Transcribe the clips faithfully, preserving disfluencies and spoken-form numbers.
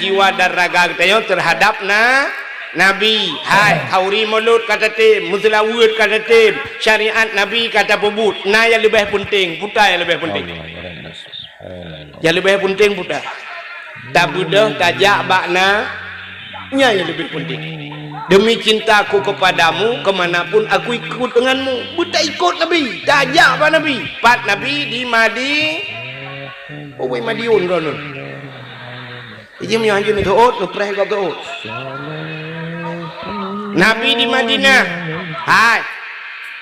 Jiwa dan raga geutanyoe teuhadab na, Nabi. Hai, khauri mulod ka tatem, meuseulaweuet ka tatem, syariat Nabi ka tapeubuet. Na nyang leubeh peunteng, peue nyang leubeh peunteng? Nyang leubeh peunteng peue? Tabeudôh tajak bak na, nyan nyang leubeh peunteng. Demi cintaku kepadamu, ke mana pun aku ikut denganmu. Beutaikot Nabi, tajak bak Nabi. Pat Nabi di Madi-, oh, wei Madiun droeneuh. Iji meunyoe hanjeuet neuteuôt, neupreh gob teuôt. Nabi di Madinah. Hai.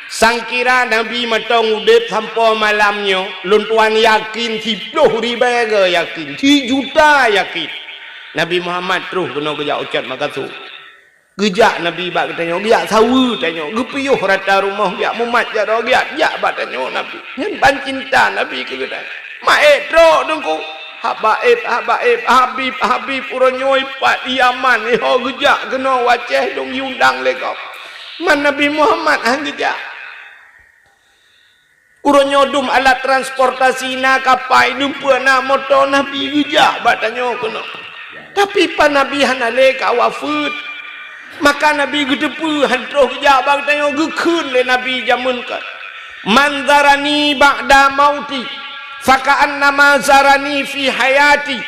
Sangkira Nabi mantong udeb sampoe malam nyoe, lôn tuan yakin siploh ribèe geuh yakin, sijuta yakin. Nabi Muhammad troh keunoe geujak u Cot Makassar. Geujak Nabi bak geutanyoe, geujak saweue tanyoe, geupiôh rata rumoh, geujak mumat jaroe, geujak jak bak tanyoe Nabi. Nyan ban cinta Nabi keu geutanyoe. Maet trok Teungku. Habaib, habaib, habib, habib, uroe nyoe pat Yaman, iho geujak keunoe u Aceh dong jiundang lé gob. Man Nabi Muhammad han geujak. Uroe nyoe dum alat transportasi na kapai, dum peue na moto, Nabi geujak bak tanyoe keunoe. Tapi pat Nabi hana lé ka wafeuet. Maka Nabi geuteupeue han troh geujak bak tanyoe, geukheun lé Nabi jameun ka, "Man zarani ba'da mauti, faka'annama zarani fi hayati,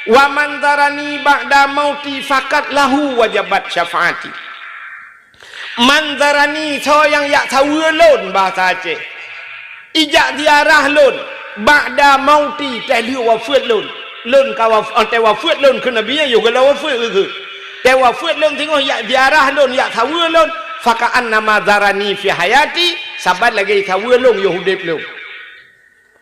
wa man zarani ba'da mauti, fakat lahu wajabat syafaati." Man zarani, soe nyang jak saweue lôn, bahasa Aceh. Ijak ziarah lôn, ba'da mauti, teuh lheueh wafeuet lôn. Lôn ka waf-, 'oh teuh wafeuet lôn keu Nabi, yoh geula wafeuet keu. Teuh wafeuet lôn singoh jak ziarah lôn, jak saweue lôn, faka'annama zarani fi hayati, saban lagèe saweue lôn yoh udeb lôn.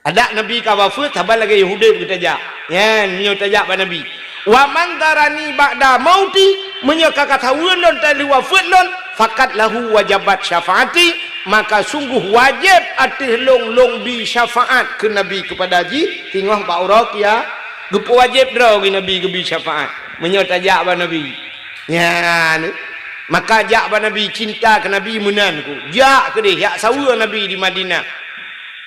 Adak Nabi ka wafeuet, saban lagèe Yahudi geutajak. Nyan, meunyoe tajak bak Nabi. "Wa man zarani ba'da mauti," meunyoe ka, ka saweue lôn teuh lheueh wafeuet lôn, "fakat lahu wajabat syafaati," maka sungguh wajéb ateueh lôn, lôn bi syafaat keu Nabi keupada jih, singoh bak uroe kia-, geupeuwajéb droe geuh Nabi geubi syafaat. Meunyoe tajak bak Nabi. Nyan. Maka jak bak Nabi, cinta keu Nabi meunan ku. Jak keudeh, jak saweue Nabi di Madinah.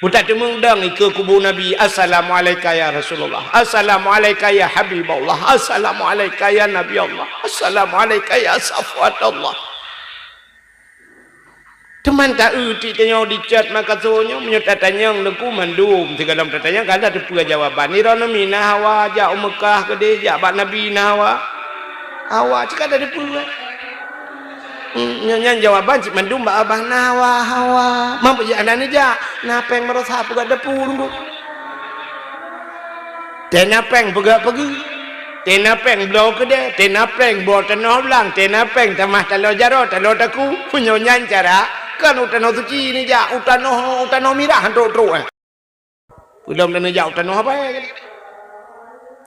Beutateumeung dong ikeue kubu Nabi, "Assalamu'alaika ya Rasulullah. Assalamu'alaika ya Habiballah. Assalamu'alaika ya Nabi Allah. Assalamu'alaika ya Safwat Allah." Teuma ta-eu tiep tanyoe di Cot Makassar nyoe, meunyoe tatanyong Teungku mandum, sigohlom tatanyong ka na teupeue jawaban. Droeneuh mi na hawa jak u Meukah keudeh, jak bak Nabi na hawa. Hawa, cit ka na teupeue. Hmm, nyan, nyan jawaban cit mandum bak abah na hawa, hawa. Mampu jak na neujak, na péng marosa peugah depu Teungku. Teuh na péng peugah peugah. Teuh na péng bloe keudè, teuh na péng bloe tanoh blang, teuh na péng tamah taloe jaroe, taloe takue. Meunyoe nyan cara, kon u tanoh suci neujak, u tanoh, u tanoh mirah trok-trok, eh. Peulom tanoh jak u tanoh apa, eh?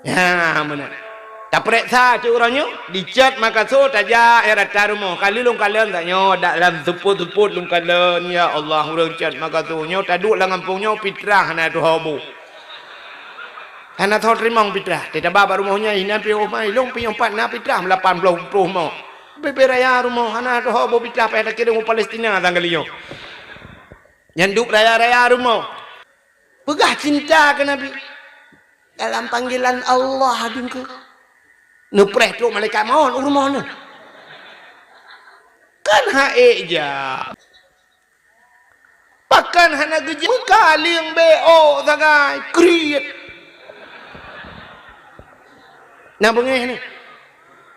Ya, meunan. Tapeuriksa cit uroe nyoe, di Cot Makassar tajak, ya, rata rumoh. Ka lheueh lôn kalon tanyoe, dak lam seupôt-seupôt lôn kalon, ya Allah, ureueng Cot Makassar nyoe, taduek lam gampông nyoe, pitrah hana tuho bu. Hana tho teurimong pitrah. Teuh taba bak rumoh nyan, inan pih oh mai, lôn pih oh pat na pitrah, lapan ploh ploh mo. Bebe raya rumoh, hana tho boh pitrah payah takirém u Palestina sang kali nyoe. Nyan duek raya-raya rumoh. Peugah cinta keu Nabi. Dalam panggilan Allah Teungku. Neupreh trok malaikat maut u rumoh neuh. Kan haék jak. Pakon hana geujak? Meukaleng B O sagai, kriet. Na beungéh ni.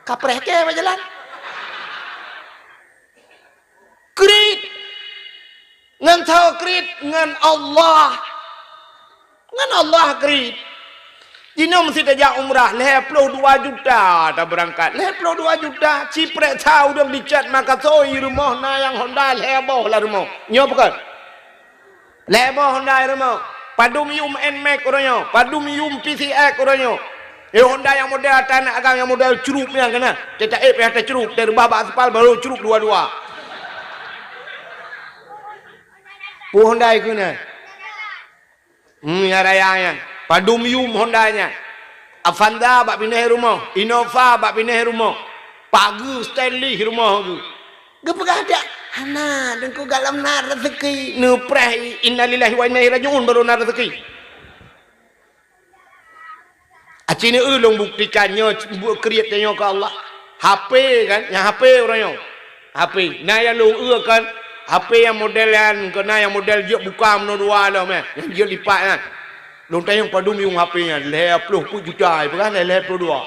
Kapreh kèe bak jalan. Kriet. Ngon soe kriet? Ngon Allah. Ngon Allah kriet. Jinoe meusti tajak umrah, lhèe ploh dua juta tabeurangkat. Lhèe ploh dua juta, ci preksa ureueng di Cot Makassar, i rumoh na nyang Honda lhèe boh lam rumoh. Nyoe bukon? Lhèe boh Honda i rumoh. Padum yum Nmax uroe nyoe, padum yum P C X uroe nyoe. Eh, Honda nyang model ata aneuk agam nyang model crup nyan keunan. Teuta ék payah tacrup, tareubah bak aspal baru crup dua-dua. Peue Honda i keunan? Hmm, ya raya nyan. Padum yum Honda nyan. Avanza bak binéh rumoh, Innova bak binéh rumoh. Pageue stainless rumoh geuh. Geupeugah dak, hana, Teungku, galom na rezeki. Neupreh, innalillahi wa inna ilaihi raji'un, baru na rezeki. Aci ni eu lôn buktikan nyoe buet kriet tanyoe keu Allah. H P kan, nyang H P uroe nyoe. H P. Na nyang lôn eu kan, H P nyang model nyan, keu na nyang model jeuet buka meunoe dua lom, eh. Nyang jeuet lipat nyan. Lôn tanyong padum yuem H P nyan, lhèe ploh peuet juta, peugah lhèe, lhèe ploh dua.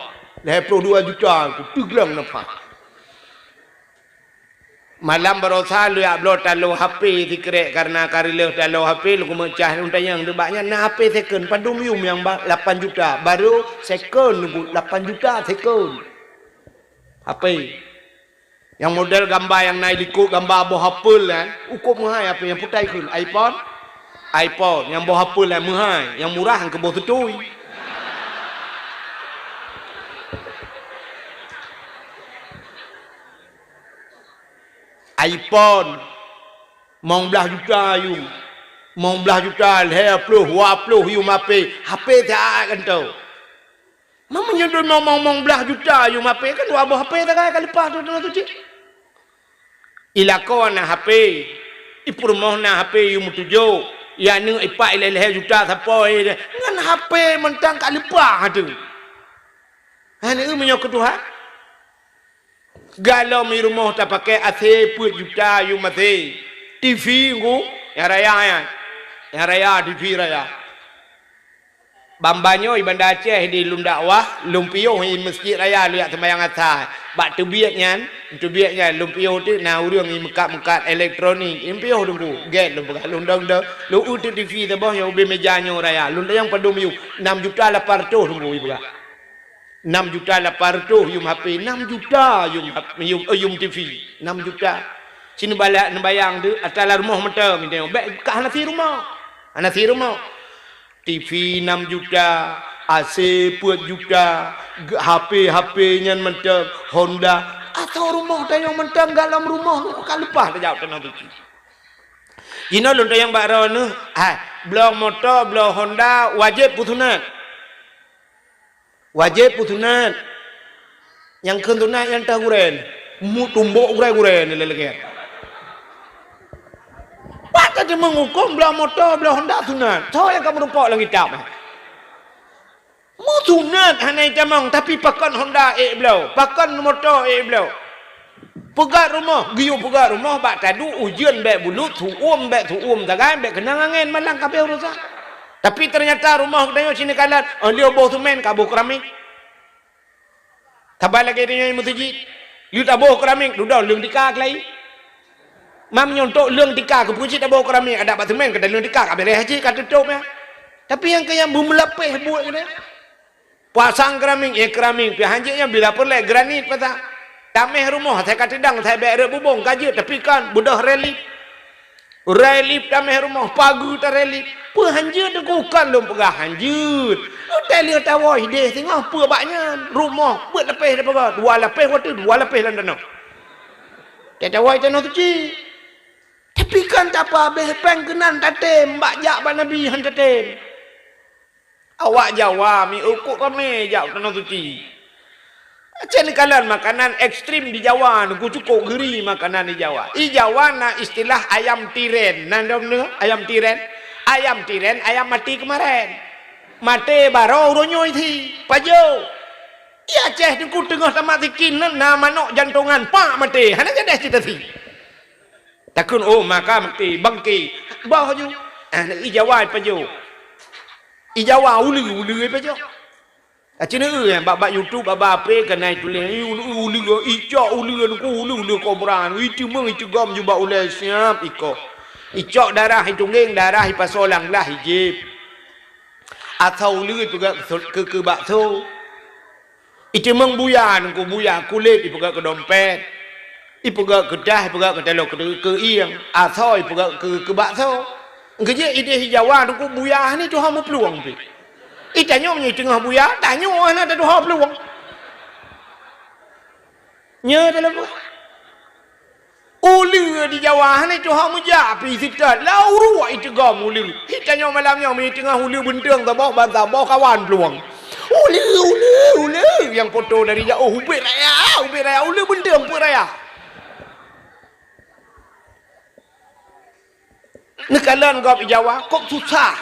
Lhèe ploh dua juta, teugleng na pah. Malam baroesa lôn jak bloe taloe H P sikrek, kareuna ka reuloh taloe H P, lôn keumeung cah lôn tanyong, "Bak nyan na H P second, padum yuem nyang ba-, lapan juta, baru second, lapan juta second." H P. Nyang model gamba nyang na i likot gamba boh apel nyan, ukop meuhai H P nyang putai kheun, iPhone. iPhone, nyang boh apel nyan meuhai, nyang murah nyang keu boh seutui. iPhone, limong blaih juta yuem. Limong blaih juta, lhèe ploh, dua ploh yuem H P. H P siat kantô. Meunyoe limong, limong, limong blaih juta yuem H P, kan dua boh H P sagai ka leupah teuh, teuh, teuh, cit. I lakoe na H P, i peurumoh na H P yuem meutujôh, i aneuk ipat i lhèe-lhèe juta sapoe, ngon H P mantong ka leupah teuh. Hana eu meunyoe keu Tuhan. Galom i rumoh tapakèe A C peuet juta yuem A C. T V ngku, nyang raya nyan. Nyang raya, T V raya. Ban-ban nyoe i Banda Aceh di lôn dakwah, lôn piôh i Meuseujid Raya lôn jak seumayang Asa. Bak teubiet nyan, teubiet nyan lôn piôh teuk na ureueng i meukat-meukat elektronik, lôn piôh teungku. Gèt lôn peugah lôn dong-dong, lôn eu teuk T V saboh nyang ubé meuja nyoe raya. Lôn tanyong padum yuem, nam juta lapan reutôh teungku i peugah. Nam juta lapan reutôh yuem H P, nam juta yuem H-, yuem, eh, yuem T V, nam juta. Ci neubalak neubayang teuk, ata lam rumoh mantong, bèk ka hana sie rumoh. Hana sie rumoh. T V nam juta, A C peuet juta, ge-, H P, H P nyan mantong, Honda. Asoe rumoh tanyong mantong, galom rumoh nyoe ka leupah tajak tanoh suci. Jinoe lôn tanyong bak droeneuh, hai, bloe moto, bloe Honda, wajéb peusunat. Wajéb peusunat. Nyang kheun sunat nyan teuh gurèe. Meutumbok gurèe-gurèe nyan lagèe. Pat ka teumeung hukôm bloe moto, bloe Honda sunat. Soe nyang ka meurumpok lam kitab? Meusunat hana jitamong, tapi pakon Honda ék bloe, pakon moto ék bloe. Peugöt rumoh, geuyue peugöt rumoh bak taduek ujeuen bèk bulut, su-uem bèk su-uem sagai, bèk keunong angèn, malang ka abéh urosan. Tapi teunyata rumoh geutanyoe sineuk kalon, oh, lheueh boh seumén ka boh keramik. Saban lagèe tanyoe meuseujid, lheueh taboh keramik, dudoe leueng tika keulayi. Mam nyoe tok leueng tika keu peue cit taboh keramik, adak bak seumén ka taleueng tika ka beureh cit ka teutôp nyan. Tapi nyang keu nyang beumeulapéh buet nyan. Pasang keramik, eh, keramik pih hanjeuet nyan bila peureulèe granit pasang. Taméh rumoh asai ka teudong, asai bèk rot bubông ka jeuet, tapi kan beudôh relief. Relief taméh rumoh, pageue tarelief. Peue hanjeuet teungku, kon lôn peugah hanjeuet. Watèe lheueh tawoe idéh singoh peue bak nyan. Rumoh beuet lapéh tapeugah, dua lapéh watèe dua lapéh lam tanoh. Watèe tawoe tanoh suci. Tapi kan tapeuhabéh péng keunan tatém, bak jak bak Nabi han tatém. Awak Jawa miseue kok ramé jak tanoh suci. Cen kalon makanan ekstrem di Jawa, nyoe cukôp geuri makanan di Jawa. Di Jawa na istilah ayam tiren. Na dong nyoe ayam tiren? Ayam tiren, ayam mati kemarin. Maté baroe uroe nyoe thi. Pajoh. Di Aceh teungku teungoh tamat sikin na manok jantongan, pak maté. Hana gadeh cita thi. Takheun, oh, maka maté, bangke. Bah ju. Ah, di Jawa pajoh. Di Jawa uleue, uleue pajoh. Aci neu, eh, bak, bak YouTube, bak, bak H P keunan tuléh, uleue, uleue, icok uleue, uleue, uleue kobra, iteumeung, iteugom ju bak ulèe siap iko. Icok darah, itunggeng darah, ipasoe lam glah, ijieb. Asoe uleue ipeugöt keu, keu, keu bakso. Iteumeung buya nyoe, buya kulét ipeugöt keu dompet. Ipeugöt keu tah, ipeugöt keu taloe, keu, keu ieng. Asoe ipeugöt keu, keu bakso. Geujeuet idéh Jawa nyoe buya nyoe tuha meuplueng pih. Itanyoe meunyoe teungoh buya, tanyoe hana tatuha plueng. Nyoe taloe. Uleue di Jawa hana tuha meujak pih seutôt, lau ruek iteugom uleue. Itanyoe malam nyoe meuteungoh uleue beunteueng saboh ban saboh kawan plueng. Uleue, uleue, uleue nyang poto dari jauh, ubit raya, ubit raya, uleue beunteueng peuet raya. Neukalon gob i Jawa, kok susah.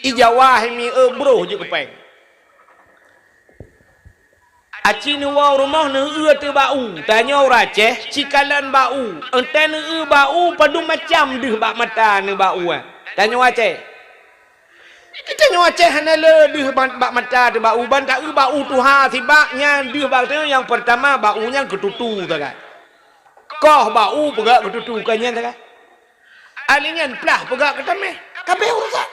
I Jawa hai mi eu broh jeuet keu péng. Aci neuwoe u rumoh neueu teuh bak u, tanyoe ureueng Aceh cikalon bak u, eunteuk neueu bak u padum macam deuh bak mata neuh bak u, eh. Tanyoe Aceh. Tanyoe Aceh hana le deuh bak, bak mata teuh bak u, ban taeu bak u tuha sibak nyan deuh bak teuh nyang peurtama bak u nyan keututu sagai. Koh bak u peugah keututu ka nyan sagai. Alèh nyan plah peugah keutameh, ka abéh urusan.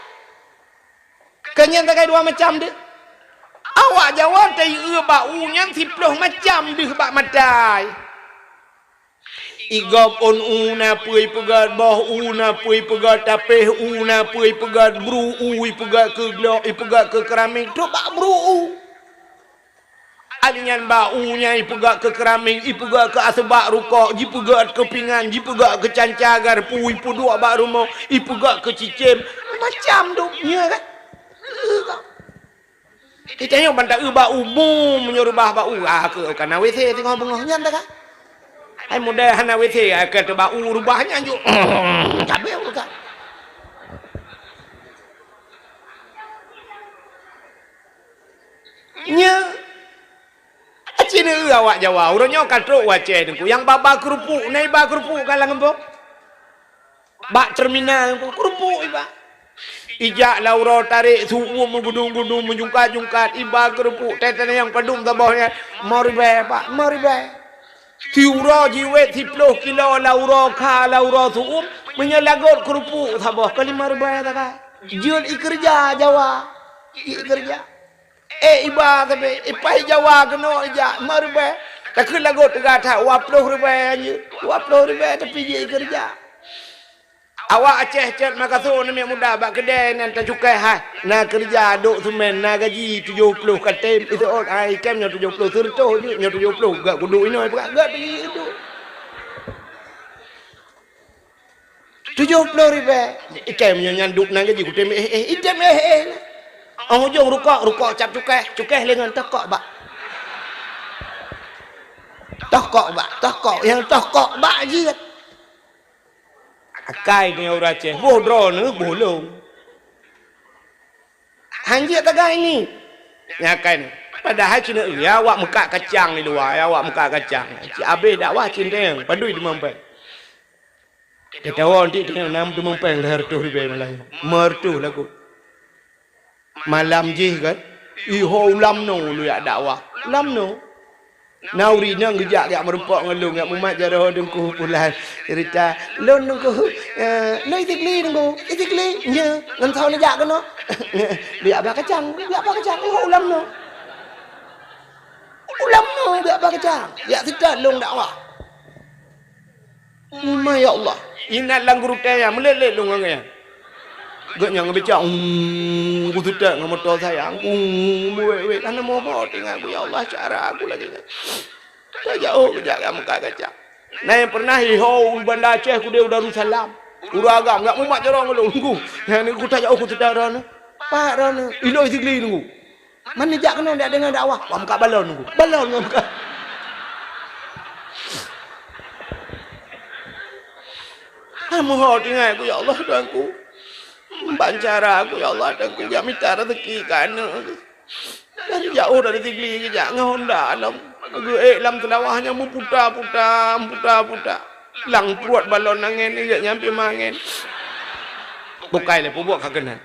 Ka nyan sagai dua macam deuh. Awak Jawa taieu bak u nyan siploh macam deuh bak mata. Igob ôn u na peue ipeugöt, boh u na peue ipeugöt, tapéh u na peue ipeugöt, bru u ipeugöt keu glok, ipeugöt keu keurameng, trok bak bru u. Alèh nyan bak u nyan ipeugöt keu keurameng, ipeugöt keu aseubak rukok, jipeugöt keu pingan, jipeugöt keu canca garpu, ipeuduek bak rumoh, ipeugöt keu cicém, macam dum nyoe kan. Itanyoe ban taeu bak u bum meunyoe reubah bak u, ah, keu ka na WC singoh beungoh nyan taga. Hai model hana WC, ah, ka teuh bak u reubah nyan ju. Cabé u ka. Nya. Aci neueu awak Jawa, uroe nyoe ka trok u Aceh teungku. Nyang ba-ba keurupuk, na iba keurupuk ka lam gampông. Bak terminal teungku, keurupuk iba. Ijak lam uroe tarek su-uem meugudong-gudong, meujungkat-jungkat, iba keurupuk, teuh-teuh nyang padum saboh nyan, lima ribèe, Pak, lima ribèe. Siuroe jiwét siploh kilo lam uroe kha, lam uroe su-uem, meunyoe lagot keurupuk saboh ka lima ribèe taga. Jeuet ikeureuja Jawa, ikeureuja. Eh, iba sabe, ipai Jawa keunoe ijak, lima ribèe. Takheun lagot teuga that, dua ploh ribèe anjeuet. Dua ploh ribèe tapi jih ikeureuja. Awak Aceh cot makaso aneuk muda bak keudè nyan tacukai hai. Na keureuja dok seumén, na gaji tujoh ploh ka tem. Itu ot ai kem nyoe tujoh ploh, seureutoh jeuet nyoe tujoh ploh. Gak kudu inoe peugah, gak pi itu. Tujoh ploh ribèe. Ikai meunyoe nyan duek nan gaji kutem éh-éh, item éh-éh. Ong ujong rukok, rukok cap cukéh, cukéh lé ngon toh kok bak. Toh kok bak, toh kok, nyang toh kok bak jeuet. Akai nyoe ureueng Aceh, boh droeneuh, boh lôn. Hanjeuet tagai ni. Nyan akai ni. Padahai cit na, ya, awak meukat kacang di luwa, ya, awak meukat kacang. Cit abéh dakwah cit teuh, padum teumeumpéng. Tatawa ntik teuh na teumeumpéng lhèe reutôh ribèe malam nyoe. Lhèe reutôh lagoe. Malam jih kan, iho u Lamno lôn jak dakwah. Lamno. Na ureueng inong geujak, jak meurumpok ngon lôn, jak mumat jaroe Teungku Pulan. Ceurita, "Lôn Teungku, eh, lôn Isigli Teungku, Isigli, nyo, ngon soe neujak keunoe?" "Neujak bak kacang, neujak bak kacang, iho u Lamno." U Lamno neujak bak kacang, jak seutôt lôn dakwah. Uma ya Allah, inan lam gurutée nyan, meulet-let lôn ngon gobnyan. Gobnyan ngon becak, "Umm, kuseutôt ngon moto sayang, umm, wék-wék, hana moto teuingat ku, ya Allah, cara aku lagée nyan." Tajak ôk geujak lam muka kaca. Na nyang pernah iho u Banda Aceh, keudeh u Darussalam. Ureueng agam, jak mumat jaroe ngon lôn, Teungku. Nyan Teungku tajak ôk kuseutôt droeneuh. Pat droeneuh, ilôn Isigli Teungku. Man neujak keunoe jak deungoe dakwah? Bak muka balon Teungku. Balon ngon muka. Hana moto teuingat ku, ya Allah, Tuhanku. Ban cara ku, ya Allah, Tuhanku, jak mita raseuki keu aneuk. Dari jauh dari Sigli geujak ngon honda lom. Geuék lam seulawah nyan meuputa-puta, meuputa-puta. Lam pruet balon angén, geuék nyan pih meuangén. Bukai lé peubuet ka keunan.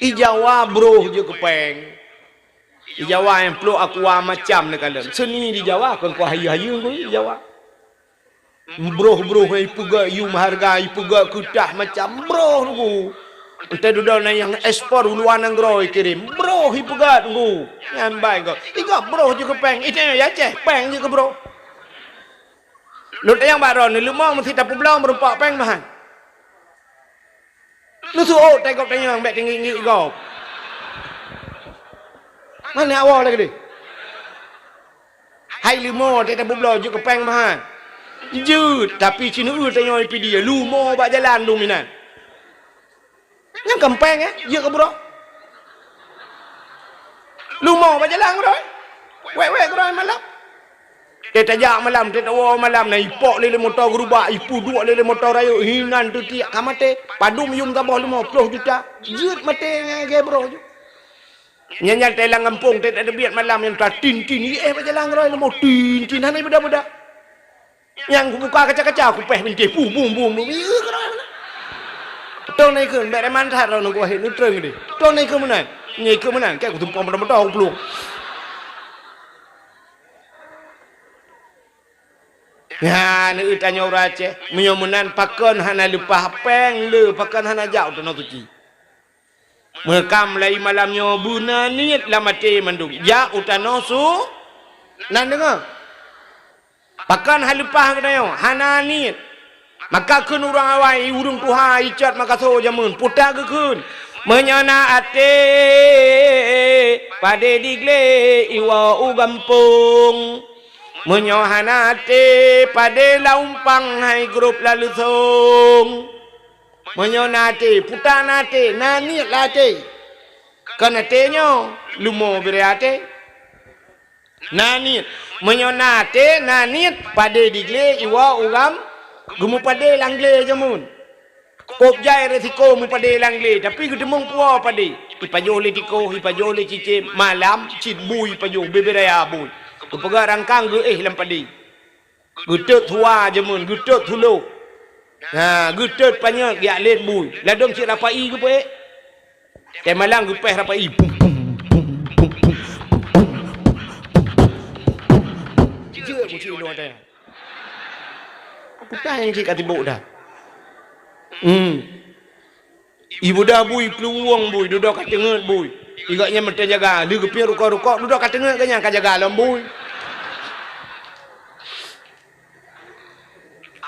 I Jawa broh jeuet keu péng. I Jawa nyang plôk aqua macam neukalon. Seuni di Jawa kon kuah hayeue-hayeue ngui di Jawa. Broh-broh nyang ipeugét yum hareuga, ipeugét keutah macam broh Teungku. Enteuk dudoe na nyang ekspor u luwa nanggroe ikirém, broh ipeugét Teungku. Nyan bai gob. Igob broh jeuet keu péng, i tanyoe Aceh péng jeuet keu broh. Lôn tanyong bak droeneuh, leumo meusti tapeubloe meurumpok péng meuhan. Neuseuôt teuh gob tanyong bék teungiek-ngiek gob. Meunan awai lagée deh. Hai leumo teuh tapeubloe jeuet keu péng meuhan. Jeuet, tapi sineuk tanyoe ipidie leumo bak jalan dum inan. Nyan kon péng, eh, jeuet keu broh. Leumo bak jalan keudroe. Wék-wék keudroe malap. Teuh tajak malam, teuh tawoe malam, na ipok lé, lé moto geurubak, ipeuduek lé, lé moto rayeuk, hinan teutiek ka maté. Padum yum saboh lima ploh juta, jeuet maté ngon lagèe broh ju. Nyan, nyan teuh lam gampông, teuh tateubiet malam, nyan tatin-tin, ié bak jalan keudroe leumo, tin-tin, hana beuda-beuda. Nyang kubuka kaca-kaca, kupéh bintéh, bum, bum, bum, bum, ié keudroe. Tong na ikheun, bèk reman that droeneuh kuwahé, neutrön deh. Tong na ikheun meunan, nyan ikheun meunan, kèe kutumpông moto-moto, kuplueng. Nyan, eu tanyoe ureueng Aceh, meunyoe meunan pakon hana leupah péng le, pakon hana jak u Tanoh Suci. Meukam lai malam nyoe beuna niet lam até mandum, jak u Tanoh Su-, nan deungoe. Pakon hana leupah geutanyoe, hana niet. Maka kheun ureueng awai, ureueng tuha, icot makaso jameun, puta geukheun, "Meunyoe na até, padé diglé iwoe u gampông. Meunyoe hana até, padé lam umpang hai grob lam leusông." Meunyoe na até, puta na até, na niet lam até. Kon até nyoe, leumo bire até. Na niet. Meunyoe na até, na niet, padé diglé iwoe u gam-, geumeupadé lam glé jameun. Kôb jai resiko meupadé lam glé, tapi geuteumeung puwoe padé. Ipajoh lé tikoh, ipajoh lé cicém, malam cit bui ipajoh, bibiraya bui. Geupeugah rangkang geuéh lam padé. Geutot suwa jameun, geutot suloh. Ha, geutot panyöt geujak lét bui. Ladôm cit rapai geupeuék. Teumalang geupéh rapai. Pum, pum, pum, pum. Jeuet kucing lôn teuh. Peugah nyang cit ka tibok dah. Hmm. Ibuda bui, pluwueng bui, dudoe ka teungeut bui. Igak nyan meuteun jaga, lheueh geupiep rukok-rukok, dudoe ka teungeut geuh nyan ka jaga lom bui.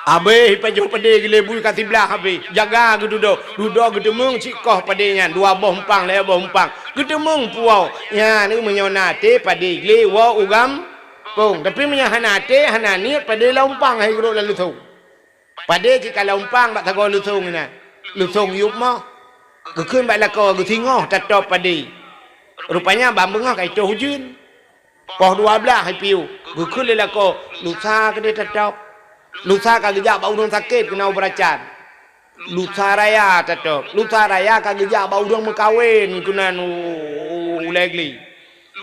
Abéh ipajoh padé glé bui ka siblah abéh, jaga geududoe. Dudoe geuteumeung cit koh padé nyan, dua boh umpang, lhèe boh umpang. Geuteumeung puwoe. Nyan, meunyoe na até padé glé woe u gampông. Tapi meunyoe hana até, hana niet, padé lam umpang hai grob lam leusông. Padé cit ka lam umpang bak sagoe leusông inan. Leusông yup moh. Geukheun bak lakoe geusingoh tatôb padé. Rupanya ban beungoh ka itoh ujeuen. Poh dua blaih ipiôh. Geukheun lé lakoe, "Lusa keudéh tatôb. Lusa ka geujak bak ureueng sakét keunan u Beuracan. Lusa raya tatôb. Lusa raya ka geujak bak ureueng meukawen keunan u, u, u Ulèe Glé."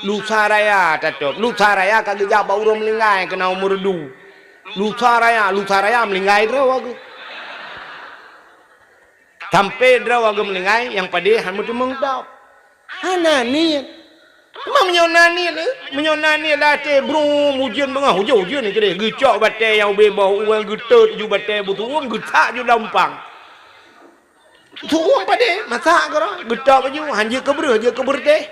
Lusa raya tatôb. Lusa raya ka geujak bak ureueng meuninggai keunan u Meureudu. Lusa raya, lusa raya meuninggai droe geuh. Sampoe droe geuh meuninggai, nyang padé han meuteumeung tôb. Hana niet. Teuma meunyoe na niet, eh? Meunyoe na niet lam até, brum, ujeuen beungoh, ujeuen, ujeuen keudéh. Geucok batèe nyang ubé boh, ureueng geutot ju batèe beutuwong, geutak ju lam umpang. Tuwong padé, masak keudroe, geutôb baju, han jeuet keu breueh, jeuet keu beureutéh.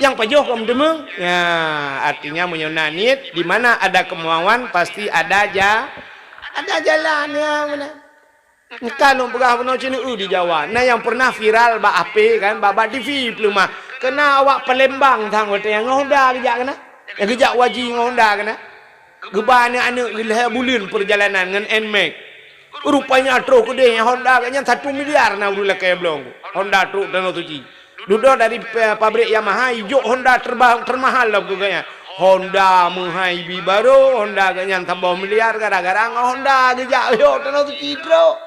Nyang pajoh kon meuteumé. Ya, artinya meunyoe na niet, di mana ada kemauan, pasti ada ja-, ada jalan, ya, beuna. Ka lôn peugah bunoe cit di Jawa, na nyang pernah viral bak H P kan, bak, bak T V peuleumah. Keunan awak Palembang sang watèe nyan ngon Honda geujak keunan. Nyang geujak haji ngon Honda keunan. Geuba aneuk-aneuk geuh lhèe buleuen peurjalanan ngon Nmax. Rupanya troh keudéh nyang Honda geuh nyan satu miliar na ureueng lakèe bloe. Honda trok Tanoh Suci. Dudoe dari pa-, pabrik Yamaha, ijok Honda terba-, termahal lom keu geuh nyan. Honda meuhai bi barô, Honda geuh nyan saboh miliar gara-gara ngon Honda geujak yôh Tanoh Suci trok.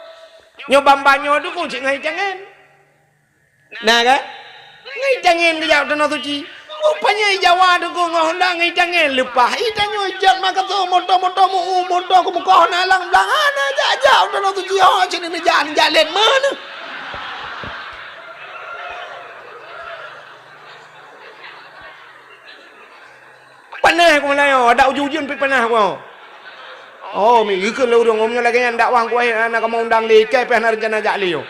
Nyoe ban-ban nyoe dukung cit ngon itangen. Na kan? Ngon itangen geujak Tanoh Suci. Rupanya i Jawa dukung ngon Honda ngon itangen leupah. Itanyoe jeuet makaso moto-moto meu-, moto keu mukoh na lam blang hana jak-jak Tanoh Suci ho cit neujak, neujak lét meunan. Panas ku meulayeue, adak ujeuen-ujeuen pih panas ku. Oh, mi geukheun lé ureueng, meunyoe lagèe nyan dakwah ku akhé hana kamoe undang lé, ikai pih hana reuncana jak lé nyoe.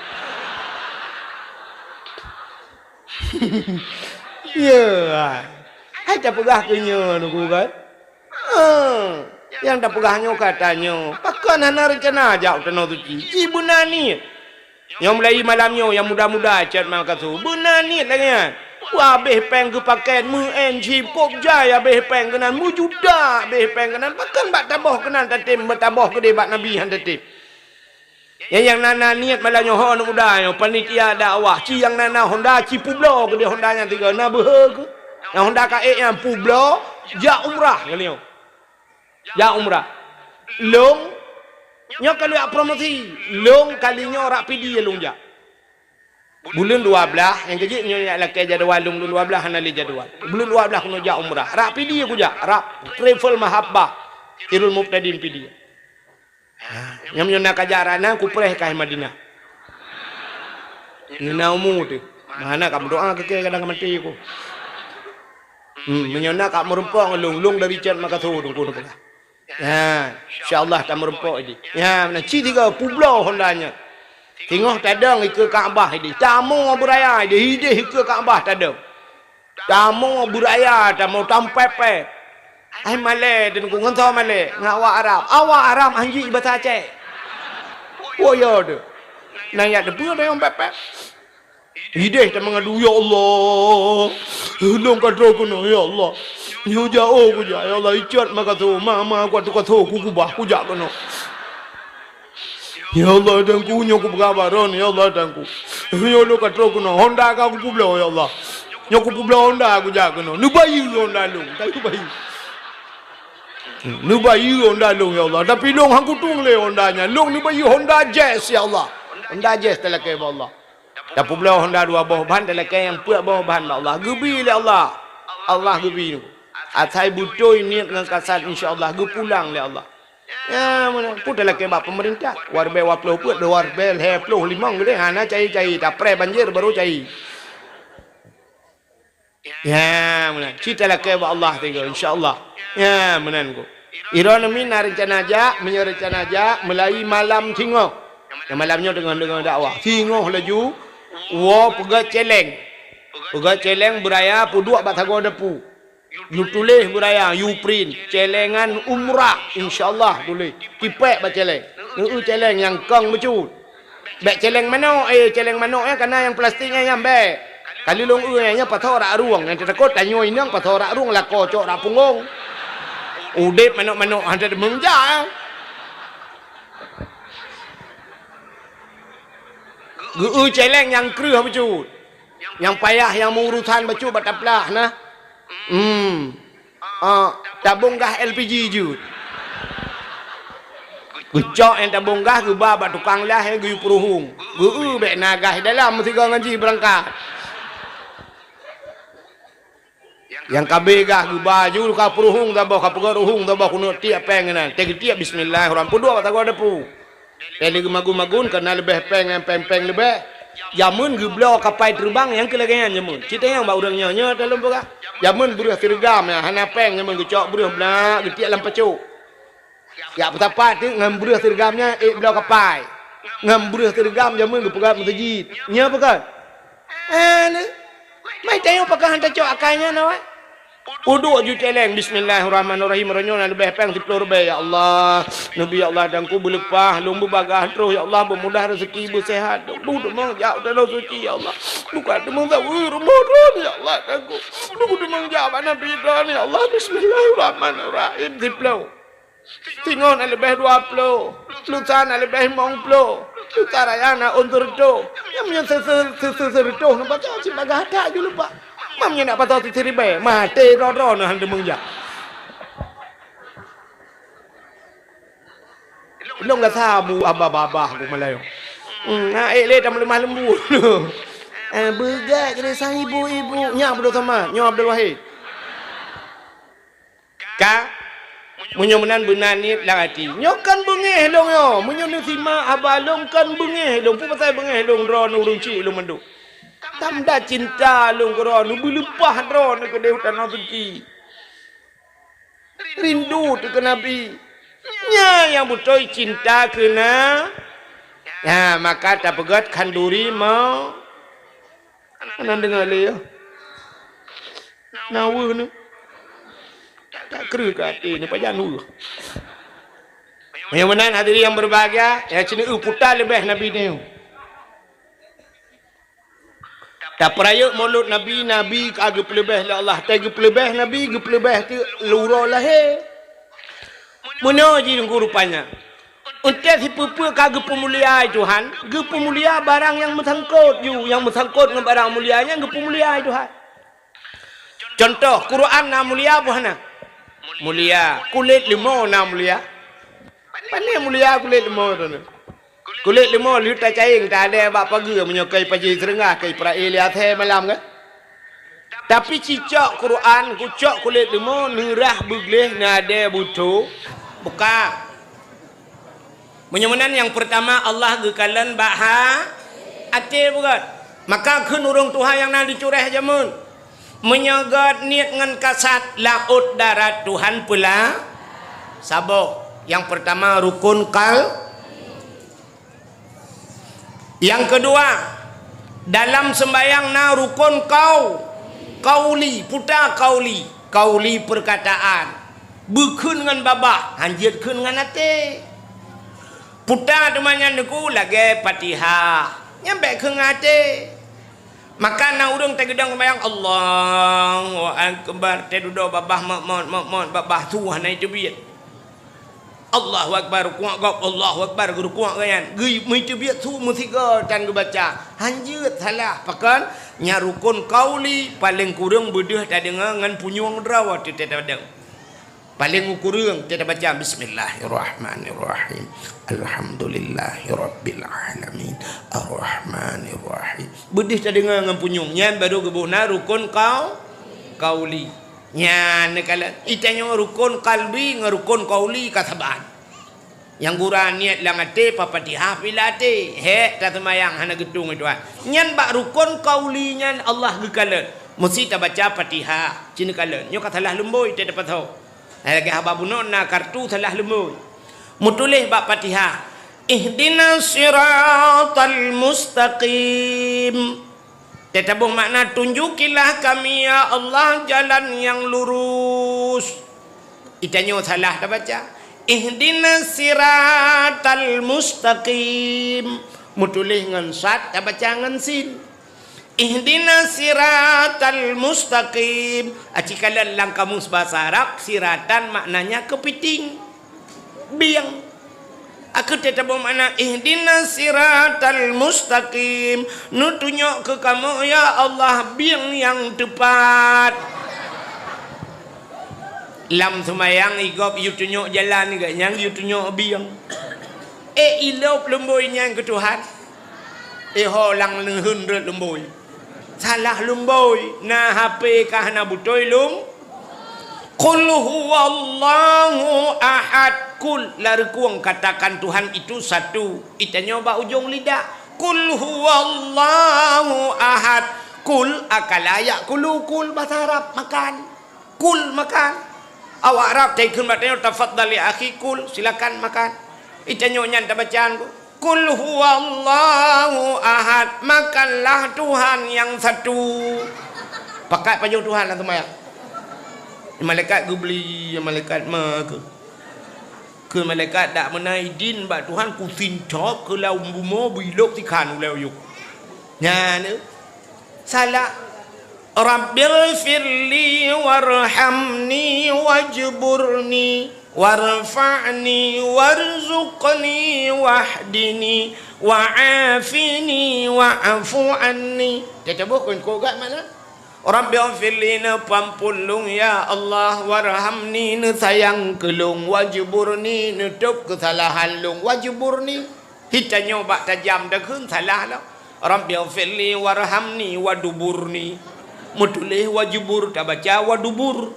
Ya. Hai tapeugah keu nyoe nuku kan? Heuh, nyang tapeugah nyoe ka tanyoe, pakon hana reuncana jak u Tanoh Suci? Ci beuna niet. Nyang mulai malam nyoe nyang muda-muda cot makasu, beuna niet lagèe nyan. Wah, abéh péng keu pakèt, meu-én chip, kôb jai abéh péng keunan, meujuta abéh péng keunan, pakon bak taboh keunan tatem, bak taboh keudéh bak Nabi han tatem. Nyang, nyang na, na niet malam nyoe ho aneuk muda nyoe, panitia dakwah, ci nyang na, na Honda, ci peubloe keudéh Honda nyan tiga, na beuhe keuh. Nyang Honda ka ék nyan peubloe, Jak umrah kali nyoe. Jak umrah. Lôn, nyoe ka lheueh promosi. Lôn kali nyoe rak Pidie lôn jak. Buleuen dua blaih, nyang keujeuet nyoe jak lakée jadwal lôn, buleuen dua blaih hana lé jadwal. Buleuen dua blaih keunoe jak umrah. Rak Pidie kujak, rak Travel Mahabbah. Chairul Mubtadin Pidie. Ha, nyang meunyoe na kajak rana kupreh ka Madinah. Nina umu teuh. Mana ka meudoa keu kée kadang maté ku. Hmm, meunyoe na ka meurumpok ngon lôn, lôn dari Cot Makassar Teungku neupeugah. Ha, insya Allah tameurumpok di. Ya, meunan cit tiga publoe honda nyan. Singoh tadong ikeue Ka'bah di. Tamoe beuraya di, hideh ikeue Ka'bah tadong. Tamoe beuraya, tamoe tampépé. Ai malée Teungku ngon soe malée? Ngon awak Arab. Awak Arab hanjeuet basa Aceh. Oh ya deh. Nyan jak teupeue tayong pépé. Hideh tameungadu, "Ya Allah, lôn ka troh keunoe, ya Allah. Nyoe jak oh kujak, ya Allah, i Cot Makassar, ma, ma, kuat Makassar, ku kubah, kujak keunoe. Ya Allah, Teungku, nyoe kupeugah baron, ya Allah, Teungku. Nyoe lôn ka troh keunoe, honda ka kupubloe, ya Allah. Nyoe kupubloe honda kujak keunoe. Neubayeue honda lôn, ka neubayeue. Neubayeue honda lôn, ya Allah. Tapi lôn han kutueng lé honda nyan. Lôn neubayeue honda Jazz, ya Allah. Honda Jazz talakée bak Allah." Tapubloe honda dua boh ban, talakée nyang peuet boh ban bak Allah. Geubi lé Allah. Allah geubi. Asai beutôi niet ngon kasad, insya Allah geupulang lé Allah. Ya, meunan. Peue talakée bak peumeurintah? Dua ribée dua ploh peuet, dua ribée lhée ploh limong geudeh hana cai-cai, tapreh banjir baru cai. Ya, meunan. Cit talakée bak Allah tiga, insya Allah. Ya, meunan ku. Droeneuh min na reuncana jak, meunyoe reuncana jak, mulai malam singoh. Nyang malam nyoe deungon-deungon dakwah. Singoh laju, woe peugét céléng. Peugét céléng beuraya peuduek bak sagoe depu. Neutuléh beuraya, neuprint, céléngan umrah, insya Allah tuléh. Tipék bak céléng. Neu-eu céléng nyang kong bacut. Bék céléng manok, eh, céléng manok nyan kana nyang plastik nyan, nyan bék. Kali lôn eu nyan, nyan pasoe rak rueng, nyan teutakot tanyoe inong pasoe rak rueng, lakoe cok rak punggong. Udeb manok-manok hana teumeung jak, eh. Geu-eu céléng nyang kreueh bacut. Nyang payah nyang meuurusan bacut bak taplah na. Hmm. Ah, tabong gas L P G jeuet. Geucok nyang tabong gas geuba bak tukang las nyang geuyue peuruhueng. Geu-eu bék na gas dalam meusigoe ngon jih beurangkat. Nyang ka abéh gas geuba ju ka peuruhueng saboh, ka peugöt ruhueng saboh keuneuk tiek péng keunan. Teugeutiek bismillahirrahmanirrahim. Peuduek bak sagoe depu. Péng lé geumagun-magun, kana leubeh péng nyang péng-péng leubeh. Jameun geubloe kapai teubang nyang keu lagée nyan jameun. Cit tanyong bak ureuëng nyoe, nyoe teuh lôn peugah. Jameun breueh seureugam nyang hana péng, jameun geucok breueh blak geutiek lam pacok. Jak peusapat teuk ngon breueh seureugam nyan ék bloe kapai. Ngon breueh seureugam jameun geupeugöt meuseujid. Nyoe peugah, "Eh, ni, mai tayong pakon han tacok akai nyan awai?" Uduk ju céléng, "Bismillahirrahmanirrahim. Uroe nyoe na leubeh péng siploh ribée, ya Allah. Neubi, ya Allah, dan ku beuleupah, lôn beubagaih troh, ya Allah, beumudah rezeki, beuseuhat. Lôn teumeung jak u Tanoh Suci, ya Allah. Lôn ka teumeung saweue rumoh droen, ya Allah, dan ku. Lôn teumeung jak bak Nabi droen, ya Allah. Bismillahirrahmanirrahim." Siploh. Singoh na leubeh dua ploh. Lusa na leubeh limong ploh. Lusa raya na ôn seureutôh. Nyang meunyoe se-, se-, se-, se-, seureutôh na pasoe cit bagaih that ju lupa. Mam nyoe na pasoe siribée, maté droe-droe na han teumeung jak. Lôn gasa bu abah-babah ku Malayu. Hmm, na ék lé tameuleumah leumbut. Eh, beugét jadi sang ibu-ibu. Nyan Abdul Somad, nyoe Abdul Wahid. Ka, meunyoe meunan beuna niet lam até. Nyoe kan beungéh lôn nyoe. Meunyoe neusimak haba lôn kan beungéh lôn. Peue pasai beungéh lôn droeneuh ureuëng chik lôn mandum. Tamda cinta lôn keu droeneuh, beuleupah droeneuh keudeh u Tanoh Suci. Rindu teuh keu Nabi. Nyan nyang beutôi cinta keu na. Nyan, maka tapeugét khanduri mo. Hana deungoe lé, ya. Na weueh nyoe. Tak kreueh keu até nyoe pajan weueh. Meunyoe meunan hadirin yang berbahagia, ya, ceuneuk puta leubeh Nabi nyoe. Tapeurayeuk Maulud Nabi, Nabi ka geupeuleubeh lé Allah. Teuh geupeuleubeh Nabi, geupeuleubeh teuk uroe lahé. Meunoe jih Teungku rupanya. Eunteuk sipeue-peue ka geupeumulia Tuhan, geupeumulia barang nyang meusangkot ju, nyang meusangkot ngon barang mulia nyan geupeumulia Tuhan. Cuntoh, Quran na mulia boh na? Mulia, kulét leumo na mulia. Pane mulia kulét leumo tu nyoe. Kulét leumo lheueh tacayeng, tadée bak pageue, meunyoe keu paji seureungah, keu peuraya lé asée malam kan. Tapi cicok Quran, kucok kulét leumo, neurah beugleh, neudée beuto, buka. Meunyoe meunan nyang peurtama Allah geukalon bak ha-, até beugét. Maka kheun ureuëng tuha nyang na di cureh jameun. Meunyoe gét niet ngon kasat laôt darat Tuhan peula saboh. Nyang peurtama rukun kal-, nyang keudua, dalam sembahyang na rukun kau-, kauli, puta kauli, kauli perkataan. Beukheun ngon babah, hanjeuet kheun ngon até. Puta teuma nyan neuku lagée Fatihah. Nyan bék kheun ngon até. Maka na ureuëng teugeudong sembahyang, Allahu Akbar, teududoe babah mot-mot, mot-mot, babah su hana iteubiet. Allahu Akbar, rukuk gob, Allahu Akbar, geurukuk geuyan. Geu-, meuteubiet su meusigoe tan geubaca. Hanjeuet salah, pakon? Nyan rukun kauli, paleng kureueng beudeuh tadeungoe ngon punyueng droe teutab tadong. Paleng ukureueng kita baca, Bismillahirrahmanirrahim. Alhamdulillahirabbil alamin. Arrahmanirrahim. Beudeuh tadeungoe ngon punyueng. Nyan baru geuboh na rukun kau-, kauli. Nyan neukalon. Itanyoe rukun kalbi ngon rukun kauli ka saban. Nyang gura niet lam até, Fatihah pih lam até. Hék taseumayang hana geutung itu, ah. Nyan bak rukun kauli nyan Allah geukalon. Meusti tabaca Fatihah. Ci neukalon. Nyoe ka salah lumbôi teuh tapasoe. Hai lagée haba bunoe na kartu salah lumbôi. Meutuléh bak Fatihah, "Ihdinas siratal mustaqim." Teutabong makna, "Tunjukilah kami, ya Allah, jalan yang lurus." Itanyoe salah tabaca. "Ihdinas siratal mustaqim." Meutuléh ngon sad, tabaca ngon sin. "Ihdinas siratal mustaqim." Aci kalon lam kamus bahasa Arab, siratan maknanya keupiting. Bieng. Aku teutabong makna, "Ihdinas siratal mustaqim." Neutunyok keu kamoe, ya Allah, bieng nyang teupat. Lam seumayang, igob yue tunyok jalan, gobnyan yue tunyok bieng. Eh, ilop lumbôi nyan keu Tuhan. Eh, ho lam neuheun rot lumbôi. Salah lumbôi, na H P ka hana beutôi lum-, Qul huwallahu ahad. Qul, lareukueng, katakan Tuhan itu satu. Itanyoe bak ujong lidah. Qul huwallahu ahad. Kul akala ya'kulu, kul bahasa Arab, makan. Kul, makan. Awak Arab taikheun bak tanyoe, "Tafadhal ya akhi, kul, silakan makan." Itanyoe nyan tabacaan ku, "Kul huwallahu ahad, makanlah Tuhan yang satu." Pakat pajoh Tuhan lam seumayang. Malaikat geubri, malaikat ma keu. Keu malaikat dak meunan idin bak Tuhan, kusin cop keu lam bumoe, bilop sikhan ulée uyuek. Nyan, eh. Salah. "Rabbighfirli warhamni wajburni warfa'ni warzuqni wahdini wa'afini wa'fu anni." Teutabong kon keu gak mana? "Rabbighfirli, neupeuampon lôn, ya Allah, warhamni, neusayang keu lôn, wajburni, neutôb keusalahan lôn, wajburni." Hitanyoe bak tajam takheun salah lom. "Rabbighfirli warhamni waduburni." Meutuléh wajubur, tabaca wadubur.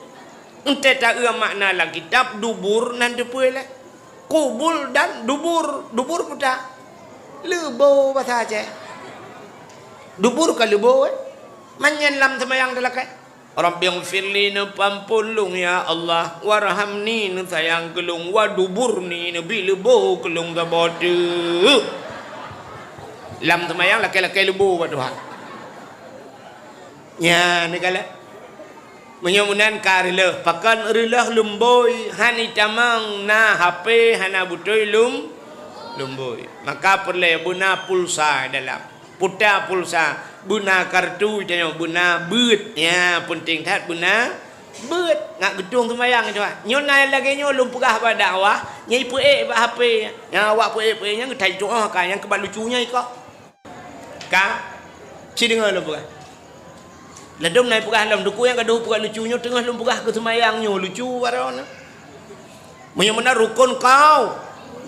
Entée taeu makna lam kitab dubur nan teupeue lé. Kubul dan dubur. Dubur peue ta? Leubo basa Aceh. Dubur ka leubo, eh? Manyan lam seumayang talakée. "Rabbighfirli, neupeuampon lôn, ya Allah, warhamni, neusayang keu lôn, waduburni, neubi leubo keu lôn saboh teuk." Lam seumayang lakée-lakée leubo bak Tuhan. Nyan, neukalon. Meunyoe meunan ka reuloh, pakon reuloh lumbôi, han itamong na H P, hana beutôi lum-, lumbôi. Maka peureulée beuna pulsa dalam. Puta pulsa, beuna kartu, tanyoe beuna beuet. Nyan, peunteng that beuna beuet. Ngat geutueng seumayang itu, ah. Nyoe na lagée nyoe lôn peugah bak dakwah, nyan ipeuék bak H P. Nyan awak peuék-peuék nyan geutai tuoh ka, nyang keubat lucu nyan ikok. Ka, ci deungoe lôn peugah. Ladôm na peugah lom, teungku nyang gadôh peugah lucu nyoe teungoh lôn peugah keu seumayang nyoe lucu baroe na. Meunyoe meunan rukon qau-,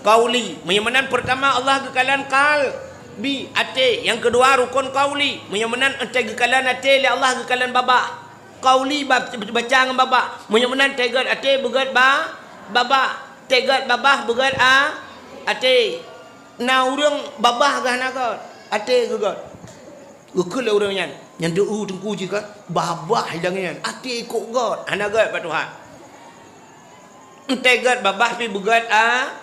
qauli. Meunyoe meunan peurtama Allah geukalon qalbi, até. Nyang keudua rukon qauli. Meunyoe meunan teukalon até lé Allah geukalon babah. Qauli ba-, baca ngon babah. Meunyoe meunan teukalon até beugét ba-, babah. Teukalon babah beugét a-, até. Na ureuëng babah geuh hana gét, até geugét. Geukheun lé ureuëng nyan, "Nyan deuh teungku jih kan, babah idang nyan, até kok gét, hana gét bak Tuhan." Entée gét babah pi beugét a-,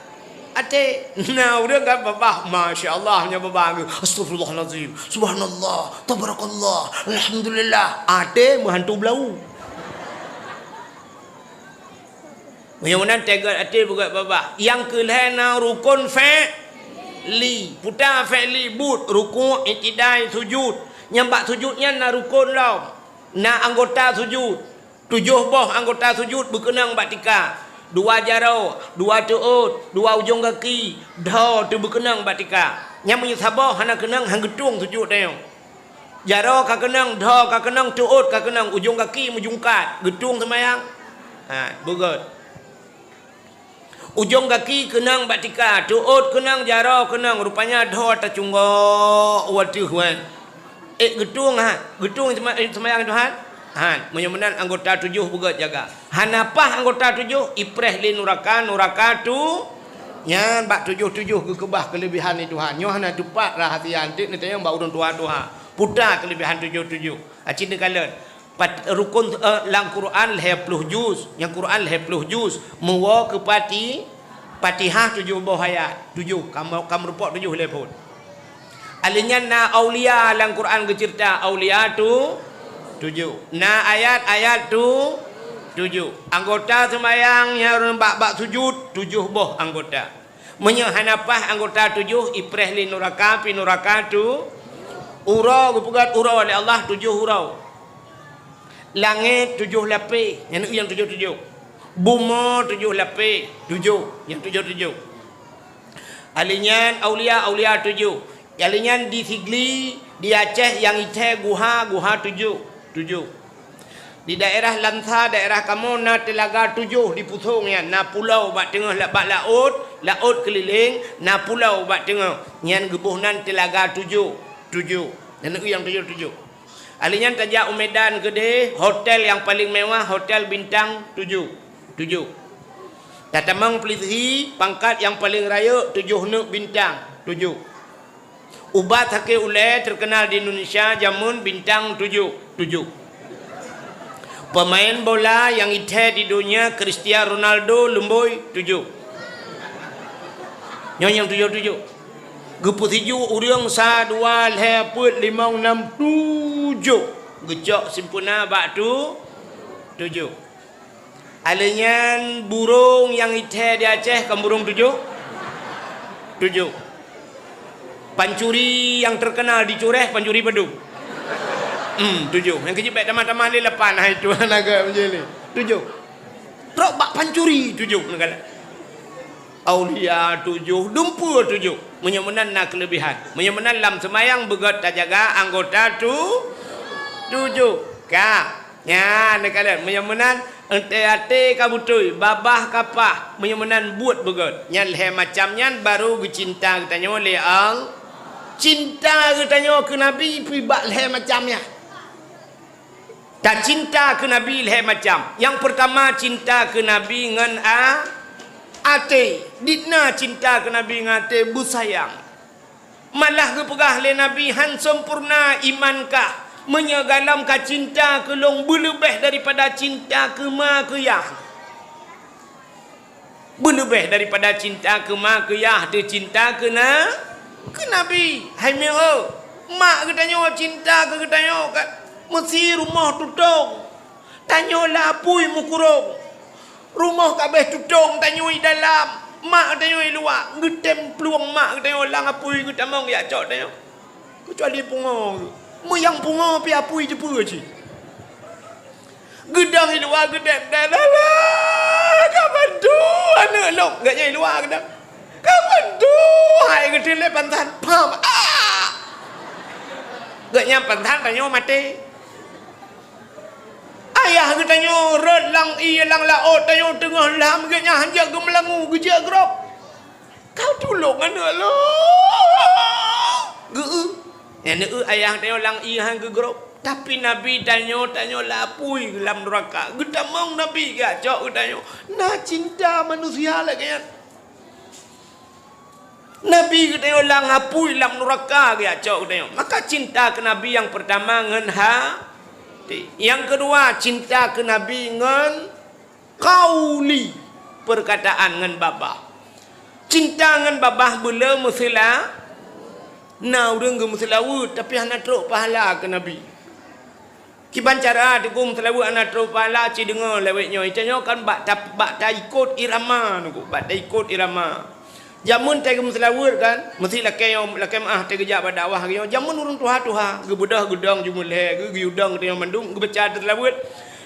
até. Na ureuëng kan babah, masya Allah, nyan babah geuh, "Astagfirullahalazim, subhanallah, tabarakallah, alhamdulillah." Até meuhantu beulau. Meunyoe meunan teugot até beugét babah. Nyang keu lhée na rukon fi'li. Puta fi'li buet, rukuk, i'tidai, sujud. Nyang bak sujud nyan na rukon lom. Na anggota sujud. Tujoh boh anggota sujud beukeunong bak tika. Dua jaroe, dua teuôt, dua ujong gaki, dhoe teubeukeunong bak tika. Nyang meunyoe saboh hana keunong, han geutueng sujud tanyoe. Jaroe ka keunong, dhoe ka keunong, teuôt ka keunong, ujong gaki meujungkat, geutueng seumayang. Ha, beugét. Ujong gaki keunong bak tika, teuôt keunong, jaroe keunong, rupanya dhoe tacunggok u ateueh wan. Eh, geutueng ha, geutueng seuma-, eh, seumayang Tuhan? Han, meunyoe meunan anggota tujoh beugét jaga. Hana paih anggota tujoh, ipreh lé nuraka, nuraka tu. Nyan bak tujoh-tujoh geukeubah keuleubehan di Tuhan. Nyoe hana teupat rahasia, enteuk neutanyong bak ureuëng tuha-tuha. Puta keuleubehan tujoh-tujoh. Aci neukalon. Pat-, rukon, eh, lam Quran lhée ploh juz. Nyang Quran lhée ploh juz. Meuwoe keu Fati-, Fatihah tujoh boh ayat. Tujoh. Kam-, kameureumpok tujoh lhée phon. Alheuh nyan na aulia lam Quran geuceurita. Aulia tu-, tujoh. Na ayat-ayat tu-, tujoh. Anggota seumayang nyang bak-bak sujud, tujoh boh anggota. Meunyoe hana paih anggota tujoh, ipreh lé nuraka, pi nuraka tu-, uroe geupeugét uroe lé Allah tujoh uroe. Langét tujoh lapéh, nyan nyang tujoh-tujoh. Bumoe tujoh lapéh, tujoh, nyang tujoh-tujoh. Alheuh nyan aulia, aulia tujoh. Alheuh nyan di Sigli, di Aceh nyang ithée guha, guha tujoh, tujoh. Di daerah Lansa, daerah kamoe na teulaga tujoh di pusong nyan, na pulo bak teungoh la-, bak laôt, laôt keulileng, na pulo bak teungoh. Nyan geuboh nan teulaga tujoh, tujoh. Nyan nyang tujoh-tujoh. Alheuh nyan tajak u Medan keudeh, hotel nyang paleng mewah, hotel bintang tujoh, tujoh. Tatamong peulisi, pangkat nyang paleng rayeuk, tujoh neuk bintang, tujoh. Ubat sakét ulée teukeunal di Indonesia jameun bintang tujoh, tujoh. Peumaén bola nyang ithée di donya Cristiano Ronaldo leumbôi tujoh. Nyoe nyang tujoh-tujoh. Geupeusiju ureuëng sa, dua, lhée, peuet, limong, nam, tujoh. Geucok simpeuna bak tu-, tujoh. Alheuh nyan burông nyang ithée di Aceh kan burông tujoh? Tujoh. Pancuri nyang teukeunal di Cureh, pancuri padum? Hmm, tujoh. Nyang keujeuet bék tamah-tamah lé lapan, hai tuan agam je lé. Tujoh. Trok bak pancuri tujoh neukalon. Aulia tujoh, dumpeue tujoh. Meunyoe meunan na keuleubehan. Meunyoe meunan lam seumayang beugét tajaga anggota tu-, tujoh. Ka. Nyan, neukalon, meunyoe meunan, enteuk até ka beutôi, babah ka paih, meunyoe meunan buet beugét. Nyan lhée macam nyan baru geucinta geutanyoe lé Allah. Cinta geutanyoe keu Nabi pih bak lhée macam nyan. Tacinta keu Nabi lhée macam. Nyang peurtama cinta keu Nabi ngon a-, até. Dikna cinta keu Nabi ngon até beusayang. Malah geupeugah lé Nabi, "Han seumpurna iman kah meunyoe galom ka cinta keu lôn beuleubeh daripada cinta keu ma keu yah." Beuleubeh daripada cinta keu ma keu yah, teucinta keu na-, keu Nabi. Hai meu, mak geutanyoe cinta keu geutanyoe ka meusi rumoh tutong. Tanyoe lam apui meukurong. Rumoh ka abéh tutong tanyoe i dalam, mak tanyoe i luwa, geutem plueng mak tanyoe lam apui geutamong jak cok tanyoe. Keucuali pungo geuh. Meunyoe pungo pih apui jeupeue cit. Geudong i luwa geudeb-deb, "Lala, ka bantu aneuëk lôn." Gobnyan i luwa geudong. "Ka bantu." Hai geuteulée pansan, pam. Ah! Gobnyan pansan tanyoe maté. Tanyoe rot lam ié lam laôt, tanyoe teungoh lam, geuhnyan hanjeuet geumeulangue, geujak grob. Ka tulông aneuk lôn. Geu-, nyan, ayah tanyoe lam ié han geugrob. Tapi Nabi tanyoe, tanyoe lapui lam nuraka. Geutamong Nabi geujak cok geutanyoe. Na cinta manusia lagèe nyan. Nabi geutanyoe lam apui lam nuraka geujak cok geutanyoe. Maka cinta keu Nabi nyang peurtama ngon hati. Nyang keudua, cinta keu Nabi ngon qauli, peurkataan ngon babah. Cinta ngon babah beu le meuseula-, na ureueng geumeuseulaweuet tapi hana trok pahala keu Nabi. Kiban cara Teungku meuseulaweuet hana trok pahala, ci deungoe lawét nyoe. Ita nyoe kan bak ta-, bak taikot irama Teungku, bak taikot irama. Jameun tai geumeuseulaweuet kan, meusi lakèe nyoe, lakèe meu'ah tai geujak bak dakwah nyoe. Jameun ureueng tuha-tuha, geubeudôh geudong jumeuet lhèe, geu-, geuyue dong geutanyoe mandum, geubaca teuseulaweuet.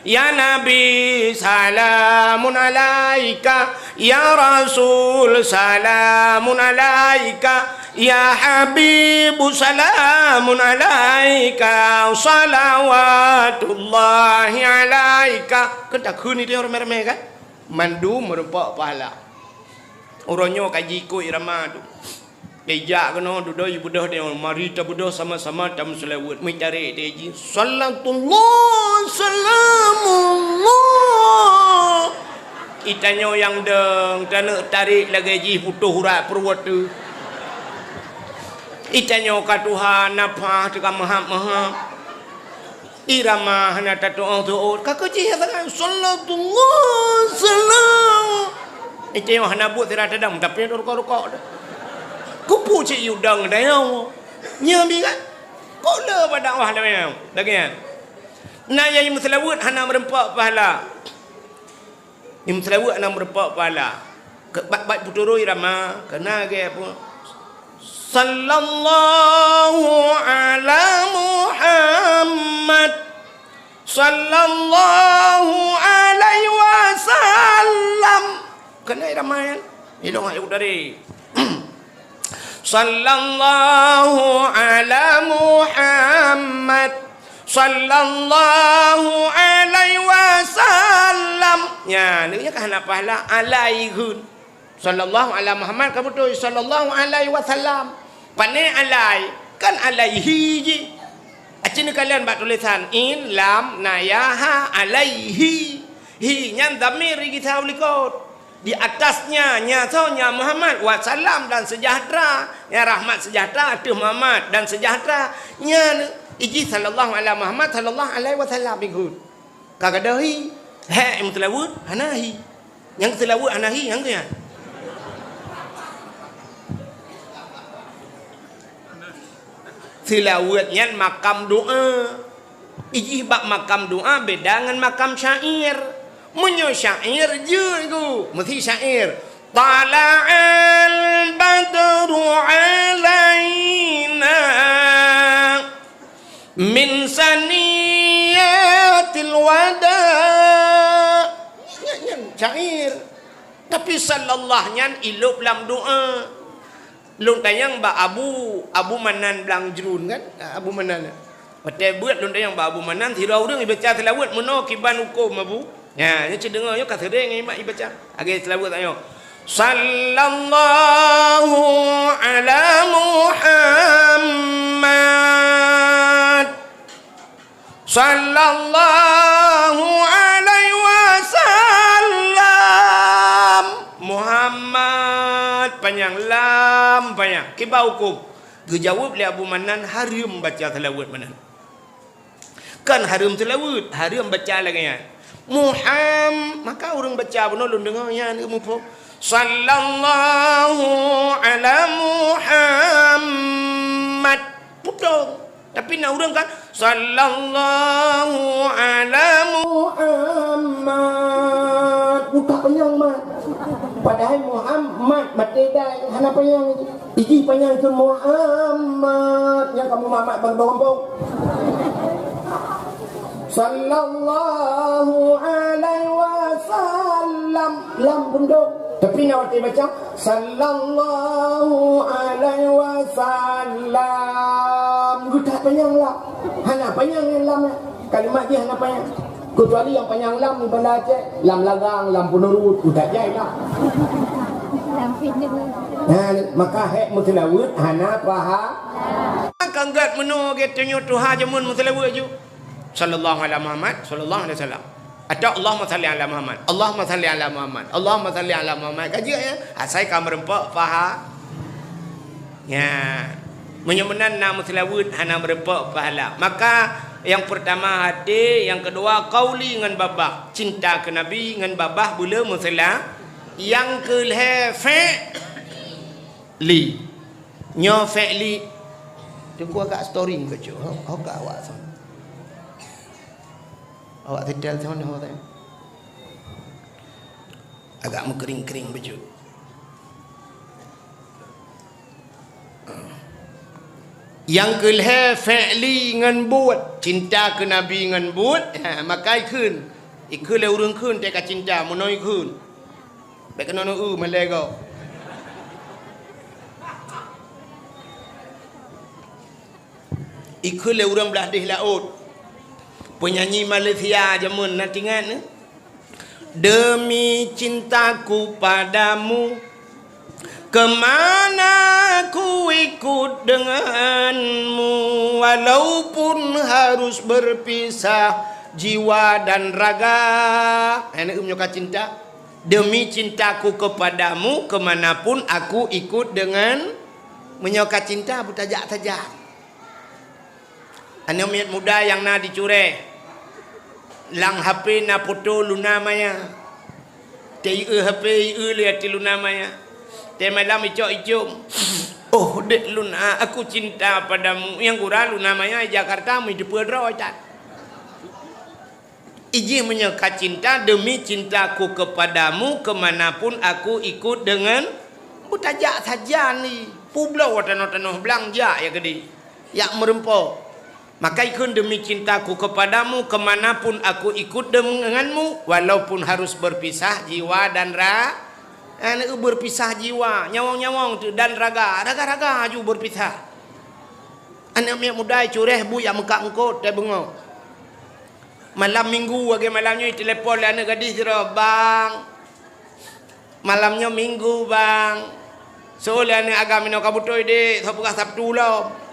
Ya Nabi, salamun alaika. Ya Rasul, salamun alaika. Ya Habibu, salamun alaika. Salawatullahi alaika. Kan takheun itu nyang ramé-ramé kan? Mandum meureumpok pahala. Uroe nyoe ka jikôt irama tu. Ijak keunoe dudoe ibeudôh tanyoe, mari tabeudôh sama-sama tameuseulaweuet. Meutarek teuh jih, salatullah, salamullah. Itanyoe nyang dong, taneuk tarek lagèe jih putôh urat pruet teuh. Itanyoe ka tuha, nafah teuka meuhab-meuhab. Irama hana tatu'oh-tu'oh, ka keuh jih nyang sagai, salatullah, salam. Itanyoe hana buet sira tadam, tapi rukok-rukok dah. Keupeue cit yue dong tanyoe? Nyoe bi kan? Kok le bak dakwah lagèe nyan? Lagèe nyan. Na nyang meuseulaweuet hana meureumpok pahala. Nyang meuseulaweuet hana meureumpok pahala. Keu, bak, bak putôh irama, keu na gèt pun. Sallallahu ala Muhammad. Sallallahu alaihi wasallam. Keu na irama nyan. Ilong ayat tadi. Sallallahu ala Muhammad. Sallallahu alaihi wasallam. Nyan, nyan ka hana pahala alaihi. Sallallahu ala Muhammad ka beutôi, sallallahu alaihi wasallam. Pane alai, kan alaihi jih. Aci neukalon bak tulisan in, lam, na ya, ha, alaihi. Hi nyan dhamir gisa u likot. Di atasnya, nya soe, nya Muhammad, wa salam dan sejahtera. Nya rahmat sejahtera ateueh Muhammad dan sejahtera. Nya ijih sallallahu ala Muhammad sallallahu alaihi wasallam ikot. Ka gadôh hi, hek nyang meuseulaweuet hana hi. Nyang seulaweuet hana hi, nyang keu nyan. Seulaweuet nyan makam doa. Ijih bak makam doa beda ngon makam syair. Meunyoe syair jeuet geuh, meusi syair. Tala'al badru alaina min saniyatil wada. Nyan, nyan syair. Tapi sallallahu nyan ilop lam doa. Lôn tanyong bak Abu, Abu Manan Blang Jruen kan? Abu Manan. Watèe beuet lôn tanyong bak Abu Manan, sidroe ureueng ibaca seulaweuet meunoe kiban huköm Abu. Nyan, nyoe cit deungoe nyoe ka seuréng ngon imat ibaca. Lagèe seulaweuet tanyoe. Sallallahu ala Muhammad. Sallallahu alaihi wasallam. Muhammad panyang, lam panyang. Kiban huköm? Geujaweueb lé Abu Manan, hareuem baca seulaweuet meunan. Kan hareuem seulaweuet, hareuem baca lagèe nyan. Muham-, maka ureueng baca bunoe lôn deungoe nyan geumuphom. Sallallahu ala Muhammad. Putong. Tapi na ureueng kan, sallallahu ala Muhammad. Utak panyang mat. Padahai Muhammad maté dai, hana panyang. Ijih panyang keu Muhammad, nyang kamoe mat-mat bak gampông. Sallallahu alaihi wasallam. Lam pundong. Tapi na watèe baca, sallallahu alaihi wasallam. Geutak panyang lam. Hana panyang nyan lam nyan. Kalimat jih hana panyang. Kecuali nyang panyang lam di Banda Aceh, lam Lagang, lam Peuneurut, udah jai lah. Lam Peuneurut. Nah, maka hek meuseulaweuet hana paha. Kan gét meunoe gét tanyoe tuha jameun meuseulaweuet ju. Sallallahu ala Muhammad, sallallahu alaihi wasallam. Atau Allahumma salli ala Muhammad, Allahumma salli ala Muhammad, Allahumma salli ala Muhammad. Ka jeuet, ya? Asai ka meureumpok paha. Ya. Meunyoe meunan na meuseulaweuet hana meureumpok pahala. Maka nyang peurtama hati, nyang keudua qauli ngon babah. Cinta keu Nabi ngon babah beu le meuseula-, nyang keu lhèe fi'li. Nyoe fi'li. Teungku agak storing keuh, ho, ho ka awak sama. Awak setel sama ho tadi. Agak meukering-kering bacut. Nyang keu lhèe fi'li ngon buet, cinta keu Nabi ngon buet, ha, maka ikheun. Ikheun lé ureueng kheun teuka cinta, meunoe ikheun. Bèk keunoe neu-eu malèe gob. Ikheun lé ureueng blah deh laôt. Peunyanyi Malaysia jameun na teuingat, eh? Demi cintaku padamu, kemana ku ikut denganmu, walaupun harus berpisah jiwa dan raga. Hai neu-eu meunyoe ka cinta. Demi cintaku kepadamu, kemanapun aku ikut dengan, meunyoe ka cinta, beutajak saja. Aneuk miet muda nyang na di Cureh, lam H P na foto Luna Maya. Teu-eu H P, eu lé ateueh Luna Maya. Teumalam icok-icok, "Oh, dek Luna, aku cinta padamu." Nyang gura Luna Maya di Jakarta, meuteupeue droe that. Ijih meunyoe ka cinta, demi cintaku kepadamu, kemanapun aku ikut dengan, beutajak sajan ni. Peubloe tanoh-tanoh blang jak ya keudeh, jak meureumpok. Maka ikheun, demi cintaku kepadamu, kemanapun aku ikut denganmu, walaupun harus berpisah jiwa dan ra-, eh, berpisah jiwa, nyawöng-nyawöng tu, dan raga, raga-raga aju berpisah. Aneuk miet muda cureh bu jak meukat eungkôt teubeungoh. Malam minggu, lagèe malam nyoe, telepon lé aneuk gadih sidroe, "Bang, malam nyoe minggu, Bang. Soe lé aneuk agam inoe ka beutôi, Dek, soe peugah Sabtu lom."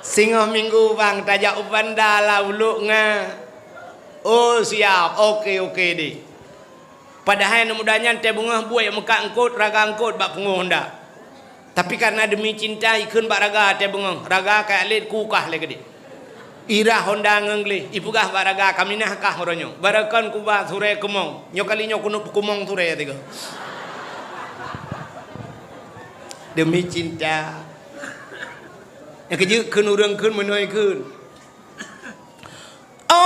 "Singoh minggu, Bang, tajak u Banda lah, ulok nga." "Oh, siap. Oke, oke, Dek." Padahai aneuk muda nyan teuh beungoh buet meukat eungkôt, raga eungkôt bak pungo honda. Tapi kareuna demi cinta, ikheun bak raga teuh beungoh, raga ka lét kukah lé keudeh. Irah honda ngon gleh, ipeugah bak raga, "Kaminah kah uroe nyoe? Barokon kuba surée keumong. Nyoe kali nyoe keuneuk peukeumong surée," tiga. Demi cinta. Nyang keujeuet kheun ureueng kheun meunoe kheun. Oh,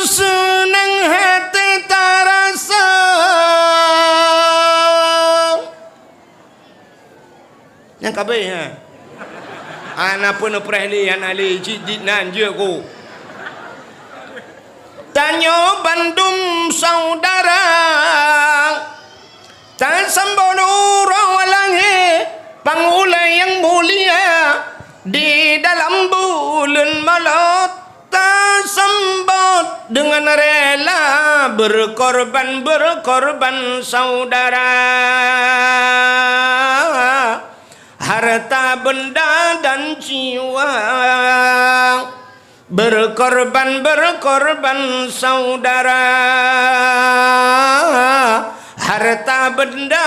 seunang hati tarasa. Nyang ka abéh, ha? Hana peunoh preh lé, hana lé, cit dit nan jeuet ku. Tanyoe bandum saudara. Tasambot uroe lahé pangulée nyang mulia di dalam buleuen Molot. Tasambot dengan rela berkorban-berkorban saudara, harta benda dan jiwa. Berkorban-berkorban saudara, harta benda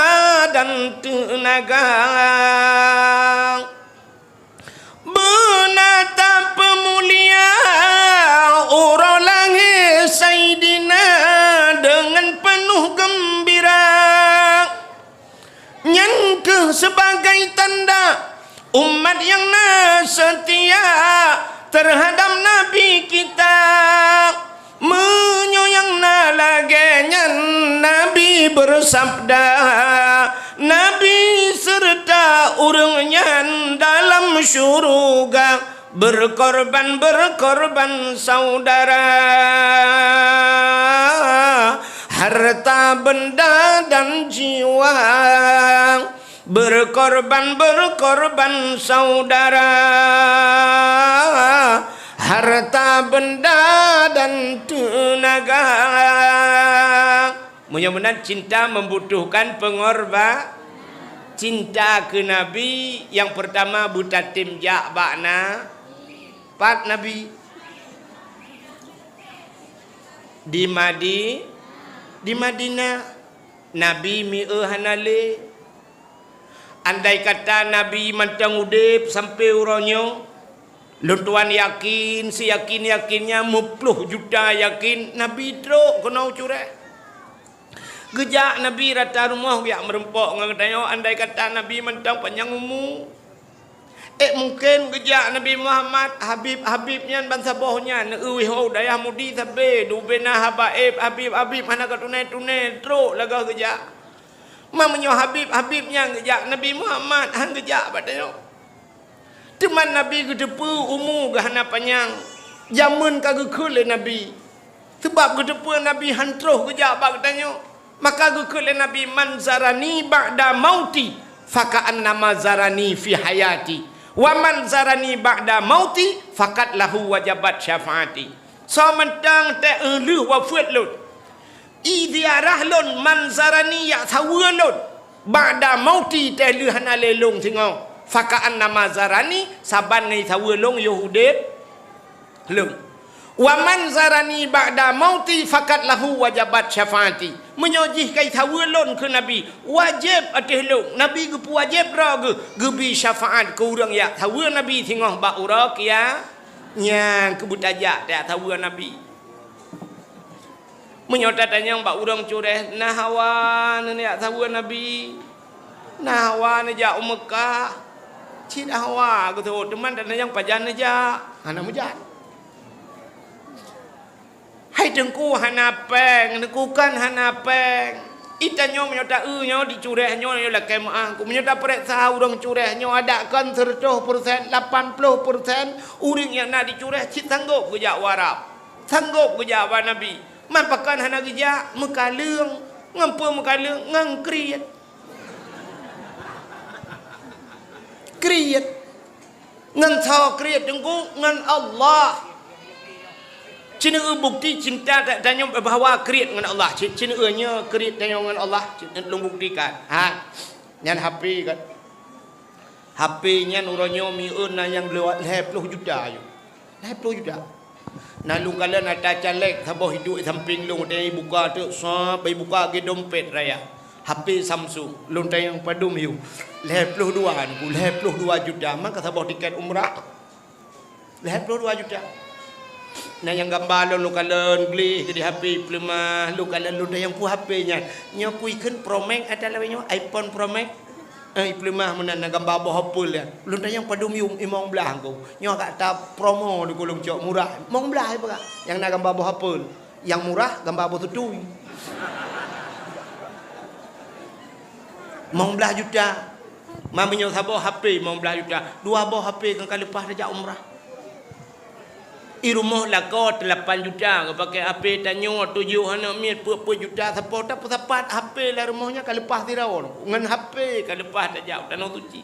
dan teunaga. Beuna tapeumulia uroe lahé Saidina deungon peunoh geumbira. Nyan kheueh sibagai tanda umat nyang na seutia teuhadab Nabi kita. Meunyoe nyang na lagée nyan, Nabi beusabda, Nabi seureuta ureuëng nyan dalam syeuruga. Berkorban-berkorban saudara, harta benda dan jiwa. Berkorban, berkorban saudara, harta benda dan tenaga. Meunyoe meunan cinta membutuhkan pengorba-, cinta keu Nabi nyang peurtama beutatem jak bak na-, pat Nabi? Di Madi-, di Madinah. Nabi mieu hana lé. Andai kata Nabi mantong udeb sampoe uroe nyoe, lôn tuan yakin, siyakin-yakinnya meuploh juta yakin Nabi trok keunoe cureh. Geujak Nabi rata rumoh geujak meureumpok ngon geutanyoe, andai kata Nabi mantong panyang umu. Eh, mungken geujak Nabi Muhammad, Habib-Habib nyan bansaboh nyan, neueu wéh ho dayah Mudi sabe, dubena haba éb, Habib-Habib hana ka tuné-tuné, trok lagah geujak. Ma meunyoe Habib-Habib nyan geujak, Nabi Muhammad han geujak bak tanyoe. Teuma Nabi geuteupeue umu geuh hana panyang, jameun ka geukheun lé Nabi. Sabab geuteupeue Nabi han troh geujak bak geutanyoe, maka geukheun lé Nabi, "Man zarani ba'da mauti, faka'annama zarani fi hayati. Wa man zarani ba'da mauti, faqad lahu wajabat syafaati." Soe mantong teuh lheueh wafeuet lôn, i ziarah lôn, man zarani, jak saweue lôn, ba'da mauti, teuh lheueh hana lé lôn singoh, faka'annama zarani, saban ngon saweue lôn yoh udeb lôn. Wa man zarani ba'da mauti, faqad lahu wajabat syafaati. Meunyoe jih ka jisaweue lôn keu Nabi, wajéb ateueh lôn, Nabi geupeuwajéb droe geuh, geubri syafaat keu ureuëng jak saweue Nabi singoh bak uroe kia-, nyan keuh beutajak tajak saweue Nabi. Meunyoe tatanyong bak ureuëng cureh, na hawa neujak saweue Nabi? Na hawa neujak u Meukah? Cit hawa geuteuôt, teuma tatanyong pajan neujak? Hana meujan. Hai Teungku, hana péng, Teungku, kan hana péng. Itanyoe meunyoe ta-eu nyoe di cureh nyoe, nyoe lakée meuáh. Meunyoe tapareksa ureuëng cureh nyoe, adak kon seureutôh persen, lapan ploh persen ureuëng nyang na di cureh cit sanggôp geujak u Arab. Sanggôp geujak bak Nabi. Man pakon hana geujak? Meukaleueng. Ngon peue meukaleueng? Ngon kriet. Kriet. Ngon soe kriet, Teungku? Ngon Allah. Ceuneuk bukti cinta ta-, tanyoe bahwa kriet ngon Allah. Ceuneuk nyoe kriet tanyoe ngon Allah. Ceuneuk lôn buktikan. Ha. Nyan H P kan. H P nyan uroe nyoe mieu na nyang lewat lhée ploh juta yue. Lhée ploh juta. Na lôn kalon ata caleg saboh iduek sampéng lôn, watée ibuka teuk sab, ibuka lagée dompet raya. H P Samsung, lôn tanyong padum yue. Lhée ploh dua, Teungku, lhée ploh dua juta, maka saboh tiket umrah. Lhée ploh dua juta. Na nyang gamba lôn, lôn kalon gleh di H P peuleumah, lôn kalon lôn tanyong peue H P nyan. Nyoe kui kheun Pro Max ata lawée nyoe, iPhone Pro Max. Eh, ipeuleumah meunan na gamba boh apel nyan. Lôn tanyong padum yum limong blaih Teungku. Nyoe agak ta promo di Kolong Cok murah. Limong blaih peugah. Nyang na gamba boh apel. Nyang murah gamba boh tutui. Limong blaih juta. Ma meunyoe saboh H P limong blaih juta. Dua boh H P kan ka leupah tajak umrah. I rumoh lakoe teulapan juta, geupaké H P tanyoe tujoh aneuk miet peuet-peuet juta, sapo tapeusapat H P lam rumoh nyan ka leupah sidroe, ngon H P ka leupah tajak u Tanoh Suci.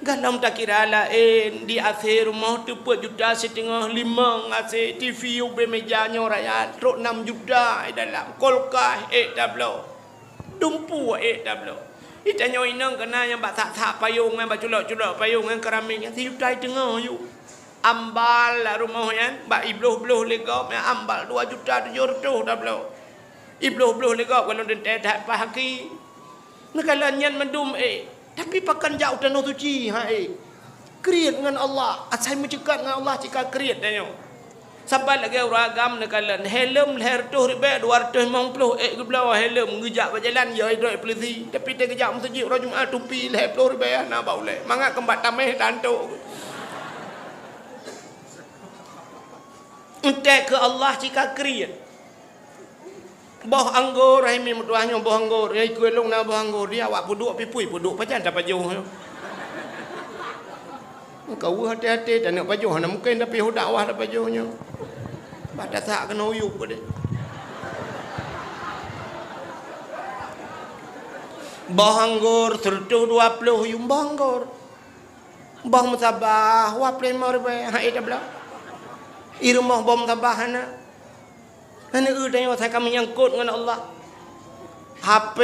Gohlom takira laén, di A C rumoh teupeuet juta siteungoh, limong A C, T V ubé meja nyoe raya, trok nam juta i dalam, kulkas ék tabloe. Dumpeue ék tabloe. Itanyoe inong keunan nyang bak sak-sak payong nyan, bak culok-culok payong nyan, keramik nyan, sijuta iteungoh yue. Ambal lam rumoh nyan, bak ibloh-bloh lé gob nyan, ambal dua juta tujoh reutôh tabloe. Ibloh-bloh lé gob, gohlom teuntée that paih aki. Neukalon nyan mandum ék. Tapi pakon jak u Tanoh Suci, ha ék. Kriet ngon Allah, asai meuceukat ngon Allah cit ka kriet tanyoe. Saban lagée ureuëng agam neukalon, helm lhée reutôh ribée dua reutôh limong ploh ék geubloe helm, geujak bak jalan, ya idroe polisi. Tapi teuh geujak meuseujid uroe Jumat, tupi lhée ploh ribée hana bak ulée. Mangat keumbak tameh tantok. Entek keu Allah cit ka kriet. Boh anggô, hai mi meutuah nyoe boh anggô, nyang ikeue lôn na boh anggô, di awak peuduek pipui, peuduek pajan tapajoh nyoe. Ka weueh até-até, taneuk pajoh, hana mungken tapi u dakwah tapajoh nyoe. Bah tasak keunoe uyueb deh. Boh anggor sireutoh dua ploh yuem boh anggor. Boh meutabah dua ploh limong ribèe, hai tabloe. I rumoh boh meutabah hana. Hana eu tanyoe asai ka meunyangkot ngon Allah. H P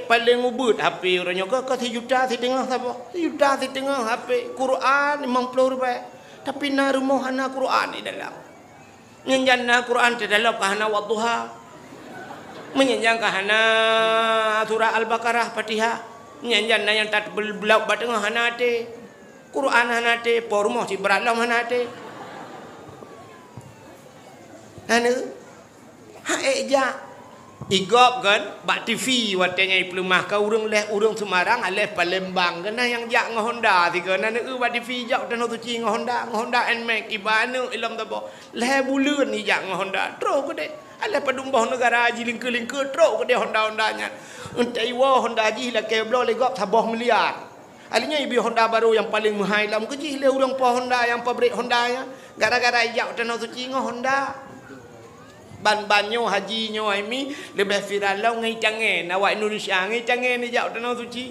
paleng ubeuet, H P uroe nyoe ka, ka sijuta siteungoh saboh. Sijuta siteungoh H P. Quran limong ploh ribèe. Tapi na rumoh hana Quran di dalam. Nyan jan na Quran teuh dalam ka hana Wadduha. Meunyan jan ka hana surah Al-Baqarah, Fatihah. Nyan jan na nyang tat bel-, beulap bak teungoh hana até. Quran hana até, po rumoh sibrat lom hana até. Hana. Ha ék jak. Igop kan, bak T V watèe nyan ipeuleumah ka ureueng lhèe ureueng Semarang, aléh Palembang. Keunan nyang jak ngon Honda sigoe. Hana eu bak T V jak u Tanoh Suci ngon Honda, ngon Honda Nmax, iba aneuk ilom saboh. Lhèe buleuen ijak ngon Honda, trok keudéh. Aléh padum boh neugara jilingkeu-lingkeu, trok keudéh Honda-Honda nyan. Eunteuk iwoe Honda jih lakèe bloe lé gob saboh miliar. Akhirnya ibi Honda barô nyang paleng meuhai lom keu jih lé ureueng po Honda nyang pabrik Honda nyan. Gara-gara ijak u Tanoh Suci ngon Honda. Ban-ban nyoe haji nyoe hai mi leubeh viral lom ngon itangen. Awak Indonesia ngon itangen ijak u Tanoh Suci.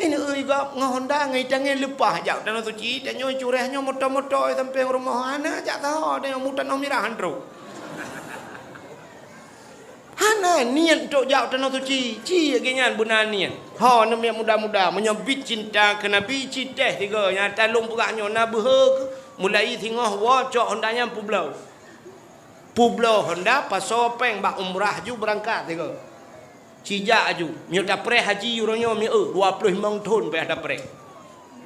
Ini eu gob ngon Honda ngon itangen leupah jak u Tanoh Suci, tanyoe cureh nyoe moto-moto sampéng rumoh hana jak saho, tanyoe mu tanoh mirah han trok. Hana niet untuk jak u Tanoh Suci, ci lagèe nyan beuna niet. Ho, aneuk miet muda-muda, meunyoe bit cinta keu Nabi, ci teh sigoe nyang talông peugah nyoe na beuhe mulai singoh woe cok Honda nyan peubloe. Peubloe Honda, pasoe péng bak umrah ju beurangkat sigoe. Ci jak aju. Miyueb tapreh haji uroe nyoe miyueb, dua ploh limong thon payah tapreh.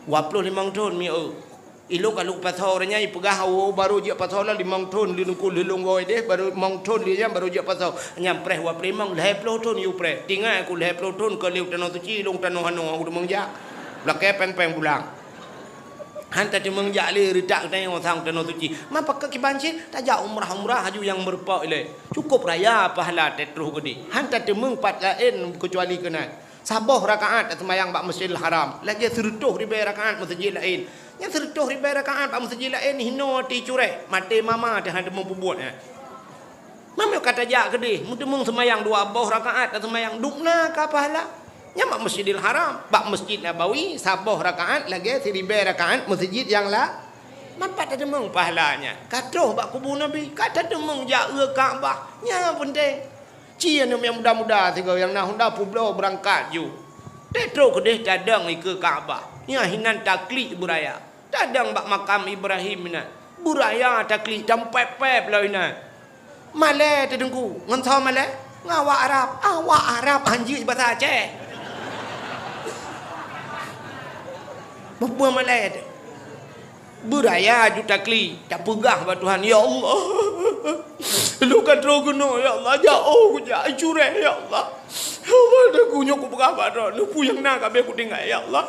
Dua ploh limong thon miyueb. Ilôn ka lôn pasoe uroe nyan ipeugah, "Oh, barô jeuet pasoe lah limong thon, lôn uku lôn goe deh, barô limong thon lé nyan barô jeuet pasoe." Nyan preh dua ploh limong, lhèe ploh thon yue preh. Tinggai ku lhèe ploh thon ka lheueh u Tanoh Suci, lôn tanoh hanoe, aku teumeung jak. Lakèe péng-péng pulang. Han tateumeung jak lé reutak geutanyoe sang u Tanoh Suci. Man pakon kiban cit tajak umrah-umrah aju nyang meurumpok ilèe. Cukup raya pahala teutroh keudéh. Han tateumeung pat laén keucuali keunan. Saboh rakaat taseumayang bak Masjidil Haram, lagèe sireutoh ribèe rakaat meuseujid laén. Nyang sireutoh ribèe rakaat bak meuseujid laén hinoe ati cureh, maté mama teuh han teumeupubuet nyan. Meunyoe ka tajak keudéh, meuteumeung seumayang dua boh rakaat taseumayang, dubna ka pahala. Nyan bak Masjidil Haram, bak Masjid Nabawi, saboh rakaat lagèe siribèe rakaat meuseujid nyang la-, man pat tateumeung pahala nyan. Ka troh bak kubu Nabi, ka tateumeung jak u Ka'bah. Nyan peunteng. Ci aneuk nyang muda-muda sigoe nyang na Honda peubloe beurangkat ju. Teutroh keudéh tadong ikeue Ka'bah. Nyan hinan taklik beuraya. Tadong bak makam Ibrahim inan. Beuraya taklik tampép-pép lom inan. Malèe teuh Teungku, ngon soe malèe? Ngon awak Arab. Awak Arab han jeuet basa Aceh. Peue malèe teuh? Beuraya ju taklik, tapeugah bak Tuhan, "Ya Allah, lôn ka troh keunoe, ya Allah, jak oh kujak cureh, ya Allah. Ya Allah, dan ku nyoe kupeugah bak Droeneuh, peue nyang na ka abéh kutinggai, ya Allah.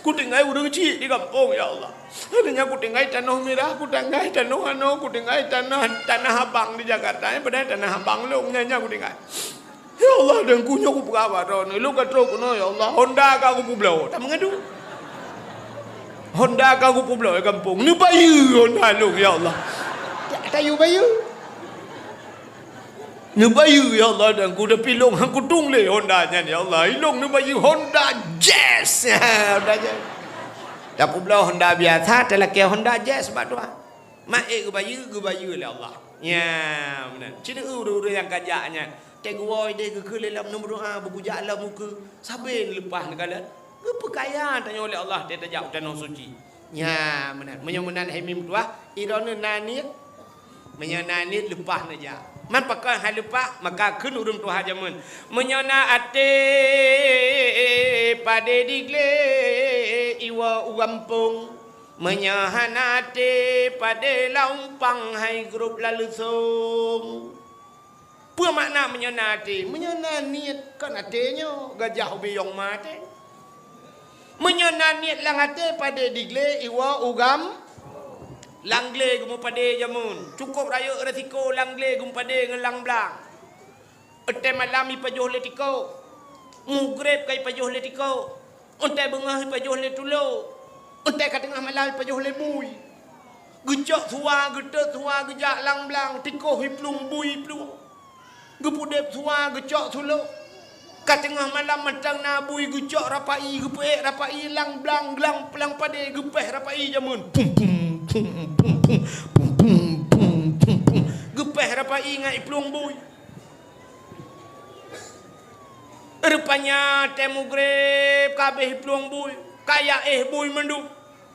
Kutinggai ureueng chik di gampông, ya Allah. Akhirnya kutinggai tanoh mirah, kutinggai tanoh anoe, kutinggai tanah, tanah abang di Jakarta, nyang padahai tanah abang lôn nyan, nyan kutinggai." Ya Allah, dan ku nyoe kupeugah bak Droeneuh, lôn ka troh keunoe, ya Allah, Honda ka kupeubloe. Tameungadu. Honda ka kupeubloe di gampông. Neubayeue Honda lôn, ya Allah. Ta-, tayue bayeue. Neubayeue, ya Allah, dan ku tapi lôn han kutueng lé Honda nyan, ya Allah. Ilôn neubayeue Honda Jazz. Honda Jazz. Tapeubloe Honda biasa, talakèe Honda Jazz bak Tuhan. Mak ék geubayeue, geubayeue lé Allah. Nya, meunan. Ci neu ureueng-ureueng nyang ka jak nyan. Teuh geuwoe idéh geukheun lé lom neumeudoa, beugujak lom ukeue. Sabe neuleupah neukalon. Geupeukaya tanyoe lé Allah teuh tajak u Tanoh Suci. Nya, meunan. Meunyoe meunan hai mi meutuah, droeneuh na niet. Meunyoe na niet, leupah neujak. Man pakon han leupah, maka kheun ureueng tuha jameun. Meunyoe na até padé diglé iwoe u gampông. Meunyoe hana até padé lam umpang hai grob laleusông. Peue makna meunyoe na até? Meunyoe na niet kon até nyoe, gajah ubiyong ma até. Meunyoe na niet lam até padé diglé iwoe u gam-, lam glé geumeupadé jameun. Cukôp rayeuk resiko lam glé geumeupadé ngon lam blang. Watèe malam ipajoh lé tiko, mugreb ka ipajoh lé tiko, watèe beungoh ipajoh lé tulo, watèe ka teungoh malam ipajoh lé bui. Geucok suwa, geutot suwa, geujak lam blang, tiko iplueng, bui iplueng. Geupeudeb suwa, geucok sulo. Ka teungoh malam mantong na bui geucok rapai, geupeuék rapai lam blang, lam padé geupéh rapai jameun. Pum, pum, pum, pum, pum, pum, pum, pum, pum, pum. Geupéh rapai ngon iplueng bui. Rupanya watèe mugreb ka abéh iplueng bui, ka jak éh bui mandum.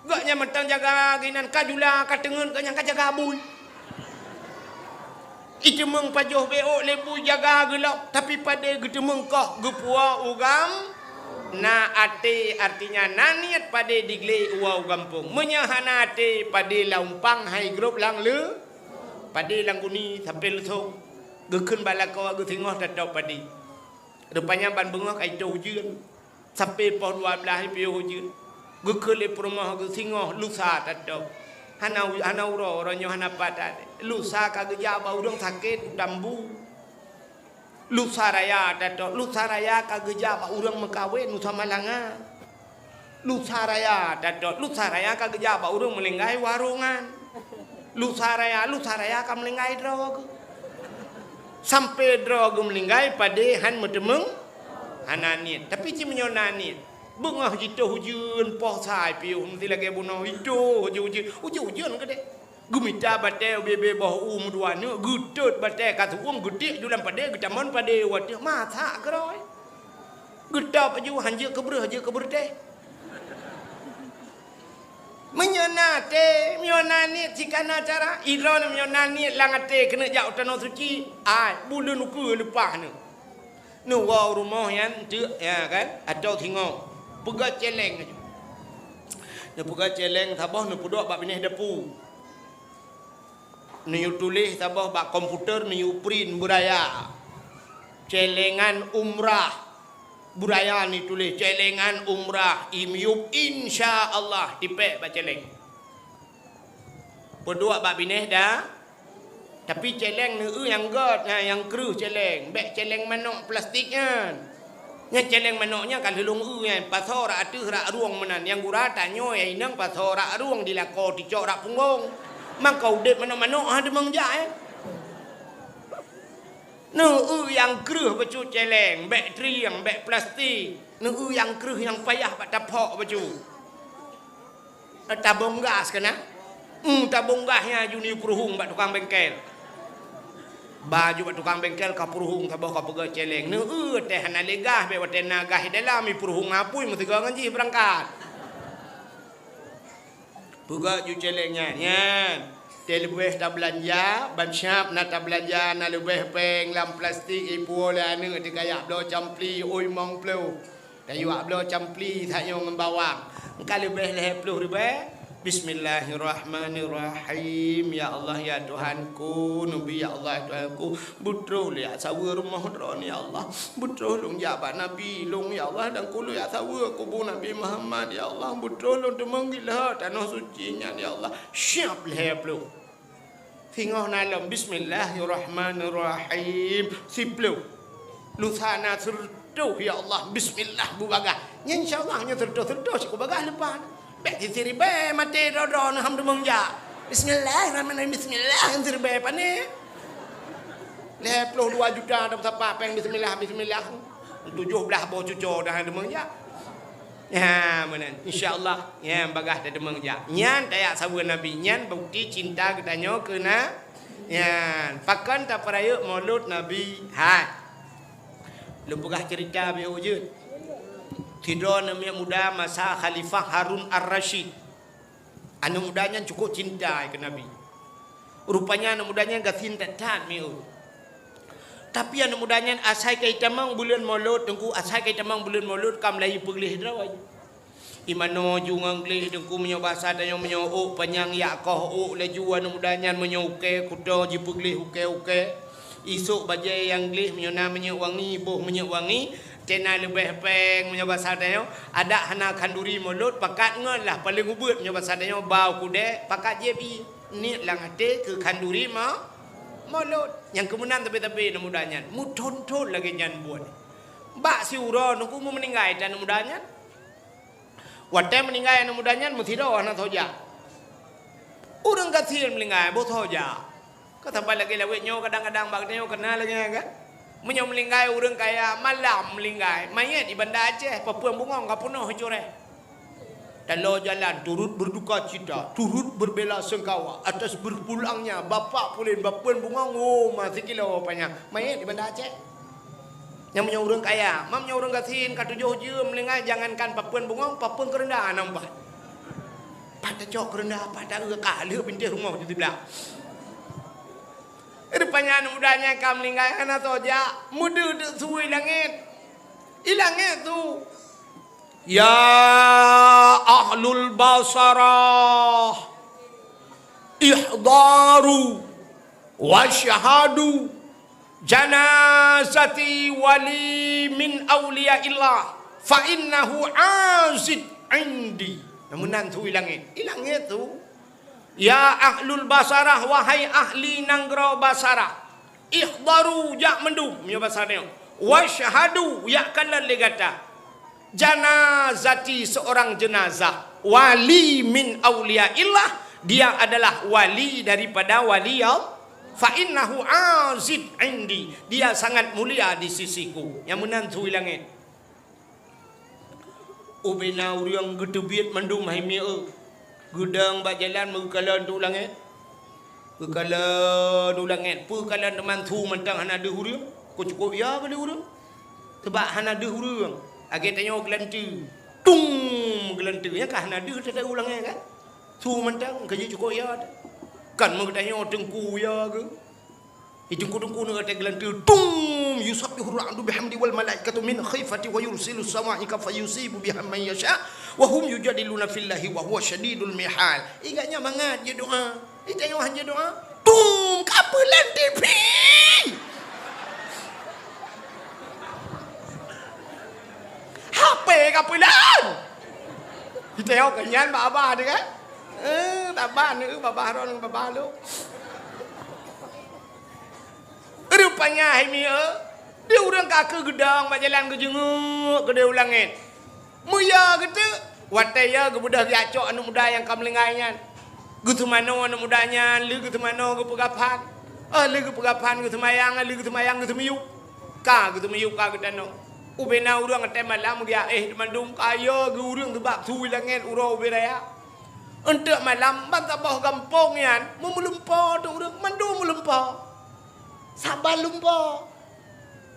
Gobnyan mantong jaga ginan ka jula ka teungeut, gobnyan ka jaga bui. Iteumeung pajoh beuôk lé bui jaga geulok, tapi padé geuteumeung koh geupuwoe u gam-, na até, artinya na niet padé diglé uwoe u gampông. Meunyoe hana até, padé lam umpang hai grob lam le-, padé lam guni sampoe leusong. Geukheun bak lakoe geusingoh tatôb padé. Rupanya ban beungoh ka jitôh ujeuen. Sampoe poh dua blaih piôh ujeuen. Geukheun lé peurumoh geuh singoh lusa tatôb. Hana u-, hana uroe, uroe nyoe hana pat. Lusa ka geujak bak ureueng sakét u Tambu. Lusa raya tatôb, lusa raya ka geujak bak ureueng meukawen u Samalanga. Lusa raya tatôb, lusa raya ka geujak bak ureueng meulinggai warongan. Lusa raya, lusa raya ka meulinggai droe geuh. Sampoe droe geuh meulinggai padé han meuteumeung, hana niet. Tapi cit meunyoe na niet, beungoh jitôh ujeuen poh sai piôh meusti lagèe bunoe jitôh ujeuen-ujeuen, ujeuen-ujeuen keudéh. Geumita batèe ubé-bé boh u meudua neuk, geutot batèe ka su'ueng, geutiek ju lam padé, geutamong padé u ateueh, masak keudroe. Geutôb aju, han jeuet keu breueh, jeuet keu beureutéh. Meunyoe na até, meunyoe na niet, cit kana cara. Idroe meunyoe na niet lam até keuneuk jak u tanoh suci, ai, buleuen ukeue leupah neuh. Neuwoe u rumoh nyan teuk, ya kan, atau singoh. Peugah céléng aju. Neupeugah céléng saboh neupeuduek bak binéh dapu. Neuyue tuléh saboh bak komputer, neuyue print beuraya. Céléngan umrah. Beuraya neuyue tuléh, céléngan umrah, i miyueb insya Allah, tipék bak céléng. Peuduek bak binéh da-, tapi céléng neu-eu nyang göt, na nyang kreueh céléng, bèk céléng manok plastik nyan. Nyan céléng manok nyan ka lheueh lôn eu nyan, pasoe rak ateueh rak rueng meunan. Nyang gura tanyoe nyang inong pasoe rak rueng dilakoe ticok rak punggong. Mangka udép manok-manok ha teumeung jak, eh. Neu-eu nyang kreueh bacut céléng, bèk trieng, bèk plastik. Neu-eu nyang kreueh nyang payah bak taphok bacut. Tabong gas keunan. Hmm, tabong gas nyan aju neuyue peuruhueng bak tukang bengkel. Ba aju bak tukang bengkel ka peuruhueng saboh ka peugah céléng. Neu-eu teuh hana lé gas, bèk watèe na gas di dalam, i peuruhueng apui meusigoe ngon jih beurangkat. Peugah aju céléng nyan, nyan. Teuh leubeh tabeulanja, ban siap na tabeulanja, na leubeh péng lam plastik, ipuwoe lé aneuk teuh ka jak bloe campli, oi mong ploh. Tayue bloe campli tanyoe ngon bawang. Ka leubeh lhèe ploh ribèe. Bismillahirrahmanirrahim. Ya Allah, ya Tuhanku, Nabi, ya Allah, ya Tuhanku, beutroh lôn jak saweue rumoh droeneuh, ya Allah. Beutroh lôn jak bak Nabi lôn, ya Allah, dan kulôn jak saweue kubu Nabi Muhammad, ya Allah. Beutroh lôn teumeung gila tanoh suci nyan, ya Allah. Siap lhèe ploh. Singoh na lom, bismillahirrahmanirrahim. Siploh. Lusa na sireutoh, ya Allah, bismillah beubagaih. Nyan insya Allah nyoe sireutoh-sireutoh cit beubagaih leupah. Bèk siribèe maté droe-droe neuh han teumeung jak. Bismillahirrahmanirrahim, bismillah, siribèe pané. Lhèe ploh dua juta dah sapat péng bismillah, bismillah. Tujoh blah boh cuco dah han teumeung jak. Nyan meunan. Insya Allah, nyan bagaih tateumeung jak. Nyan tajak saweue Nabi. Nyan bukti cinta geutanyoe keu na-, nyan. Pakon tapeurayeuk Maulud Nabi? Hai. Lôn peugah ceurita beuh jeuet. Sidroe aneuk muda masa Khalifah Harun Ar-Rasyid. Aneuk muda nyan cukup cinta keu Nabi. Rupanya aneuk muda nyan gasien that-that miuet. Tapi aneuk muda nyan asai ka jitamong buleuen Maulud, Teungku, asai ka jitamong buleuen Maulud ka mulai jipeugleh droe. Imanoe ju ngon gleh, Teungku, meunyoe basa tanyoe meunyoe ôk panyang jak koh ôk laju aneuk muda nyan, meunyoe ukée kuto jipeugleh ukée-ukée. Isôk bajée nyang gleh, meunyoe na minyeuk wangi, boh minyeuk wangi, tena leubeh péng meunyoe basa tanyoe, adak hana khanduri Maulud, pakat ngon lah paleng ubeuet meunyoe basa tanyoe, bau kudée, pakat jieb ié. Niet lam até keu khanduri ma-, Maulud. Nyang keu meunan sabe-sabe aneuk muda nyan, meuthon-thon lagée nyan buet. Bak siuroe Teungku, meuninggai that aneuk muda nyan. Watée meuninggai aneuk muda nyan, meusidroe hana soe jak. Ureuëng gasien meuninggai, boh soe jak. Ka saban lagée lawét nyoe kadang-kadang bak geutanyoe ka na lagée nyan kan? Meunyoe meulinggai ureuëng kaya, malam meulinggai, manyét di Banda Aceh, papeuen bungöng ka peunoh curée. Talo jalan turut berduka cita, turut berbela sengkawa atas berpulangnya bapak pulen papeuen bungöng, oh, ma sikilo panyang, manyét di Banda Aceh. Nyang meunyoe ureuëng kaya, ma meunyoe ureuëng gasien ka tujoh jeuem meulinggai, jangankan papeuen bungöng, papeuen keureunda hana meubat. Pat tacok keureunda, pat taeu ka lheueh bintéh rumoh di siblah. Rupanya aneuk muda nyan ka meulinggai, hana soe jak, meudeuh-deuh su i langét. I langét su, "Ya ahlul Basarah, ihdaru wasyhadu janazati wali min auliyaillah, fa innahu azid indi." Namun nan su i langét. I langét su. "Ya ahlul Basarah, wahai ahli nanggroe Basarah, ihdaru, jak mandum," meunyoe basa nyoe, "wasyhadu, jak kalon lé gata, janazati, seorang jenazah, wali min auliyaillah, dia adalah wali daripada wali Allah, fa innahu azid indi, dia sangat mulia di sisiku." Nyang meunan su i langét. Ubena ureuëng geuteubiet mandum hai mieu, geudong bak jalan meugeukalon u langét. Geukalon u langét, peu kalon teuma su mantong hana deuh ureuëng. Kon cukôp ya kali ureuëng. Sabab hana deuh ureuëng. Lagée tanyoe geulanteue. Tung! Geulanteue. Nyan ka hana deuh teuh u langét kan? Su mantong ka jicukôp ya teuh. Kan meugeutanyoe teungku ya geuh. Di teungku-teungku nyoe watée geulanteue, tum! Yusabbihur ra'du bihamdi wal malaikatu min khifati wa yursilus sawa'iqa fayusibu biha man yasha wa hum yujadiluna fillahi wa huwa syadidul mihal. Ingat nyan mangat jeuet doa. Di tanyoe han jeuet doa. Tum! Ka peulan T V! H P ka peulan! Di tanyoe keunyan bak abah teuh kan? Eh, babah neu, babah ron, babah lôn. Rupanya hai mieu, di ureuëng ka keu geudong bak jalan geujeungeuk keudeh u langét. Meuya geuteuk, watée ya geubeudôh geujak cok aneuk muda nyang ka meulinggai nyan. Geuseumanoe aneuk muda nyan, lheueh geuseumanoe geupeugaphan. Oh, lheueh geupeugaphan geuseumayang, lheueh geuseumanyang geuseumiyueb. Ka geuseumiyueb ka geutanoe. Ubena ureuëng watée malam geuyak éh mandum kaya geu ureuëng sabab su i langét uroe ubé raya. Eunteuk malam ban saboh gampông nyan meumulumpo teuh ureuëng mandum mulumpo. Saban lumpo.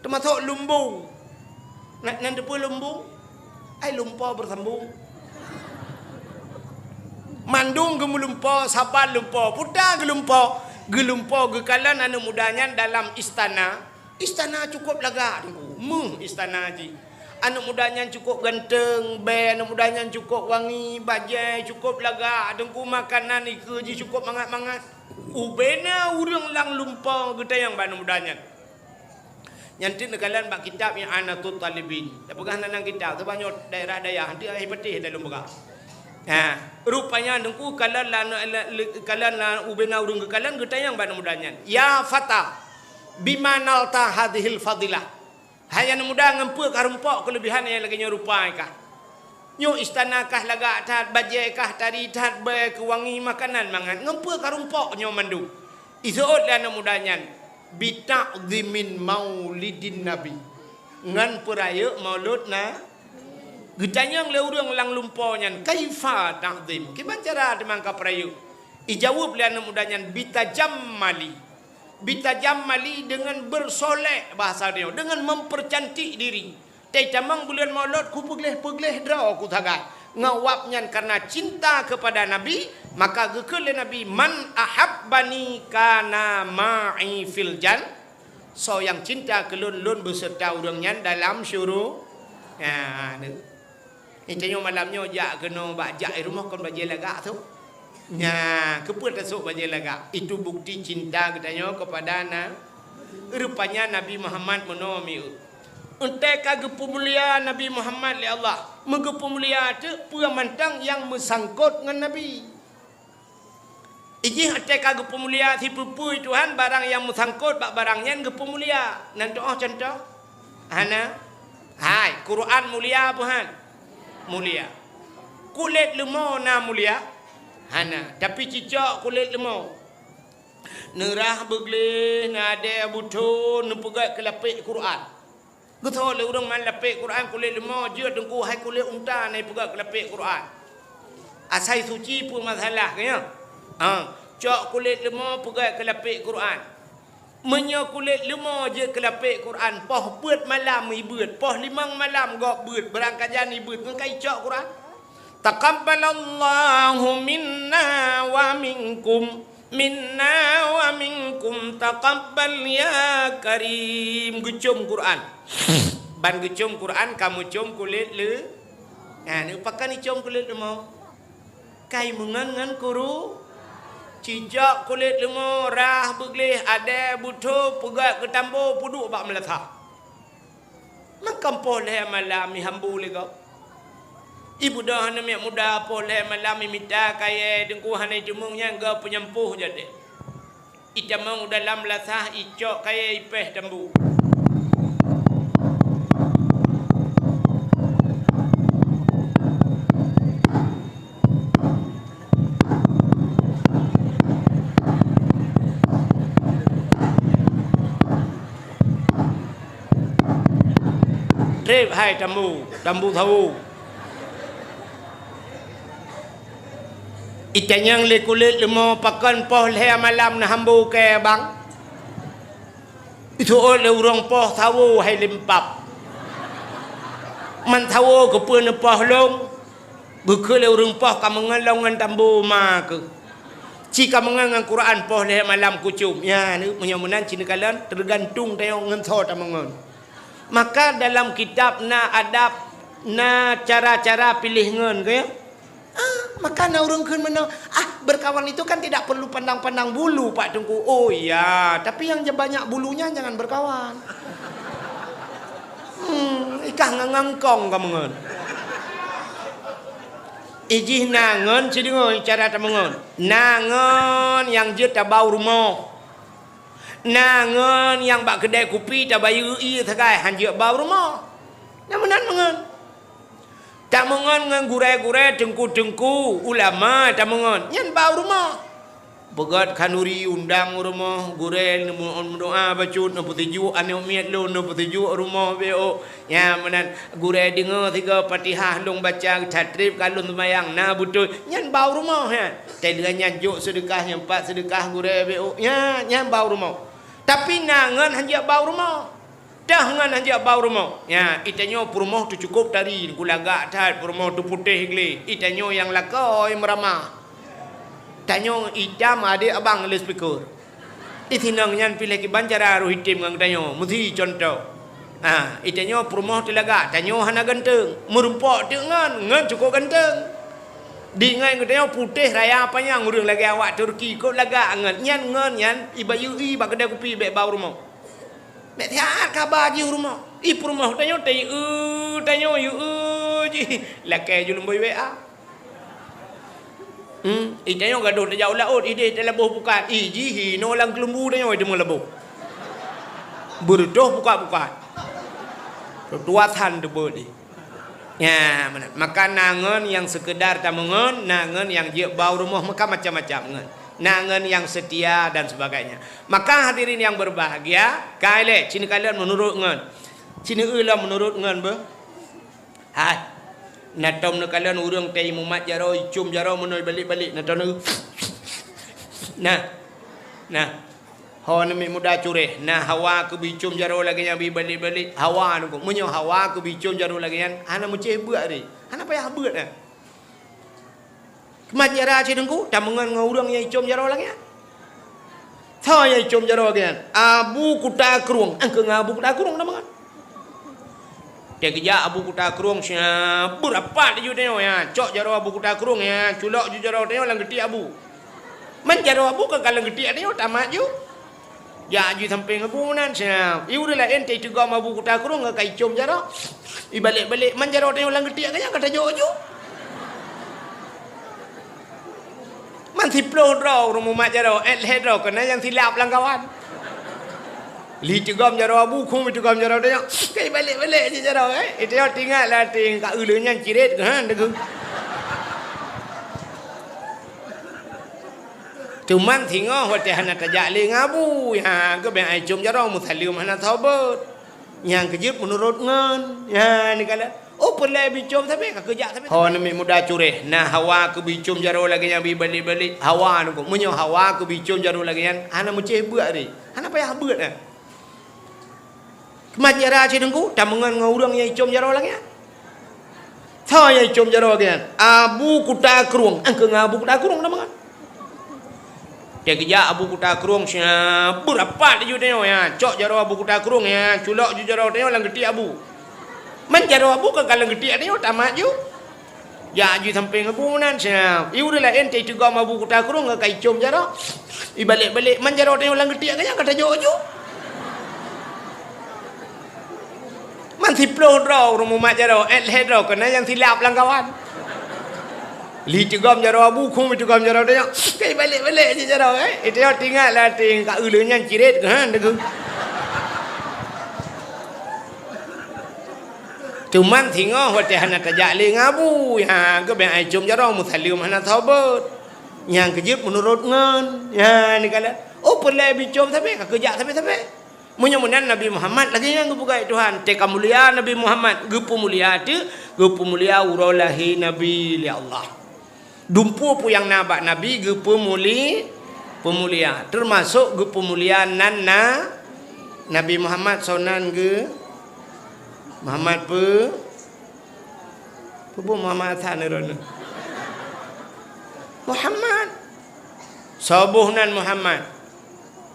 Teumasok lumbung. Na, nan teupeue lumbung? Ai lumpo beusambung. Mandum geumulumpo, saban lumpo, puta geulumpo. Geulumpo geukalon aneuk muda nyan dalam istana. Istana cukôp lagak teungku. Meuh istana jih. Aneuk muda nyan cukôp ganteng, bée aneuk muda nyan cukôp wangi, bajée cukôp lagak teungku, makanan ikeue jih cukôp mangat-mangat. Ubena ureuëng lam lumpo geutanyong bak aneuk muda nyan. Nyan teuk neukalon bak kitab I'anatut Talibin. Tapeugah nan kitab, sabab nyoe daerah dayah, hana patéh dalam peugah. Ha, rupanya teungku kalon la, la, la, kalon la ubena ureuëng geukalon geutanyong bak aneuk muda nyan. "Ya fata, bima nalta hadhil fadilah?" Hai aneuk muda, ngon peue karumpok keuleubihan nyang lagée nyoe rupa kah? Nyoe istana kah lagak that, bajée kah tari that, bée keuh wangi, makanan mangat. Ngon peue karumpok nyoe mandum? Iseuôt lé aneuk muda nyan, "Bita'zimin maulidin Nabi." Ngon peurayeuk maulud na. Geutanyong lé ureuëng lam lumpo nyan, "Kaifa ta'zim?" Kiban cara teuma kapeurayeuk? Ijaweueb lé aneuk muda nyan, "Bitajammali." Bitajammali deungon bersolek, bahasa dia, deungon mempercantik diri. Teutamong buleuen Maulud, kupeugleh-peugleh droe kusagai. Ngon wab nyan karena cinta kepada Nabi, maka geukheun lé Nabi, "Man ahabbani kana ma'i fil jan." Soe nyang cinta keu lôn, lôn beuseureuta ureuëng nyan dalam syuru-, ha, tu. Nyan tanyoe malam nyoe jak keunoe bak jak i rumoh kon bajée lagak tu. Nya, keupeue tasôk bajée lagak? Itu bukti cinta geutanyoe kepada na-, rupanya Nabi Muhammad meunoe mieu. Eunteuk ka geupeumulia Nabi Muhammad lé Allah, meugeupeumulia teuk peue mantong nyang meusangkot ngon Nabi. Ijih watée ka geupeumulia sipeue-peue Tuhan, barang nyang meusangkot bak barang nyan geupeumulia. Nan teuoh cuntoh? Hana. Hai, Quran mulia peu han? Mulia. Kulét leumo na mulia? Hana. Tapi cicok kulét leumo. Neurah beugleh, neudeh butho, neupeugét keu lapék Quran. Geutho lé ureuëng man lapék Quran kulét leumô, jeuet teungku hai kulét unta na ipeugét keu lapék Quran. Asai suci peue masalah keu nyan? Ha, cok kulét leumô peugét keu lapék Quran. Meunyoe kulét leumô jeuet keu lapék Quran, poh beuet malam ibeuet, poh limong malam gob beuet, beurangkajan ibeuet, ngon ka icok Quran. Taqabbalallahu minna wa minkum, minna wa minkum taqabbal ya karim. Geucom Quran. Ban geucom Quran ka meucom kulét le. Nah, ni pakon icom kulét leumô? Kai meungon ngon kuru. Cicok kulét leumô, rah beugleh, adée butho, peugét keu tambo, peuduek bak meulasah. Maka poh lhée malam ihambu lé gob. Ibeudôh aneuk miet muda poh lhée malam imita kayée, teungku hana iteumeung nyan gob peunyampôh jadi. Itamong u dalam lasah, icok kayée ipéh tambu. Treb hai tambu, tambu sawo. Itanyong lé kulét leumô pakon poh lhée malam neuhambu kée bang. Iseuôt lé ureuëng poh sawo hai limpab. Man sawo keupeue neupoh lom? Geukheun lé ureuëng poh ka meungon lom ngon tambu ma keuh. Ci ka meungon ngon Quran poh lhée malam kucom. Ya, meunyoe meunan ci neukalon teugantung tanyoe ngon soe tameungon. Maka dalam kitab na adab, na cara-cara piléh ngon, keu ya? Ah, maka na ureuëng kheun meunoe, "Ah, berkawan itu kan tidak perlu pandang-pandang bulu, Pak Teungku." Oh iya, tapi yang je-, banyak bulunya jangan berkawan. Hmm, ikah ngang-ngang kong ka meungon. Ijih na ngon sideungoe cara tameungon. Na ngon nyang jeuet tabau rumoh. Na ngon nyang bak keudè kupi tabayeue ié sagai han jeuet bau rumoh. Na meunan meungon. Tameungon ngon gurée-gurée, teungku-teungku, ulama tameungon, nyan bau rumoh. Peugét khanuri, undang u rumoh gurée, neumeudoá bacut, neupeusijuek aneuk miet lôn, neupeusijuek rumoh B O. Nyan meunan, gurée deungoe sigoe Fatihah lôn baca, that treb ka lôn seumayang, na beutôi, nyan bau rumoh nyan. Teuh lheueh nyan jok seudeukah, nyan pat seudeukah gurée B O, nyan, nyan bau rumoh. Tapi na ngon han jeuet bau rumoh. Teuh ngon han jeuet bau rumoh. Nyan, itanyoe peurumoh teuh cukôp tari, kulagak that, peurumoh teuh putéh gleh. Itanyoe nyang lakoe meuramah. Tanyoe itam adék abang loudspeaker. Itinong nyan piléh kiban cara roh item ngon geutanyoe, meusi cuntoh. Ha, itanyoe peurumoh teuh lagak, tanyoe hana ganteng. Meurumpok teuk ngon, ngon cukôp ganteng. Di ngon geutanyoe putéh raya panyang ureuëng lagée awak Turki, kôb lagak ngon. Nyan ngon nyan, ibayeue ié bak keudè kupi bék bau rumoh. Bék siat kaba jih u rumoh. Ié peurumoh tanyoe, tayue, tanyoe yue jih. Lakée ju leumbôi W A. Hmm, itanyoe gadôh tajak u laôt, ideh talaboh pukat. Ih, jih inoe lam keuleumbu tanyoe teuma laboh. Beureutoh pukat-pukat. Tutoe san teubeuet jih. Nyan, meunan. Maka na ngon nyang seukeudar tameungon, na ngon nyang jeuet bau rumoh, maka macam-macam ngon. Na ngon nyang seutia dan sebagainya. Maka hadirin yang berbahagia, ka ilée, ci neukalon meunurot ngon. Ci neueu lom meunurot ngon beuh. Hai. Na tom neukalon ureuëng teuh imumat jaroe, icom jaroe meunoe ibalek-balek. Na tom neu-, nah. Nah. Ho aneuk miet muda cureh, na hawa keu bicom jaroe lagée nyan beuibalek-balek. Hawa nungku. Meunyoe hawa keu bicom jaroe lagée nyan, hana meucéh beuet deh. Hana payah beuet nyan. Keumat jih rhah cit teungku, tameungon ngon ureuëng nyang icom jaroe lagée nyan. Soe nyang icom jaroe lagée nyan? Abu Kuta Krueng. Angkeu ngon Abu Kuta Krueng tameungon. Teukeujak Abu Kuta Krueng siap beurapat laju tanyoe, ya. Cok jaroe Abu Kuta Krueng, ya. Culok ju jaroe tanyoe lam geutiek Abu. Man jaroe Abu ka lam geutiek tanyoe tamat ju. Jak ju sampéng Abu nan siap. Ié ureuëng laén teuh iteugom Abu Kuta Krueng ka icom jaroe. Ibalek-balek man jaroe tanyoe lam geutiek ka nyan ka tajok ju. Man siploh droe ureuëng mumat jaroe, eh, lhée droe keunan nyang silap lam kawan. Lheueh teugom jaroe Abu, kheun teugom jaroe tanyoe. Kai balek-balek jih jaroe, eh. Itu nyang tinggai lam até ka ulée nyan ciret, ha, deugeue. Cuman singoh watée hana tajak lé ngon Abu, nyan keuh bék ai com jaroe, meusaleuem hana soe beuet. Nyang keujeuet meunurot ngon, nyan kala. Oh, peureulée bicom sabe ka keujak sabe. Ho aneuk muda cureh, na hawa keu bicom jaroe lagée nyan, bi balek-balek. Hawa nungku. Meunyoe hawa keu bicom jaroe lagée nyan, hana meucéh beuet ri. Hana payah beuet na. Keumacara cit teungku, tameungon ngon ureuëng nyang icom jaroe lagée nyan. Soe nyang icom jaroe lagée nyan? Abu Kuta Krueng. Angkeu ngon Abu Kuta Krueng tameungon. Teukeujak Abu Kuta Krueng siap beurapat laju tanyoe, ya. Cok jaroe Abu Kuta Krueng, ya. Culok ju jaroe tanyoe lam geutiek Abu. Man jaroe Abu ka lam geutiek tanyoe tamat ju. Jak ju sampéng Abu nan siap. I ureuëng laén teuteugom Abu Kuta Krueng ka icom jaroe. I balek-balek man jaroe tanyoe lam geutiek ka nyang ka tajok ju. Man siploh droe ureuëng mumat jaroe, eh, lhée droe keunan nyang silap lam kawan. Li teugom jaroe Abu, kung teugom jaroe tanyoe. Kai balek-balek je jaroe, eh. Itu yang tinggal lah ting ka uleu nyan ciret ke, ha, degu. Cuman singoh watée hana tajak lé ngon Abu, nyan keuh bék ai com jaroe, meusaleuem hana soe beuet. Nyang keujeuet meunurot ngon, nyan kala. Oh, peureulée bicom sabe ka keujak sabe-sabe. Meunyoe meunan Nabi Muhammad lagée nyan geupeugah Tuhan, teuka mulia Nabi Muhammad, geupeumulia teuk, geupeumulia uroe lahé Nabi lé Allah. Dumpeue peue nyang na bak Nabi geupeumuli-, peumulia, teumasok geupeumulia nan na Nabi Muhammad, soe nan geuh Muhammad peu-, peue Muhammad Hasan droeneuh. Muhammad. Soe boh nan Muhammad?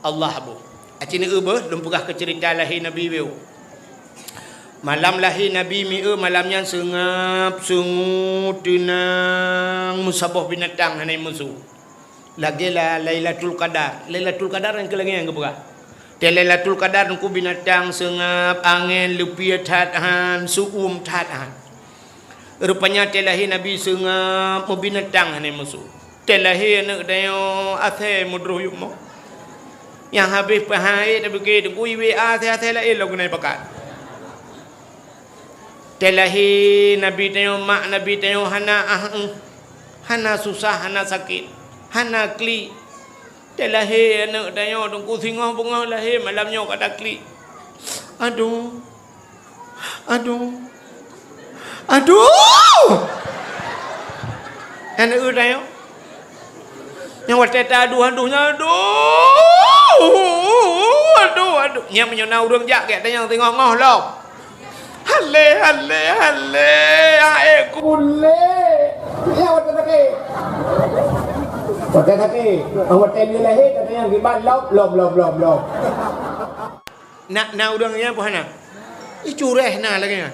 Allah boh. Aci neueu beuh, lôn peugah keu ceurita lahé Nabi beu. Malam lahé Nabi mieu malam nyan seungab, seungue, teunang, meusaboh binatang hana musu. Lagée la-, Lailatul Qadar. Lailatul Qadar nyang keu lagée nyang geupeugah. Tée Lailatul Qadar nungku binatang seungab, angén, leupie that han, seu-uem that han. Rupanya tée lahé Nabi seungab, meubinatang hana musu. Tée lahé aneuëk tanyoe asée meudroh yup mo. Nyang habéh peuhai tapiké teungku iwé asée-asée laén lom keunoe pakat. Tée lahé Nabi tanyoe, mak Nabi tanyoe hana ah, hana susah, hana sakét, hana klik. Tée lahé aneuëk tanyoe teungku singoh beungoh lahé malam nyoe ka taklik. Aduh. Aduh. Aduh! Aneuëk tanyoe. Nyang watée ta aduh-aduh nyan, aduh! Aduh, aduh. Nyang meunyoe na ureuëng jak gét tanyong singoh ngoh lom. Hale, hale, hale, aéku. Ulé. Ya, watée sakét. Watée sakét. Watée lé lahé, katanya giban lom, lom, lom, lom, lom. Na, na ureuëng nyan peue hana? Ih, cureh na lagée nyan.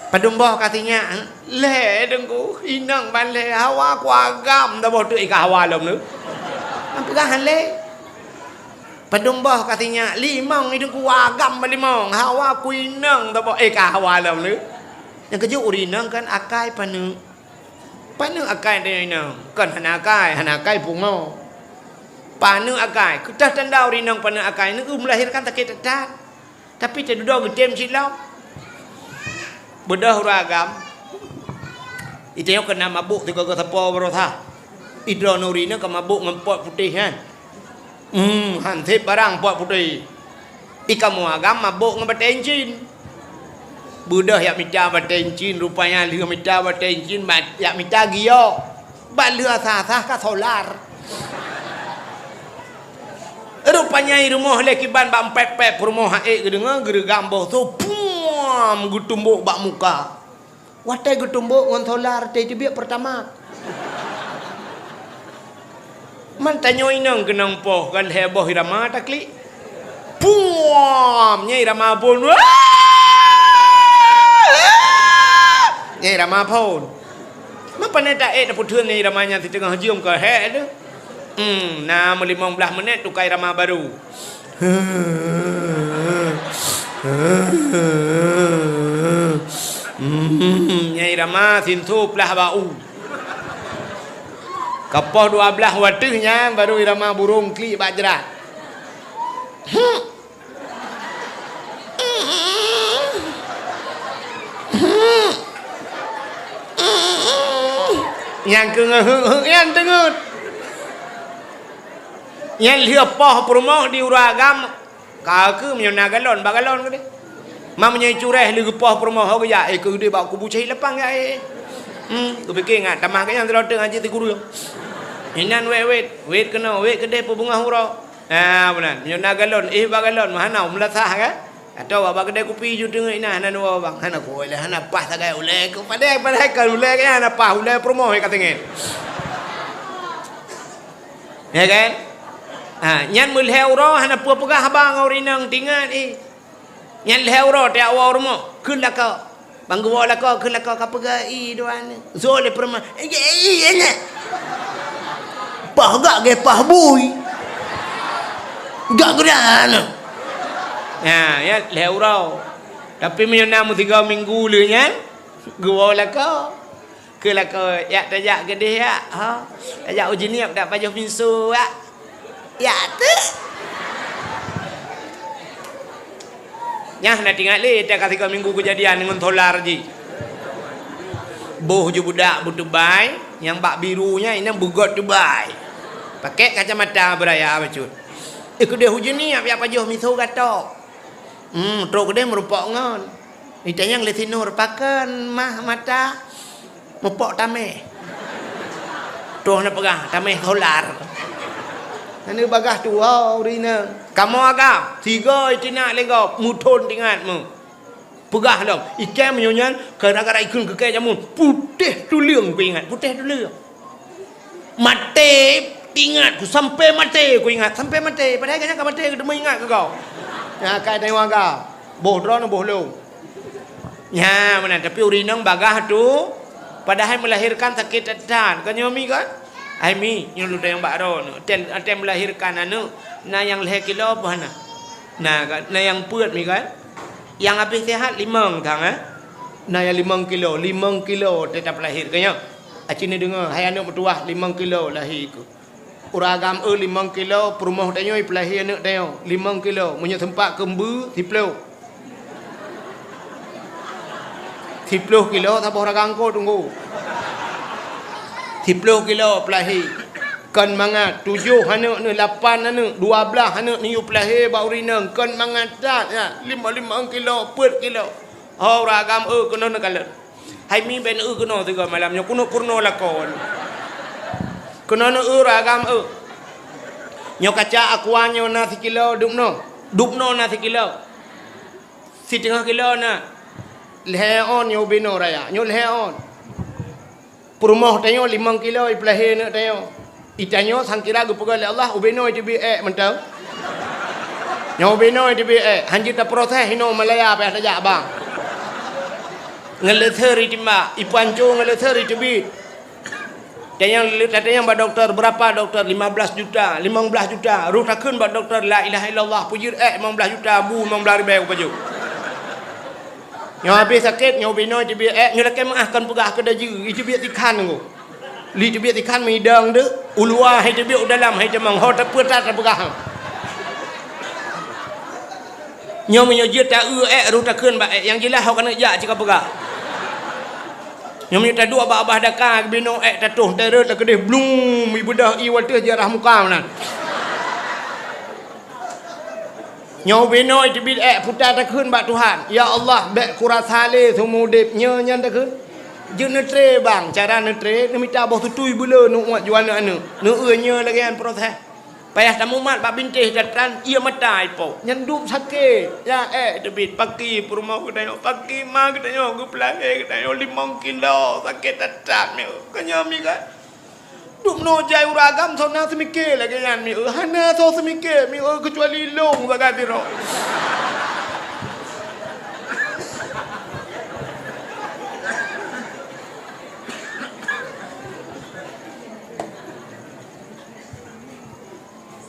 Padum boh ka sinyak, lhée teungku, inong ban lhée, hawa ku agam dah boh teuk ika hawa lom tu. Nyan peugah hale. Padum boh ka sinyak, limong itu ku agam balimong, hawa ku inong dah boh ika hawa lom tu. Nyang keujeuet ureuëng inong kan akai paneuk. Paneuk akai tanyoe inong? Kon hana akai, hana akai pungo. Paneuk akai, keutah tanda ureuëng inong paneuk akai, neueu meulahirkan sakét that-that. Tapi teududoe geutem cit lom. Beudôh ureuëng agam. Itanyoe keuna mabôk sigoe-goe sapo baroesa. Idroeneuh ureuëng inong ka mabôk ngon pot putéh nyan. Hmm, hanseb barang pot putéh. Ikamoe agam mabôk ngon batée incin. Beudôh yak mita batée incin, rupanya lheueh mita batée incin, yak mita giok. Bak lheueh asah-asah ka solar. Rupanya i rumoh lé kiban bak empet-pet peurumoh haék geudeungoe geureugam boh soe, puam, geutumbok bak muka. Watée geutumbok ngon solar teubiet peurtama. Man tanyoe inong keunong poh ka lhée boh irama taklik. Puam! Nyan irama phon. Nyan irama phon. Man pane taék tapeutheun nyan irama nyan siteungoh jeuem ka hék teuh. Hmm, na meulimong blaih menit tukai rama baru. Hmm, nyang irama sinso plah bak u. Kapoh dua blaih wateuh nyan baru irama burông klik bak jrat. Hmm. Nyang keungeut-heut nyan teungeut. Nyan lheueh poh peurumoh di ureueng agam, ka keuh meunyoe na galon, bak galon keudeh. Ma meunyoe cureh lheueh geupoh peurumoh, ho geujak, eh, keu deh bak kubu cahit lapang ya, eh. Hmm, geupike ngat, tamah keu nyan sidroe teuk ngaji sikureueng. Inan wet-wet, wet keunoe, wet keudeh peubeungoh uroe. Ha, meunan. Meunyoe na galon, eh, bak galon, meuhana, meulasah kan? Atawa bak keudè kupi ju teungeut inan hana dua bang, hana kuwoe lé, hana paih sagai ulèe keu padahai, padahai kan ulèe nyan hana paih, ulèe peurumoh ka teungeut. Ya kan? Ha, nyan meulhèe uroe hana peue peugah haba ngon ureueng inong, tingat, eh. Nyan lhèe uroe tajak woe u rumoh, kheun lakoe. Ban geuwoe lakoe, kheun lakoe ka peugah, "Ih, dua aneuk." Zoe lé peurumoh, "Eh, eh, eh, eh." Paih gak geh paih bui. Gak geudan. Nah, ya, lhèe uroe. Tapi meunyoe na meusigoe minggu lé nyan, geuwoe lakoe. Keu lakoe, "Yak tajak keudeh, Yak, ha? Tajak u Jeunieb dak pajoh pinso, Yak?" "Yak teuh." Nyan na tingat lé, dak ka sigoe minggu keujadian ngon solar jih. Boh ju budak beutubai, nyang bak biru nyan inong beugot tubai. Pakèk kacamata beuraya bacut. Eh, keudeh u Jeunieb, Yak pajoh pinso gatok. Hmm, trok keudeh meureumpok ngon. Itanyong lé si Nur, "Pakon mah mata?" "Meupok tamèh." Troh na peugah, "Tamèh solar." Aneuk bagaih tuwoe ureueng inong. Kamoe agam, sigoe itinak lé gob, muthon tingat meu. Peugah lom, ikèe meunyoe nyan, gara-gara ikheun keu kèe jameun, putéh tuleueng kuingat, putéh tuleueng. Maté, ingat ku, sampai maté ku ingat, sampai maté. Padahai gobnyan ka maté, geuteumé ingat keu gob. Nyan akai tanyoe agam. Boh droeneuh, boh lôn. Nyan meunan, tapi ureueng inong bagaih tu, padahai melahirkan sakét that-that. Kan nyoe mi kan? Hai mi, nyoe lôn tanyong bak droeneuh. Watèe, watèe melahirkan aneuk, na nyang lhèe kilo apa hana? Na kan? Na nyang peuet mi kan? Nyang habéh sehat limong thang, eh? Na nyang limong kilo, limong kilo watèe tapeulahé keu nyoe. Aci neudeungoe, hai aneuk meutuwah limong kilo lahé keuh. Ureueng agam eu limong kilo, peurumoh tanyoe ipeulahé aneuk tanyoe limong kilo, meunyoe seumpat keu mbeue, siploh. Siploh kilo saboh ragam ko teungku. Siploh kilo peulahé. Kon mangat, tujoh aneuk neuh, lapan aneuk, dua blaih aneuk neuyue peulahé bak ureueng inong, kon mangat that, ya, limong-limong kilo, peuet kilo. Ho ureueng agam eu keunoe neukalon. Hai mi bèk eu keunoe sigoe malam nyoe, keuneuk peurunoe lakoe. Keunoe neu eu ureueng agam eu. Nyoe kaca aqua nyoe na sikilo dubnoe. Dubnoe na sikilo. Siteungoh kilo na. Lhèe ôn nyoe ubé noe raya. Nyoe lhèe ôn. Peurumoh tanyoe limong kilo ipeulahé aneuk tanyoe. Itanyoe sangkira geupeugah lé Allah, ubé noe iteubiet èk mantong. Nyoe ubé noe iteubiet èk, han jeuet taproses inoe Malaya payah tajak bang. Ngon leuseu itimbak, ipanco ngon leuseu iteubiet. Tanyong, tatanyong bak dokto, "Berapa, dokto?" "Lima belas juta." "Limong blaih juta." Roh takheun bak dokto, "La ilaha illallah." Peujeuet èk limong blaih juta, bu limong blaih ribèe kupajoh. Nyoe habéh sakét, nyoe ubé noe iteubiet èk, nyoe lakèe meu'ah kon peugah keu dajeu, iteubiet sikhan nyoe. Lé teubiet sikhan meudong deuh, u luwa hai teubiet, u dalam hai tamong, ho tapeuet that tapeugah. Nyoe meunyoe jeuet ta-eu èk, roh takheun bak èk, nyang jeulaih ho keuneuk jak cit kapeugah. Nyoe meunyoe taduek bak babah daka, geubinoe èk tatoh, teureut lakeudeh blung, ibeudôh ié watèe jarah muka meunan. Nyoe ubé noe teubiet èk, puta takheun bak Tuhan, "Ya Allah, bèk kurasa lé seumeu udép." Nyoe nyan takheun. Jeuet neutré bang, cara neutré, neumita boh tutui beuleu, neuuet ju aneuk-aneuk. Neueu nyoe lagèe nyan proses. Payah tamumat bak bintéh that-that, ié mata ipo. Nyan dub sakét. Ya, èk teubiet, paki peurumoh geutanyoe, paki ma geutanyoe, geupeulahé geutanyoe limong kilo, sakét that-that nyoe. Keu nyoe mi kan? Dubnoe jai ureueng agam soe na seumiké lagèe nyan mi eu. Hana soe seumiké mi eu keucuali lôn sagai sidroe.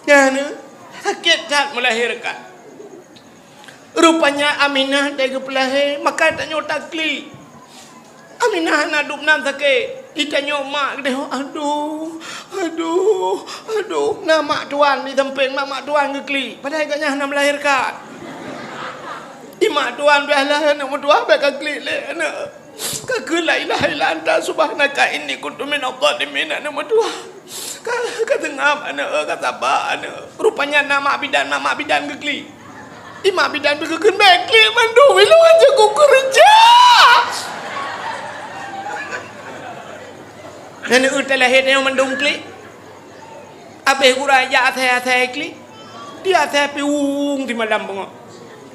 Nyan, sakét that melahirkan. Rupanya Aminah dai geupeulahé, maka tanyoe taklik. Aminah hana dub nan sakét. Itanyoe mak geudeh, "Aduh, aduh, aduh." Na mak tuan di sampéng, mak, mak tuan geuklik. Padahai gobnyan hana melahirkan. Di mak tuan pih lahé aneuk meutuah, bèk ka klik lé aneuk. Ka kheun, "La ilaha illa anta subhanaka inni kuntu minadh dhalimin," aneuk meutuah. Ka, ka Seungab, aneuk, eh, ka saba, aneuk. Rupanya na mak bidan, na mak bidan geuklik. Di mak bidan pih geukheun bèk klik mandum, ilôn hana kukeureuja. Aneuk, eh, teulahé nyoe mandum klik. Abéh gura jak asai-asai klik. Di asai pih ueng di malam beungoh.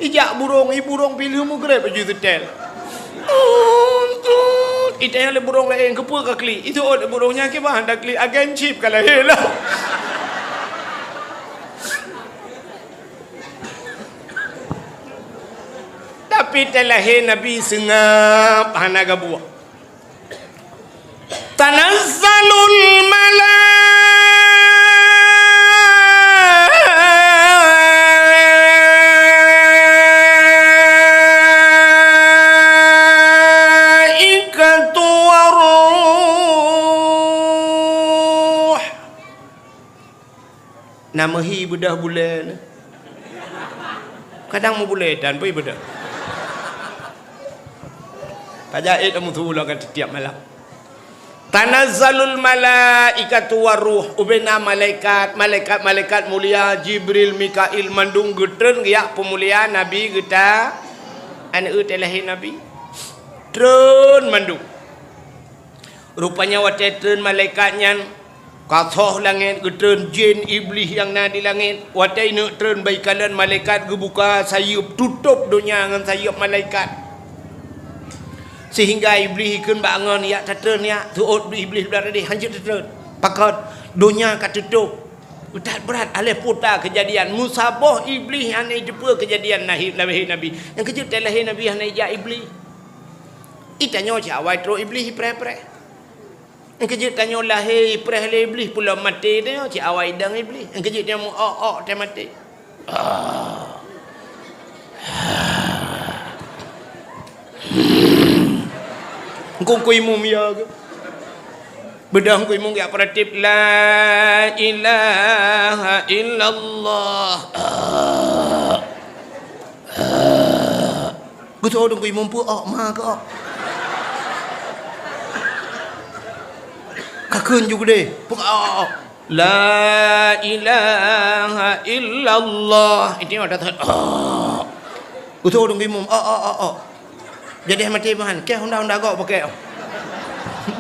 Ijak burông, i burông pih lheueh meugreb baju seutèl. Tut, tut. Itanyong lé burông laén, "Keupeue ka klik?" Iteuôt lé burông nyan, "Kiban hana klik, agen chip ka lahé lom." Tapi teulahé Nabi seungab hana gabuek. Tanazzalul malaikatu waruh. Na meuhi beudôh bulèe nyoe. Kadang meubulèe tan pih beudôh. Tajak ék meusu lagèe tiep-tiep malam. Tanazzalul malaikatu waruh, ubena malaikat, malaikat-malaikat mulia, Jibril, Mikail, mandum geutreun geujak peumulia Nabi geuta, aneuk teulahé Nabi. Treun mandum. Rupanya watèe treun malaikat nyan, ka soh langèt, geutreun jén Iblih nyang na di langèt. Watèe ineuk treun, bak ikalon malaikat geubuka sayeuep, tutôp donya ngon sayeuep malaikat. Sehingga Iblih ikheun bak angon, "Jak tatreun, jak." Teuôt Iblih bak tadi, "Hanjeuet tatreun." Pakon? Donya ka tutôp. That brat, alah puta keujadian. Meusaboh Iblih hana jiteupeue keujadian lahé, lahé Nabi. Nyang keujeuet teulahé Nabi hana ijak Iblih. Itanyoe cit awai trok Iblih ipreh-preh. Nyang keujeuet tanyoe lahé ipreh lé Iblih, peulom maté tanyoe cit awai idong Iblih. Nyang keujeuet tanyoe meu-ok-ok teuh maté. Ah. Engkong ku imum ya ke? Beudôh ku imum ya, peuratif, "La ilaha illallah." Ah. Ah. Geusoe dong ku imum, peu-ok ma keu-ok. Ka kheun ju geudeh. Peu-ok, ok, ok. La ilaha illallah. Itu ada tak? Oh. Utoh dong imum. Oh, oh, oh, oh. Jadi mati bahan. Keh honda-honda gok pakai.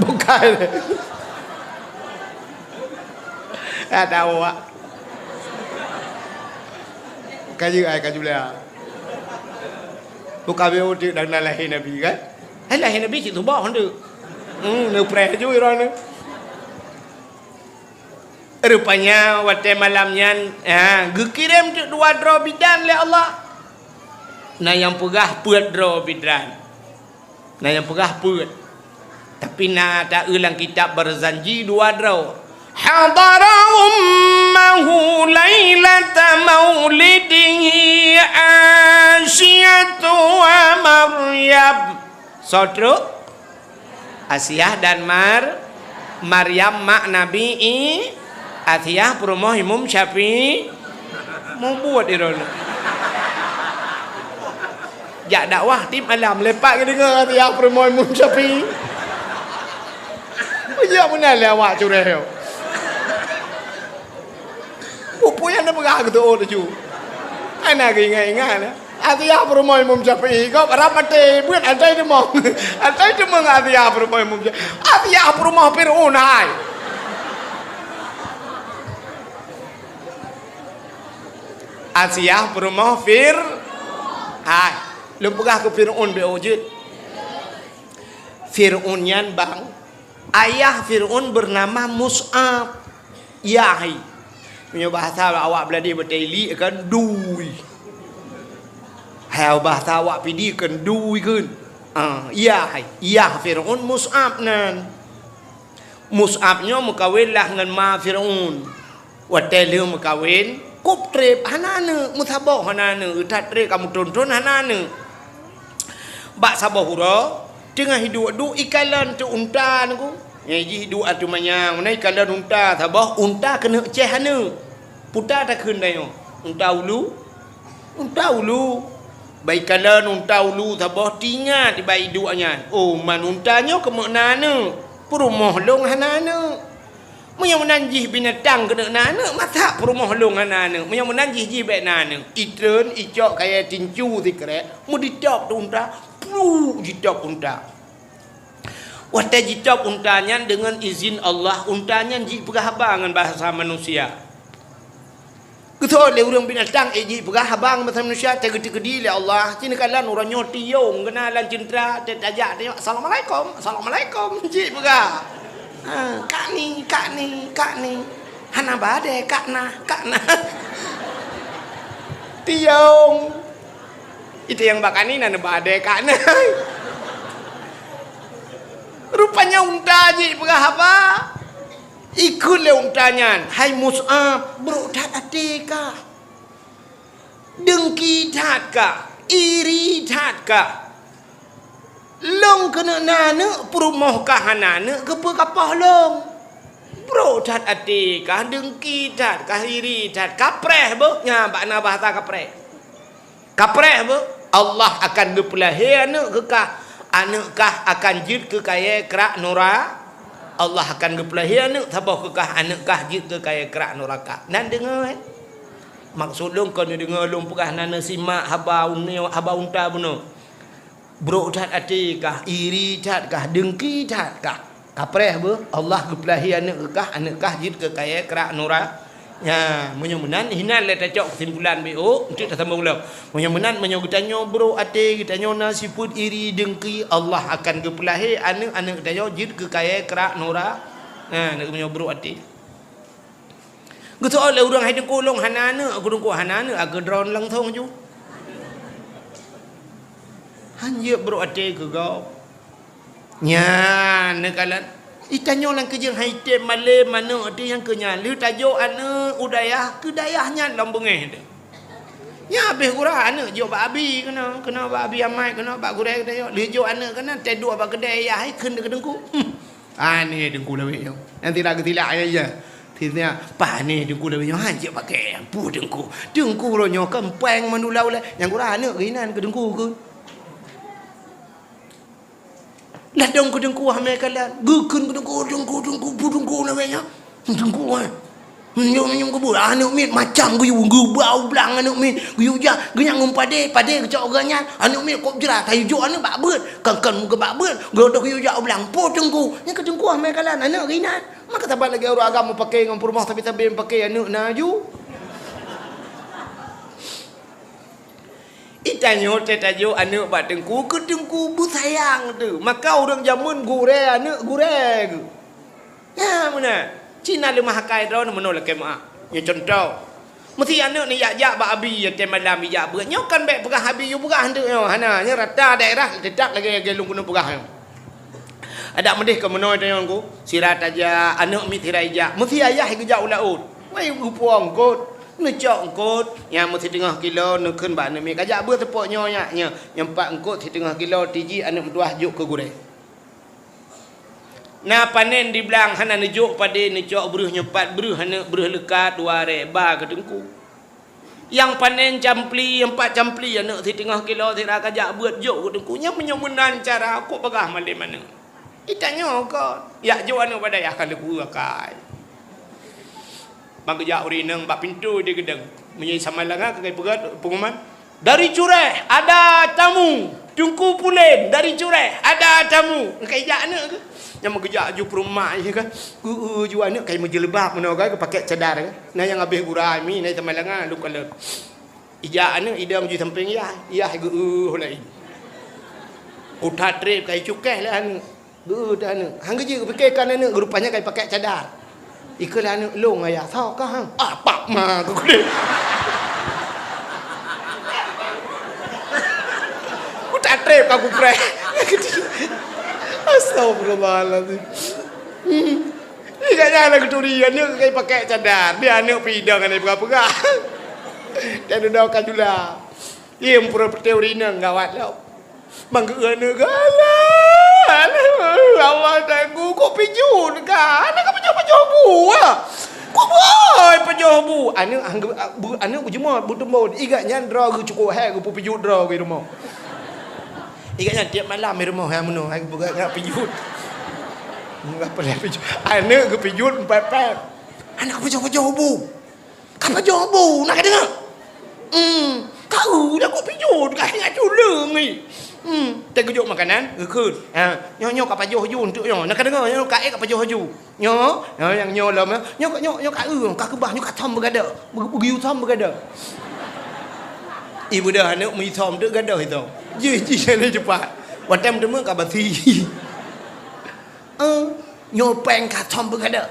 Bukan. Ada awak. Kayu ai kaju lea. Bukan biar udik dan lahir Nabi kan? Hai lahir Nabi cik tubah honda. Hmm, neupreh ju iron. Rupanya watèe malam nyan, ha, geukirém teuk dua droe bidan lé Allah. Na nyang peugah peuet droe bidan. Na nyang peugah peuet. Tapi na taeu lam kitab Barzanji dua droe. Hadara ummahu lailata maulidihi Asiyatu wa Maryam. Soe trok? Asiah dan Mar-, Maryam mak Nabi I-, Asiah peurumoh Imum Syafi'i. Mubuet iron. Jak dakwah tiep malam lepak geudeungoe Asiah peurumoh Imum Syafi'i. Peujak meunan lé awak cureh nyoe. Peue nyang neupeugah geuteuôt laju. Hana geuingat-ingat. Asiah peurumoh Imum Syafi'i, gob rab maté, beuet asai teumoh. Asai teumoh Asiah peurumoh Imum Syafi'i. Asiah peurumoh Fir'aun hai. Asiah peurumoh Fir-, hai. Lôn peugah keu Fir'aun beu jeuet. Fir'aun nyan bang, ayah Fir'aun bernama Mus'ab. Yah hai. Meunyoe bahasa awak Beuladi beutôi li kan dui. Hai bahasa awak Pidie kan dui kan. Ah, yah hai. Yah Fir'aun Mus'ab nan. Mus'ab nyoe meukawen lah ngon ma Fir'aun. Watèe lheueh meukawen, kôb trép hana aneuk, meusaboh hana aneuk, that trép ka meuthon-thon hana aneuk. Bak saboh uroe, teungoh iduek-duek ikalon teuk unta nyoe. Nyang jih iduek ateueh manyang, meunan ikalon unta saboh, unta keuneuk céh aneuk. Peue takheun tanyoe? Unta ulu? Unta ulu. Bak ikalon unta ulu saboh, teuingat bak iduek nyan. Oh, man unta nyoe keumeung na aneuk. Peurumoh lôn hana aneuk. Meunyoe meunan jih binatang keuneuk na aneuk, masa peurumoh lôn hana aneuk? Meunyoe meunan jih, jih bék na aneuk. Itreun, icok kayée tincu sikrek, meuditôb teuh unta, pluk jitôb unta. Watée jitôb unta nyan deungon izin Allah, unta nyan jipeugah haba ngon bahasa manusia. Geusoe lé ureuëng binatang, eh, jipeugah haba ngon bahasa manusia, teugeuteukeudi lé Allah. Cit neukalon uroe nyoe tiyong geuh na lam ceuntra, teutajak tiyong, "Assalamualaikum, assalamualaikum," jipeugah. Ha, "Kak ni, kak ni, kak ni." Hana badée, kak na, kak na. Tiyong. Itiyong bak kak ni na neuba adée kak na. Rupanya unta jipeugah haba. Ikheun lé unta nyan, "Hai Mus'ab, brok that até kah. Deungki that kah, iri that kah. Lôn keuneuk na aneuk, peurumoh kah hana aneuk, keupeue kapoh lôn? Brok that até kah, deungki that kah, iri that, kapreh beuh." Nyan bak na bahasa kapreh. Kapreh beuh, Allah akan geupeulahé aneuk keu kah, aneuk kah akan jeuet keu kayée krak nura-, Allah akan geupeulahé aneuk saboh keu kah, aneuk kah jeuet keu kayée krak nuraka. Nan deungoe, eh? Maksud lôn kon neudeungoe lôn peugah na neusimak haba uneue, haba unta bunoe. Brok that até kah, iri that kah, deungki that kah. Kapreh beuh, Allah geupeulahé aneuk keu kah, aneuk kah jeuet keu kayée krak nura-, ya, meunyoe meunan, hinan lé tacok keusimpulan B O, untuk tasambong lom. Meunyoe meunan, meunyoe geutanyoe brok até, geutanyoe na sifeuet iri, deungki, Allah akan geupeulahé aneuk-aneuk geutanyoe jeuet keu kayée krak nura-, ya, meunyoe brok até. Geusoe lé ureuëng, "Hai Teungku, lôn hana aneuk." "Aku Teungku hana aneuk, aku droe langsong ju." Hanjeuet brok até keu gob. Nyan neukalon. Itanyoe lam keujeueng hai tem malem aneuk teuh nyang keu nyan. Lheueh tajok aneuk u dayah, keu dayah nyan lom beungéh teuh. Nyan habéh gura aneuk jok bak abi keunoe, keunoe bak abi amai, keunoe bak gurée geutanyoe. Lheueh jok aneuk keunan, teuduek bak keudè yah, hai kheun keu teungku. Hmm. Aneh teungku lawét nyoe. Nyang sira geusilak ya, ya. Sira pané teungku lawét nyoe, hanjeuet pakai. Ampun teungku. Teungku uroe nyoe kan péng mandum ulai-ulai. Nyang gura aneuk geuh inan keu teungku keu. Ladôm keu teungku hamé kalan. Geukheun keu teungku, teungku, teungku, pu teungku namanya. Teungku, eh. Meunyoe, meunyoe geubeuet, aneuk miet macam geuyue, geubau blang aneuk miet. Geuyue jak, geunyan ngon padé, padé geucok geuh nyan. Aneuk miet kop jrat, hayeu jok aneuk bak beuet. Kan, kan meugeubak beuet, geudôh geuyue jak u blang. Po teungku. Nyan keu teungku hamé kalan, aneuk geuh inan. Maka saban lagée ureuëng agam meupaké ngon peurumoh sabe-sabe meupaké aneuk na ju. Itanyoe teutajok aneuk bak teungku, keu teungku beusayang teuh. Maka ureuëng jameun gurée aneuk gurée geuh. Nyan meunan. Cit na leumah akai droeneuh meunoe lakée meuáh. Nyoe cuntoh. Meusi aneuk neujak-jak bak abi watée malam ijak beuet. Nyoe kan bék peugah abi yue peugah eunteuk nyoe. Hana, nyoe rata daerah teutap lagée-lagée lôn keuneuk peugah nyoe. Adak meudeh keu meunoe tanyoe ku, sira tajak, aneuk miet sira ijak. Meusi ayah geujak u laôt. Wai geupuwoe eungkot, neucok eungkot, nyang meusiteungoh kilo neukheun bak aneuk miet. Kajak beuet teupok nyoe nyak, nyoe, nyoe pat eungkot siteungoh kilo tiji aneuk meutuwah jok keu gurée. Na panen di blang hana neujok padé, neucok breuh nyoe pat breuh aneuk breuh leuka dua ré ba keu teungku. Nyang panen campli, nyang pat campli aneuk siteungoh kilo sira kajak beuet jok keu teungku. Nyan meunyoe meunan cara kok peugah malem aneuk. Itanyoe kon, yak jok aneuk bak dayah ka leupeue akai. Ban geujak ureuëng inong bak pintoe di geudong. Meunyoe sama langa ka kai peugah pengumuman, "Dari Cureh ada tamu, Teungku Pulen dari Cureh ada tamu." Kai jak aneuk ke? Nyang meugeujak ju peurumak je kan. Geu ju aneuk kai meujeuleuba meunoe kan, geupakai cadar kan. Na nyang habéh gura mi, na sama langa luk kalon. Ijak aneuk idong ju sampéng yah, yah geu laén. Utat trép kai cukéh lé aneuk. Geuh teuh aneuk. Han geujeuet geupike kan aneuk, rupanya ka jipakai cadar. Ikheun lé aneuk, "Lôn ayah, soe kah hang?" "Ah, pak ma," geukheun. Ku tak trép ka kupreh. Astagfirullahalazim. Hmm. Ih, kat nyan lah geuturi aneuk ka jipakai cadar. Dia aneuk pidong aneuk peugah-peugah. Dan udah ka jula. Ih, meupeureulée ureueng inong gawat lom. Manggeu aneuk galak. Allah Teungku, kok pijuet kah? Aneuk ka pajoh-pajoh bu ah. Kok boh pajoh bu? Aneuk, aneuk beujeumoe beuteumbon. Igat nyan droe geuh cukôp hék geupeupijuet droe geuh rumoh. Igat nyan tiep malam di rumoh hai meunoe hai geupeugah pijuet. Aneuk geupijuet pép-pép. Aneuk pajoh-pajoh bu. Ka pajoh bu, na kadeungoe? Hmm, ka eu dah kok pijuet, ka ingat tuleueng ni. Hmm, teugeujok makanan, geukheun. Ha, nyoe, nyoe ka pajoh ju untuk nyoe. Na kadeungoe, nyoe ka ék ka pajoh ju. Nyoe, nyoe nyang nyoe lom, nyoe, nyoe, nyoe ka eu, ka keubah, nyoe ka thom beugadôh. Beu-, beugeuyue thom beugadôh. Ibeudôh aneuk meuithom teuk gadôh ithom. Jih, jih, jih, cepat. Watèe meuteumé ka basi. Eh, nyoe péng ka thom beugadôh.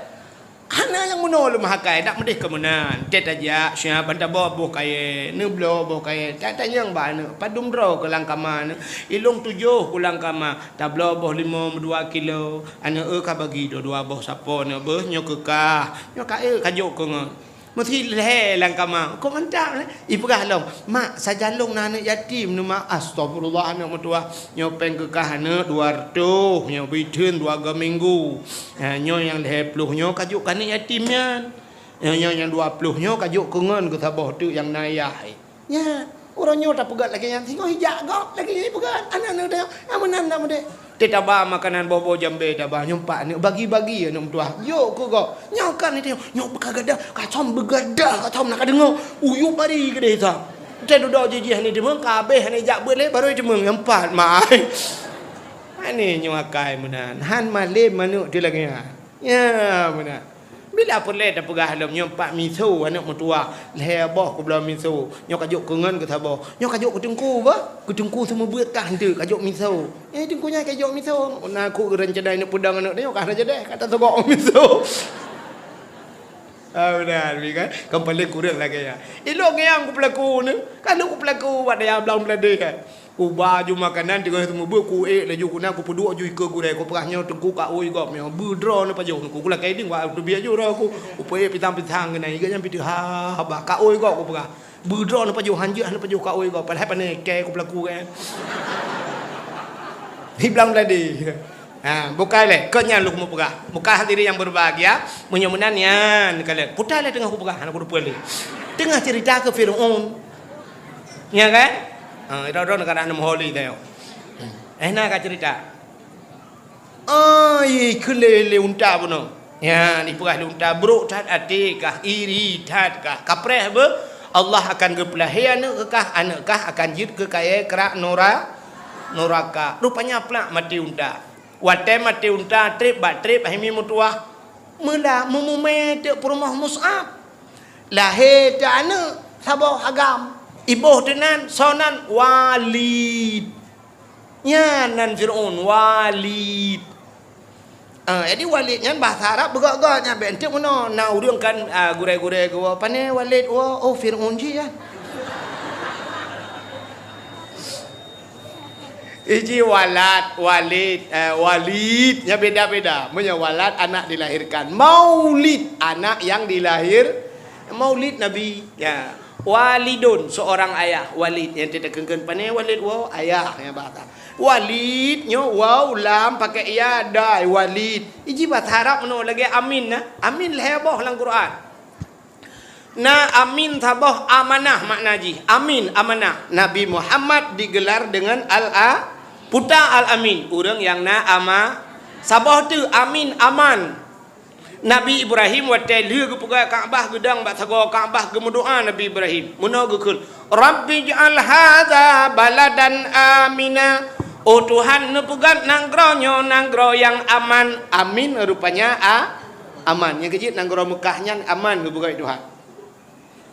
Hana nyang meunoe lom hakai, dak meudeh keu meunan. Tét tajak, siap ban taboh boh kayèe, neubloe boh kayèe. Ta-, tanyong bak aneuk, padum droe keu lam kama aneuk. Ilông tujoh keu lam kama, tabloe boh limong dua kilo. Aneuk eu ka bagi dua-dua boh sapo aneuk beuh, nyoe keu kah. Nyoe ka eu ka jok keu ngon. Meusi lhèe lam kama, kok mantap lé. Ipeugah lom, "Mak, sajan lôn na aneuk yatim nyoe, Mak." "Astagfirullah, aneuk meutuwah. Nyoe péng keu kah aneuk dua reutôh, nyoe bri theun dua go minggu. Ha, nyoe nyang lhèe ploh nyoe ka jok keu aneuk yatim nyan. Nyoe, nyoe nyang dua ploh nyoe ka jok keu ngon keu saboh teuk nyang na ayah." Nyan, uroe nyoe tapeugah lagèe nyan, singoh ijak gob lagèe nyan ipeugah. Aneuk-aneuk tanyong, "Ah, meunan dak meudeh?" Teuh taba makanan boh-boh jambé taba, nyoe pat aneuk bagi-bagi aneuk meutuwah. Jok keu gob. Nyoe kan itu, nyoe beugadôh, ka thom beugadôh, ka thom na kadeungoe. Uyup bari keudeh thom. Teuh dudoe jih-jih hana teumeung, ka abéh hana jak beuet lé, barô teumeung nyang pat, mai. Aneuk nyoe akai meunan. Han malém aneuk teuh lagèe nyan. Ya, meunan. Bila peureulèe tapeugah lom nyoe pat miso aneuk meutuwah, lhèe boh kubloe miso. Nyoe ka jok keu ngon keu saboh. Nyoe ka jok keu teungku bah. Keu teungku seumeubeuet kah enteuk ka jok miso. Eh, teungku nyan ka jok miso. Na keu ureueng cadai neuk peudong aneuk nyoe ka hana jadeh, ka tasogok miso. Ah, meunan, kan? Kan paléng kureueng lagèe nyan. Ilok ngiang kupeulaku ni. Kan lôn kupeulaku bak dayah Blang Bladeh, kan? Kuba ju makanan teungoh seumeubeuet, kuék laju keunan, kupeuduek ju ikeue gurèe, kupeugah nyoe teungku ka ôi gob nyoe, beudroe neupajoh nyoe, kulakèe ding wak teubiet ju droe ku, kupeuék pisang-pisang keunan, igeuh nyan pih teuh ha, haba ka ôi gob kupeugah. Beudroe neupajoh, hanjeuet neupajoh ka ôi gob, padahai pane kèe kupeulaku kan. Di Blang Bladeh. Ha, bukai lé, keu nyan lôn meupeugah. Bukai hadirin yang berbahagia, meunyoe meunan nyan, kalon. Putai lé teungoh kupeugah, hana kuteupeu lé. Teungoh cerita keu Fir'aun. Nya kan? Ha, droe-droe neugara aneuk meuholi tanyoe. Eh, na ka cerita. Ai, kheun lé, lé unta bunoe. Nya, dipeugah lé unta, brok that até kah, iri that kah. Kapreh beuh, Allah akan geupeulahé aneuk keu kah, aneuk kah akan jeuet keu kayèe krak nura-, nuraka. Rupanya plak maté unta. Watèe maté unta, trép bak trép, hai mi meutuwah. Meula meumumè teuk peurumoh Mus'ab. Lahé teuh aneuk saboh agam. Iboh teuh nan, soe nan? Walid. Nyan nan Fir'aun, Walid. Ah, jadi Walid nyan bahasa Arab beugöt-göt nyan, bèk enteuk meunoe. Na ureueng kan, ah, gurèe-gurèe geuwoe, "Pane Walid woe?" "Oh, Fir'aun jih nyan." Iji walad, walid, eh, walid, nya beda-beda. Meunyoe walad, anak dilahirkan. Maulid, anak yang dilahir-, maulid Nabi. Ya. Walidun, seorang ayah. Walid, nyang teukeun-keun pane walid, waw, ayah, ya, bahasa. Walid, nyoe waw, lam, pakai ya, dai, walid. Iji bahasa Arab meunoe lagèe amin, nah. Amin lhèe boh lam Quran. Na amin saboh amanah makna jih. Amin, amanah. Nabi Muhammad digelar dengan Al-A-, Puta Al-Amin. Ureueng nyang na ama-, saboh teuk amin, aman. Nabi Ibrahim watèe lheueh geupeugöt Ka'bah geudong bak sagoe Ka'bah geumeudoa Nabi Ibrahim. Meunoe geukheun, "Rabbi ij'al hadza baladan amina." Oh Tuhan, neupeugöt nanggroe nyoe nanggroe nyang aman. Amin rupanya a-, aman. Nyang keujeuet nanggroe Meukah nyan aman geupeugöt Tuhan.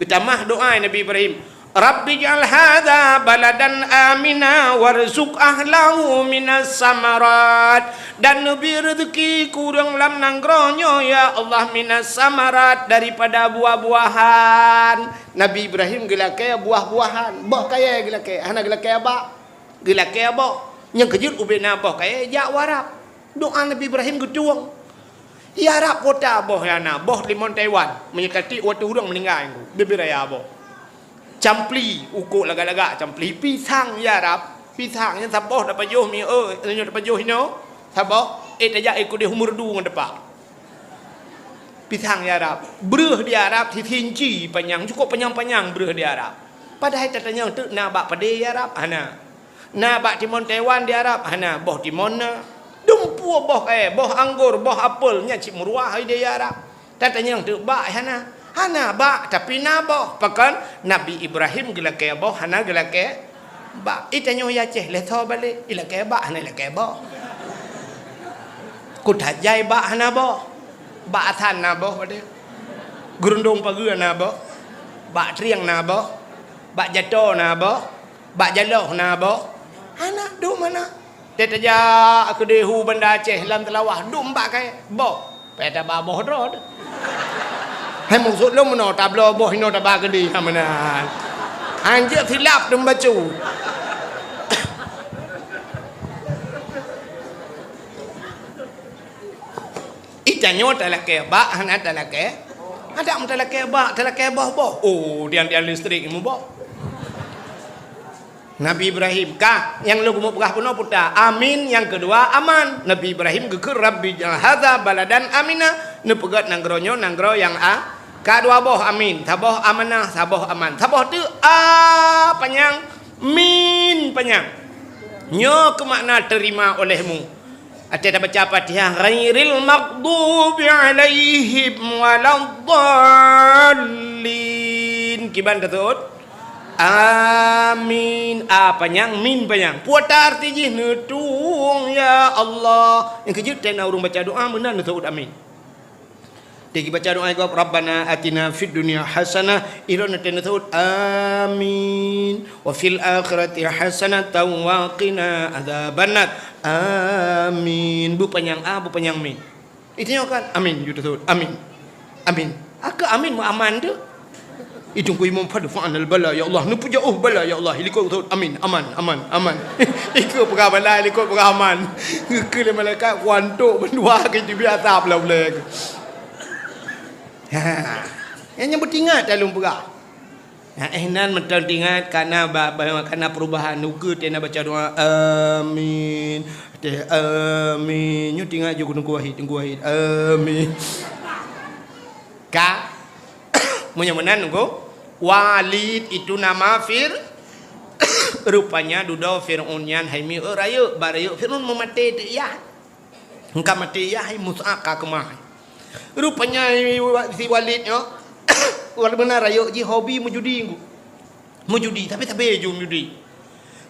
Geutamah doa Nabi Ibrahim, "Rabbi ij'al hadza baladan amina warzuq ahlahu minas samarat." Dan neubri reuzeuki keu ureueng lam nanggroe nyoe, ya Allah, minas samarat, daripada buah-buahan. Nabi Ibrahim geulakèe buah-buahan, boh kayèe geulakèe, hana geulakèe abak. Geulakèe boh. Nyang keujeuet ubé na boh kayèe jak u Arab. Doa Nabi Ibrahim geutueng. Ya Rab, kota boh nyang na, boh limong Taiwan. Meunyoe ka tiek watèe ureueng meuninggai, bibir raya boh. Campli, ukok lagak-lagak campli. Pisang, ya Rab. Pisang nyan saboh tapajoh mi, eh, nyoe tapajoh inoe. Saboh, eh, tajak, eh, keudeh u Meureudu ngon teumpat. Pisang, ya Rab. Breueh di Arab sisinci panyang, cukôp panyang-panyang breueh di Arab. Padahai tatanyong teuk na bak padé, ya Rab? Hana. Na bak timon Taiwan di Arab? Hana. Boh timon na. Dumpeue boh kayèe, boh anggô, boh apel, nyan cit meuruah hai di Arab. Tatanyong teuk bak hana. Hana bak, tapi na boh. Pakon Nabi Ibrahim geulakèe boh, hana geulakèe bak. Itanyoe i Aceh, lhèe tho balek, ilakèe bak, hana ilakèe boh. Kuta Jai bak hana boh. Bak Asan na boh padum. Geurundong Pageue na boh. Bak Trieng na boh. Bak Jato na boh. Bak Jaloh na boh. Hana, dum hana. Teuh tajak keudéh u Banda Aceh lam Teulawah, dum bak kayèe boh. Payah taba boh droe teuh. Hai, maksud lôn meunoe tabloe boh inoe taba keudéh, ha meunan. Hanjeuet silap dum bacut. Itanyoe talakèe bak, hana talakèe. Adak meutalakèe bak, talakèe boh-boh. Oh, tiang-tiang listrik muboh. Nabi Ibrahim, ka, nyang lôn keumeung peugah bunoe puta. Amin, nyang keudua aman. Nabi Ibrahim geukheun, "Rabbi ij'al hadza baladan amina." Neupeugèt nanggroe nyoe nanggroe nyang a-, ka dua boh amin. Saboh amanah, saboh aman. Saboh teuk a panyang, min panyang. Nyoe keuh makna terima olehmu. Watèe tabaca Fatihah, ghairil maghdubi alaihim waladdallin. Kiban taseuôt? Amin. A panyang, min panyang. Peue arti jih? Neutueng, ya Allah. Nyang keujeuet teuh na ureueng baca doa, meunan neuseuôt amin. Watèe baca doa gob, "Rabbana atina fid dunya hasanah," ilôn watèe neuseuôt, "Amin. Wa fil akhirati hasanatan wa qina adzabannar." Amin. Beupanyang a, beupanyang min. Itanyoe kan, amin, ju teuseuôt. Amin. Amin. Akeu amin meuaman teuh. Itu ku imum, "Fadfa'nal bala, ya Allah." Neupeujauh bala, ya Allah. Ilikot teuseuôt, amin, aman, aman, aman. Ikeu peugah bala, ilikot peugah aman. Geukeu lé malaikat, kuantok bandua keu jibi asab lam ulèe. Ha. Nyang, nyang beutingat dah lôn peugah. Nah, eh, nan meuteun tingat, kana ba-, ba-, kana perubahan. Ukeue teuh na baca doa, amin. Teuh, amin. Nyoe tingat ju Teungku Wahid, Teungku Wahid. Amin. Ka? Meunyoe meunan, Teungku. Walid itu nama Fir-, rupanya dudoe Fir'aun nyan hai mieu rayeuk, bak rayeuk Fir'aun meumaté teuk yah. Engka maté yah, hai Mus'ab ka keumah. Rupanya si Walid nyoe, walaupun na rayeuk jih hobi meujudi, meujudi, tapi sabe ju meujudi.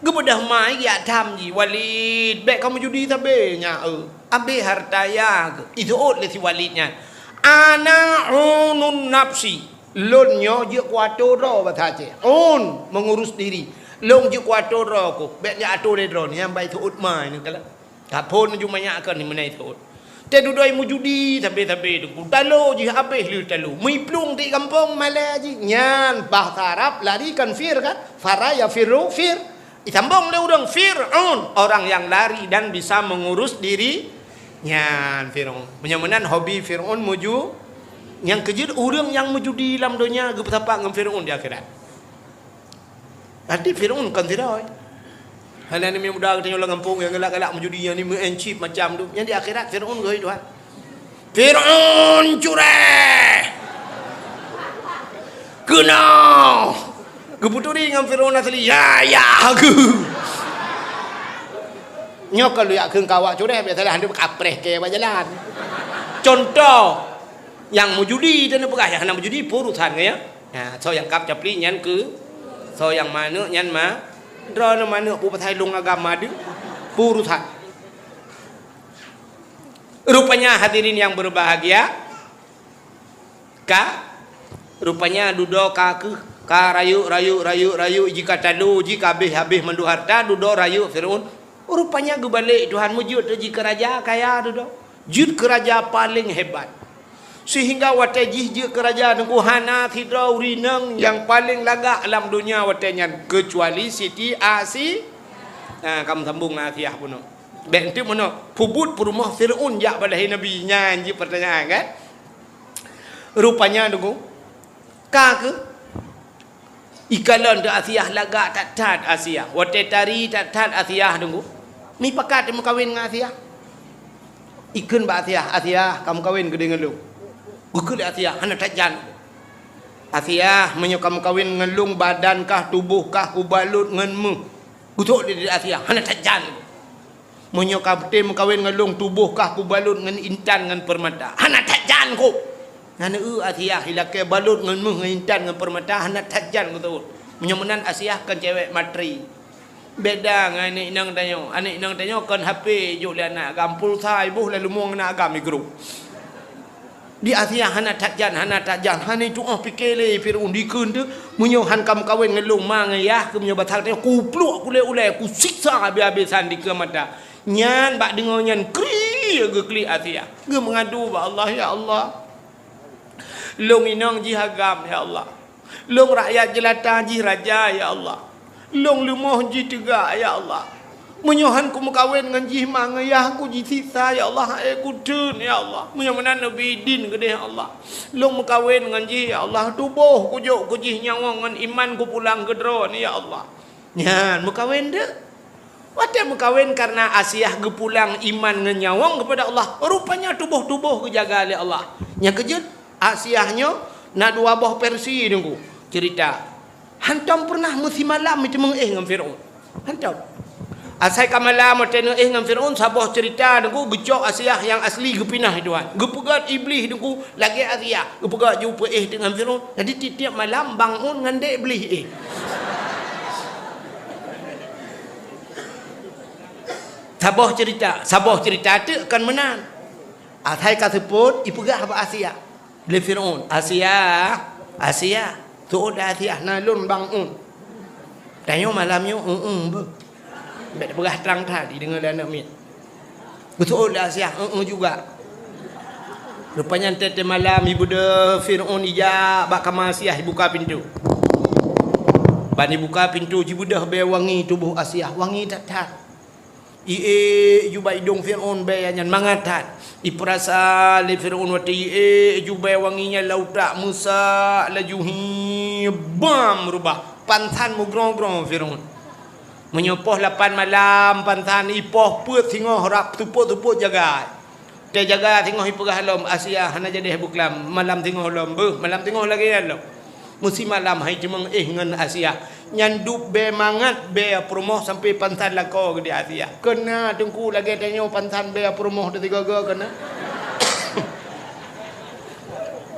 Geubeudôh ma, geujak tham jih, "Walid, bèk kamoe meujudi sabe nyan, eu. Abéh hareuta yah keuh." Iseuôt lé si Walid nyan, "Ana unun nafsi." Lôn nyoe jeuet kuato droe, basa Aceh. Un, mengurus diri. Lôn jeuet kuato droe ku. Bèk jak ato lé droe. Nyan ban iseuôt ma nyan kalon. Kaphôn ju manyak kon meunan iseuôt. Teuh dudoe meujudi sabe-sabe Teungku. Talo jih abéh lé talo. Meuplueng di gampông malèe jih. Nyan bahasa Arab lari kan fir kan? Fara yafirru fir. Isambong lé ureueng Fir'aun, orang yang lari dan bisa mengurus diri. Nyan Fir'aun. Meunyoe meunan hobi Fir'aun meuju-, nyang keujeuet ureueng nyang meujudi lam donya geupeusapat ngon Fir'aun di akhirat. Berarti Fir'aun kon sidroe. Hana ni muda geutanyoe lam gampông nyang galak-galak meujudi, nyang ni meu'encip macam tu. Nyang di akhirat Fir'aun geuhôi Tuhan. Fir'aun cureh! Keunoe! Geupeuturi ngon Fir'aun asli, ya, ya, geuh. Nyoe kon lôn jak kheun keu awak cureh, biasalah hana kapreh kèe bak jalan. Contoh, nyang meujudi, dan peugah nyang hana meujudi, peue urusan ngon nyan. Nah, soe nyang kab capli nyan keu, soe nyang manök nyan ma, droeneuh manök peue pasai lôn agam ma deuh, peue urusan. Rupanya hadirin yang berbahagia, ka, rupanya dudoe ka keuh, ka rayeuk, rayeuk, rayeuk, rayeuk, jika talo, jika habéh-habéh mandum harta, dudoe rayeuk Fir'aun. Rupanya geubalek Tuhan meujeuet jih keu raja kaya dudoe. Jeuet keu raja paleng hebat. Sehingga watèe jih jeuet keu raja Teungku hana sidroe ureueng inong nyang paleng lagak lam donya watèe nyan, keucuali Siti Asi-, nah, ka meusambong ngon Asiah bunoe. Bèk enteuk meunoe, peubuet peurumoh Fir'aun jak bak lahé Nabi, nyan jih peurtanyaan kan? Rupanya Teungku, ka keuh, ikalon teuh Asiah lagak that-that Asiah. Watèe tari that-that Asiah Teungku, mipakat meukawen ngon Asiah. Ikheun bak Asiah, "Asiah, kameukawen keudéh ngon lôn." Geukheun lé Asiah, "Hana that jan." "Asiah, meunyoe kameukawen ngon lôn, badan kah, tuboh kah kubalot ngon méuh." Geutrok lé Asiah, "Hana that jan." Meunyoe ka beutôi meukawen ngon lôn, tuboh kah kubalot ngon intan ngon peurmata. Hana that jan ku. Nyan eu Asiah ilakée balot ngon méuh ngon intan ngon peurmata, hana that jan kuteut. Meunyoe meunan Asiah kon cewek materi. Beda ngon aneuk inong tanyoe. Aneuk inong tanyoe kon H P jok lé aneuk agam, pulsa iboh lalu mueng aneuk agam igrôp. Di Asiah hana that jan, hana that jan, hana tu'oh pike lé Fir'aun dikeue teuh, meunyoe han ka meukawen ngon lôn ma ngon yah keuh meunyoe basa tanyoe, kupluek kulét ulée, kusiksa habéh-habéh san dikeue mata. Nyan bak deungoe nyan kriek geuklik Asiah. Geumeungadu bak Allah, "Ya Allah, lôn inong jih agam, ya Allah. Lôn rakyat jeulata jih raja, ya Allah. Lôn leumoh jih teuga, ya Allah. Meunyoe han kumeukawen ngon jih ma ngon yah, kujisiksa, ya Allah, hai kuteun, ya Allah. Meunyoe meunan neubi idin keudeh, ya Allah. Lôn meukawen ngon jih, ya Allah. Tuboh kujok keu jih nyawöng ngon iman kupulang keu Droe, ya Allah." Nyan meukawen teuh. Watée meukawen kareuna Asiah geupulang iman ngon nyawöng keupada Allah, rupanya tuboh-tuboh geujaga lé Allah. Nyang keujeuet, Asiah nyoe na dua boh versi Teungku ceurita. Hantom peureunah meusimalam meuteumèe éh ngon Fir'aun. Hantom. Asai ka malam watée neuéh ngon Fir'aun, saboh ceurita Teungku geucok Asiah nyang asli geupinah Tuhan. Geupeugét Iblih Teungku lagée Asiah. Geupeugét jih peuéh teuk ngon Fir'aun. Jadi tiep-tiep malam bangun ngon dek Iblih éh. Saboh ceurita, saboh ceurita teuk kon meunan. Asai ka seupôt, ipeugah bak Asiah. Lé Fir'aun, "Asiah, Asiah, seuôt lé Asiah, na lôn bangun." Tanyoe malam nyoe, "Eueh, beuh." Bèk tapeugah trang that, ideungoe lé aneuk miet. Geuseuôt lé Asiah, "Eueh juga." Rupanya teuh malam, ibeudôh Fir'aun ijak bak kama Asiah, ibuka pintoe. Ban ibuka pintoe, jibeudôh bèe wangi tuboh Asiah, wangi that-that. Iék ju bak idông Fir'aun bèe nyan mangat that. Ipeurasa lé Fir'aun watèe iék ju bèe wangi nyan lam utak, meusak laju hi bam rubah. Pansan meugrong-grong Fir'aun. Meunyoe poh lapan malam pansan ipoh peuet singoh rab seupôt-seupôt jaga. Teujaga singoh ipeugah lom, "Asiah, hana jadéh beuklam, malam singoh lom." Beuh, malam singoh lagèe nyan lom. Meusimalam hai teumèe éh ngon Asiah. Nyan dub bèe mangat bèe peurumoh sampoe pansan lakoe geuh di Asiah. Keuna Teungku lagèe tanyoe pansan bèe peurumoh teuh sigoe-goe keuna.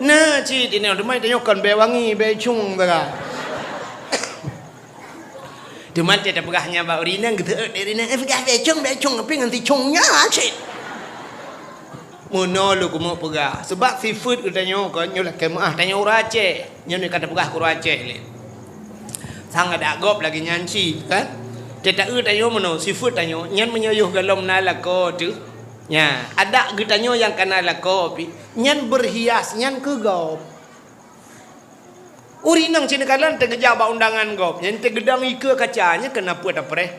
Na cit inoe, teuma tanyoe kon bèe wangi, bèe cung sagai. Teuma teuh tapeugah nyan bak ureueng inong, geuseuôt lé ureueng inong, "Eh, peugah bèe cung, bèe cung, tapi ngon si cung nyan cit." Meunoe lôn keumeung peugah, seubab sifeuet geutanyoe kon nyoe lakèe meu'ah tanyoe ureueng Aceh. Nyoe ka tapeugah keu ureueng Aceh lé. Sang adak gob lagèe nyan cit, kan? Teuta eu tanyoe meunoe, sifeuet tanyoe, nyan meunyoe yoh gohlom na lakoe teuh. Nya, adak geutanyoe nyang kana lakoe pih, nyan beurhias, nyan keu gob. Ureueng inong cit neukalon teugeujak bak undangan gob, nyan teugeudong ikeue kaca, nyan keuneuk peuet tapreh.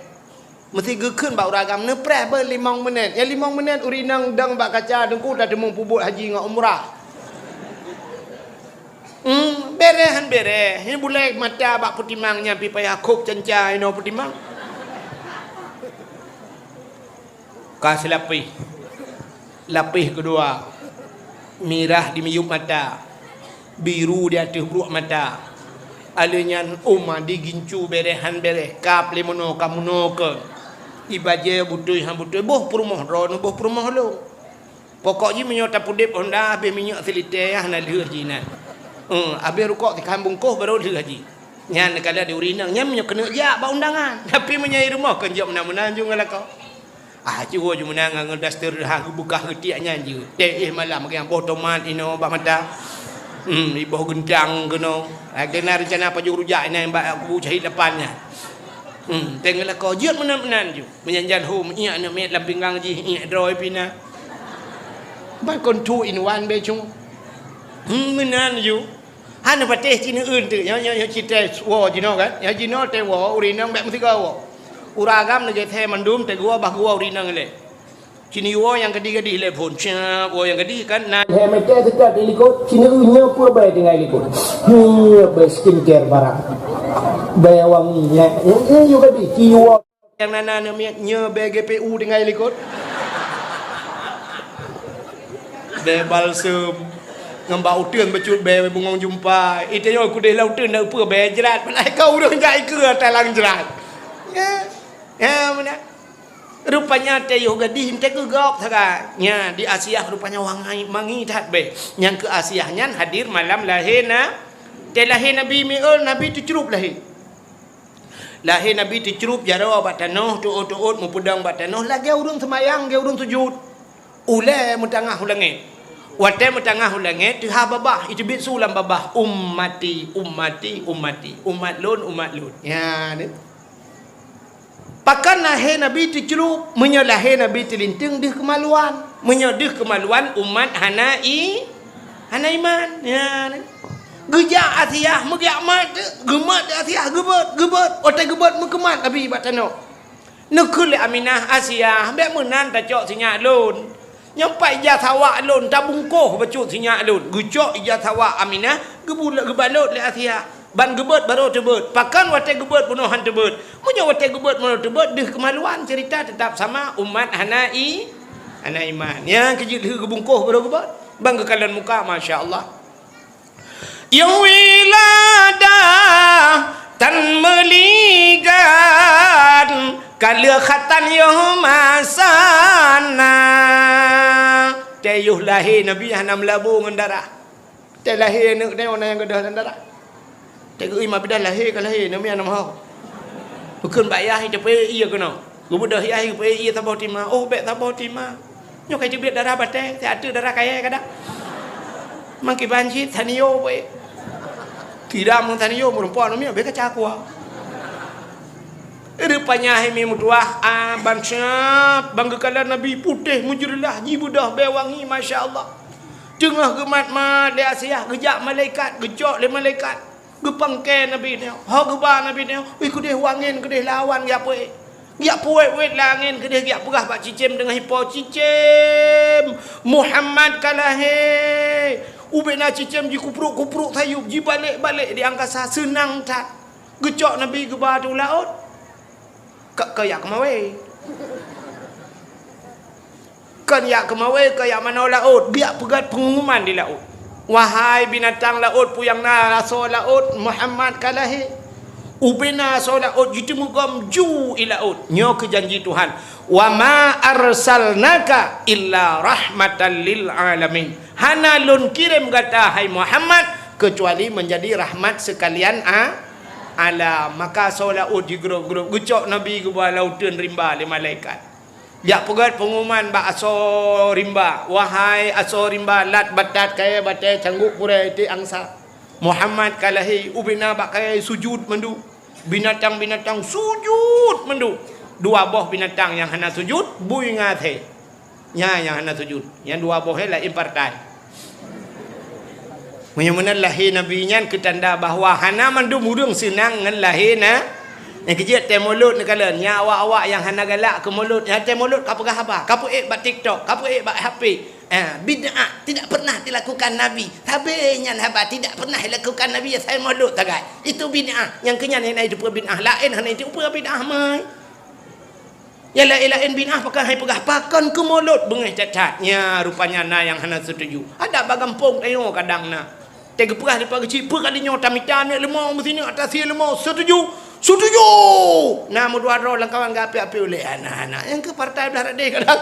Meusti geukheun bak ureueng agam neupreh beuh limong menit. Nyang limong menit ureueng inong dong bak kaca Teungku tateumeung peubuet haji ngon umrah. Hmm, bèrèh han bèrèh. Nyan bulèe mata bak peutimang nyan pih payah khôb canca inoe peutimang. Ka seulapéh. Lapéh keudua, mirah di miyueb mata, biru di ateueh bruek mata. Alèh nyan ôma di gincu bèrèh han bèrèh, kab lé meunoe ka meunoe keu. Ibajèe beutôi han beutôi, boh peurumoh droeneuh, boh peurumoh lôn. Pokok jih meunyoe tapeudeb honda, habéh minyeuk silitée hana lheueh jih nyan. Eh, habéh rukok sikhan bungkôh barô lheueh jih. Nyan neukalon di ureueng inong, nyan meunyoe keuneuk jak bak undangan. Tapi meunyoe i rumoh kon jok meunan-meunan ju ngon lakoe. Ah, cuba ju meunan ngon daster ha geubeukah geutiek nyan ju. Teuh éh malam, bagi boh tomat inoe bak mata. Hmm, iboh geuntang keunoe. Ah, keunan reuncana pajoh rujak inan bak kubu cahit lapan nyan. Hmm, teuh ngon lakoe jeuet meunan-meunan ju. Meunyan jan hom, iék aneuk miet lam pinggang jih, iék droe pih na. Ban kon two in one bèe cung. Hmm, meunan ju. Hana patéh ci neueun teuk, nyoe, nyoe, nyoe ci teuh woe jinoe kan? Nyoe jinoe teuh woe, ureueng inong bèk meusigoe woe. Ureueng agam neugeusé mandum teuh geuwoe bah geuwoe ureueng inong ilèe. Ci neuwoe nyang gadih-gadih ilèe phôn, siap woe nyang gadih kan na. Lhèe meter seutôt di likôt, ci neueun nyoe peue bèe tinggai likôt. Nyoe bèe skincare barang. Bèe wangi nyan. Nyoe, nyoe gadih, ci woe. Nyang na na aneuk miet nyoe bèe G P U tinggai likôt. Bèe balsem. Ngon bak uteuen bacut bèe bungong jumpa. Ita nyoe kudeh lam uteuen na upeue bèe jrat. Peulah ka ureueng jak ikeue talang jrat. Ya. Ya, meunan. Rupanya teuh yoh gadih teuh geugop sagai. Nya, di Asiah rupanya wangai mangi that beh. Nyang keu Asiah nyan hadir malam lahé na-, teuh lahé Nabi miul, Nabi teucrup lahé. Lahé Nabi teucrup jaroe bak tanoh, teuôt-teuôt meupeudong bak tanoh, lagée ureuëng seumayang, lagée ureuëng sujud. Ulée meutangah u langét. Watée meutangah u langét, teuhah babah, iteubiet su lam babah, "Ummati, ummati, ummati, umat lôn, umat lôn." Nya, ni. Pakon lahé Nabi teucrup, meunyoe lahé Nabi teulinteung deuh keumaluan. Meunyoe deuh keumaluan, umat hana i-, hana iman. Nya, ni. Geujak Asiah, meugeujak mat, geumat Asiah, geubeuet, geubeuet. Watée geubeuet, meukeumat Nabi bak tanoh. Neukheun lé Aminah, "Asiah, bék meunan tacok sinyak lôn. Nyoe pat ija sawak lôn, tabungkôh bacut sinyak lôn." Geucok ija sawak Aminah, geubul-, geubalot lé Asiah. Ban geubeuet barô teubeuet. Pakon watée geubeuet bunoe han teubeuet? Meunyoe watée geubeuet bunoe teubeuet, deuh keumaluan, ceurita teutap sama, umat hana i-, hana iman. Nyang keujeuet lheueh geubungkôh barô geubeuet. Ban geukalon muka, masya Allah. Yoh wiladah tan meuligan, ka lheueh khatan yoh masa na. Teuh yoh lahé Nabi hana meulabô ngon darah. Teuh lahé aneuëk teuh na nyang gadôh lam darah. Teuh geuima bidan lahé ka lahé, namian na meuho. Bukon bak yah, teupeue ié keunoe. Geubeudôh yah, teupeue ié saboh tima. Oh, bék saboh tima. Nyoe ka teubiet darah batée, siat teuk darah kayée kadang. Mangkiban cit, tanio, weh. Tiram ngon tanio, meureumpok namiet, bék kaca kuah. Rupanya hai mi meutuah, ah, ban siap, ban geukalon Nabi putéh meujeurelah, jibeudôh bée wangi, masya Allah. Teungoh geumat-mat lé Asiah, geujak malaikat, geucok lé malaikat. Geupangke Nabi nyoe, ho geuba Nabi nyoe, wih keudeh wangen keudeh lawan geujak puet. Geujak puet-puet la angén keudeh geujak peugah bak cicém deungon ipo, "Cicém, Muhammad ka lahé." Ubena cicém jikupruk-kupruk sayup, jibalek-balek di angkasa, seunang that. Geucok Nabi geuba u laôt. Ka, ka jak keumawe. Kon jak keumawe, kon jak manoe laôt, geujak peugét peungumuman di laôt. Wahai binatang laôt, peue nyang na asoe laôt, Muhammad ka lahé. Ubena asoe laôt jiteumugom ju i laôt. Nyoe keuh janji Tuhan, "Wa ma arsalnaka illa rahmatan lil alamin." Hana lôn kirém gata, hai Muhammad, keucuali meunjadi rahmat seukalian a-, alam. Maka asoe laôt jigrôp-grôp, geucok Nabi geuba lam uteuen rimba lé malaikat. Jak peugét peungumuman bak asoe rimba, "Wahai asoe rimba, lat batat kayée batée canggôk purée tiek angsa. Muhammad ka lahé." Ubena bak kayée sujud mandum. Binatang-binatang sujud mandum. Dua boh binatang nyang hana sujud, bui ngon asée. Nyan nyang hana sujud. Nyang dua boh nyan laén partai. Meunyoe meunan lahé Nabi nyan keu tanda bahwa hana mandum ureuëng seunang ngon lahé na-, nyang keujeuet tée mulod neukalon. Nyan awak-awak nyang hana galak keu mulod, nyang tée mulod ka peugah haba, ka peuék bak TikTok, ka peuék bak H P. Ah, bid'ah tidak pernah dilakukan Nabi. Sabe nyan haba tidak pernah dilakukan Nabi, asai mulod sagai. Itu bid'ah. Nyang keu nyan hana jiteupeue bid'ah, laén hana jiteupeue bid'ah mai. Nyang laén-laén bid'ah pakon hai peugah, pakon keu mulod beungéh that-that. Nya, rupanya na nyang hana setuju. Adak bak gampông tanyoe kadang na. Teuh geupeugah dipat geuchik, peue kali nyoe tamita aneuk leumo meusineuk ateueh sie leumo, setuju? Setuju! Na meudua droe lam kawan geuapée-apée ulée aneuk-aneuk. Nyang keu partai blah radeh kadang.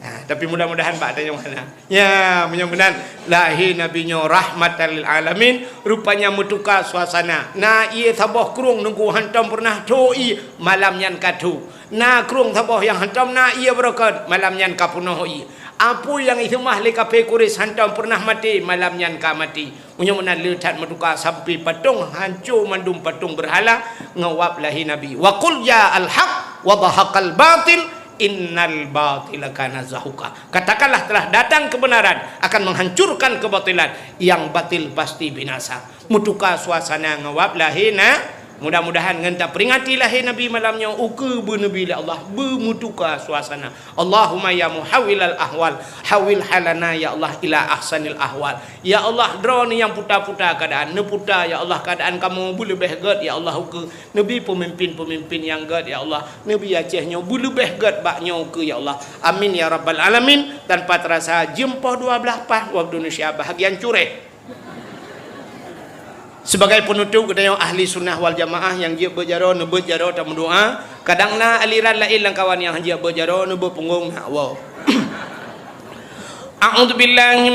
Ha, tapi mudah-mudahan bak tanyoe hana. Ya, meunyoe meunan lahé Nabi nyoe rahmatan lil alamin, rupanya meutuka suasana. Na ié saboh krueng teungku hantom peureunah tho ié, malam nyan ka tho. Na krueng saboh nyang hantom na ié beureukat, malam nyan ka peunoh ié. Apui nyang iseumah lé kafé Quraisy hantom peureunah maté, malam nyan ka maté. Meunyoe meunan le that meutuka sampai patong, hanco mandum patong beurhala, ngon wab lahé Nabi. Wa qul ja'al haq wa zahaqal batil, innal batila kana zahuqa. Katakanlah, telah datang kebenaran akan menghancurkan kebatilan, yang batil pasti binasa. Meutuka suasana ngon wab lahé na-, mudah-mudahan ngon taperingati lahé Nabi malam nyoe ukeue beuneubi lé Allah, beumeutuka suasana. Allahumma ya muhawwilal ahwal, hawwil halana ya Allah ila ahsanil ahwal. Ya Allah, droeneuh nyang puta-puta keuadaan, neuputa ya Allah keuadaan kamoe beuleubeh gét ya Allah ukeue. Neubi peumimpin-peumimpin nyang gét ya Allah. Neubi Aceh nyoe beuleubeh gét bak nyoe ukeue ya Allah. Amin ya rabbal alamin. Tanpa terasa jeuem poh dua blaih paih waktu Indonesia bahagian cureh. Sibagai penutup, geutanyoe ahli sunnah wal jamaah nyang jeuet beuet jaroe, neubeuet jaroe tameudoa. Kadang na aliran laén lam kawan nyang han jeuet beuet jaroe, neubeuet punggong na woe. A'udzubillahi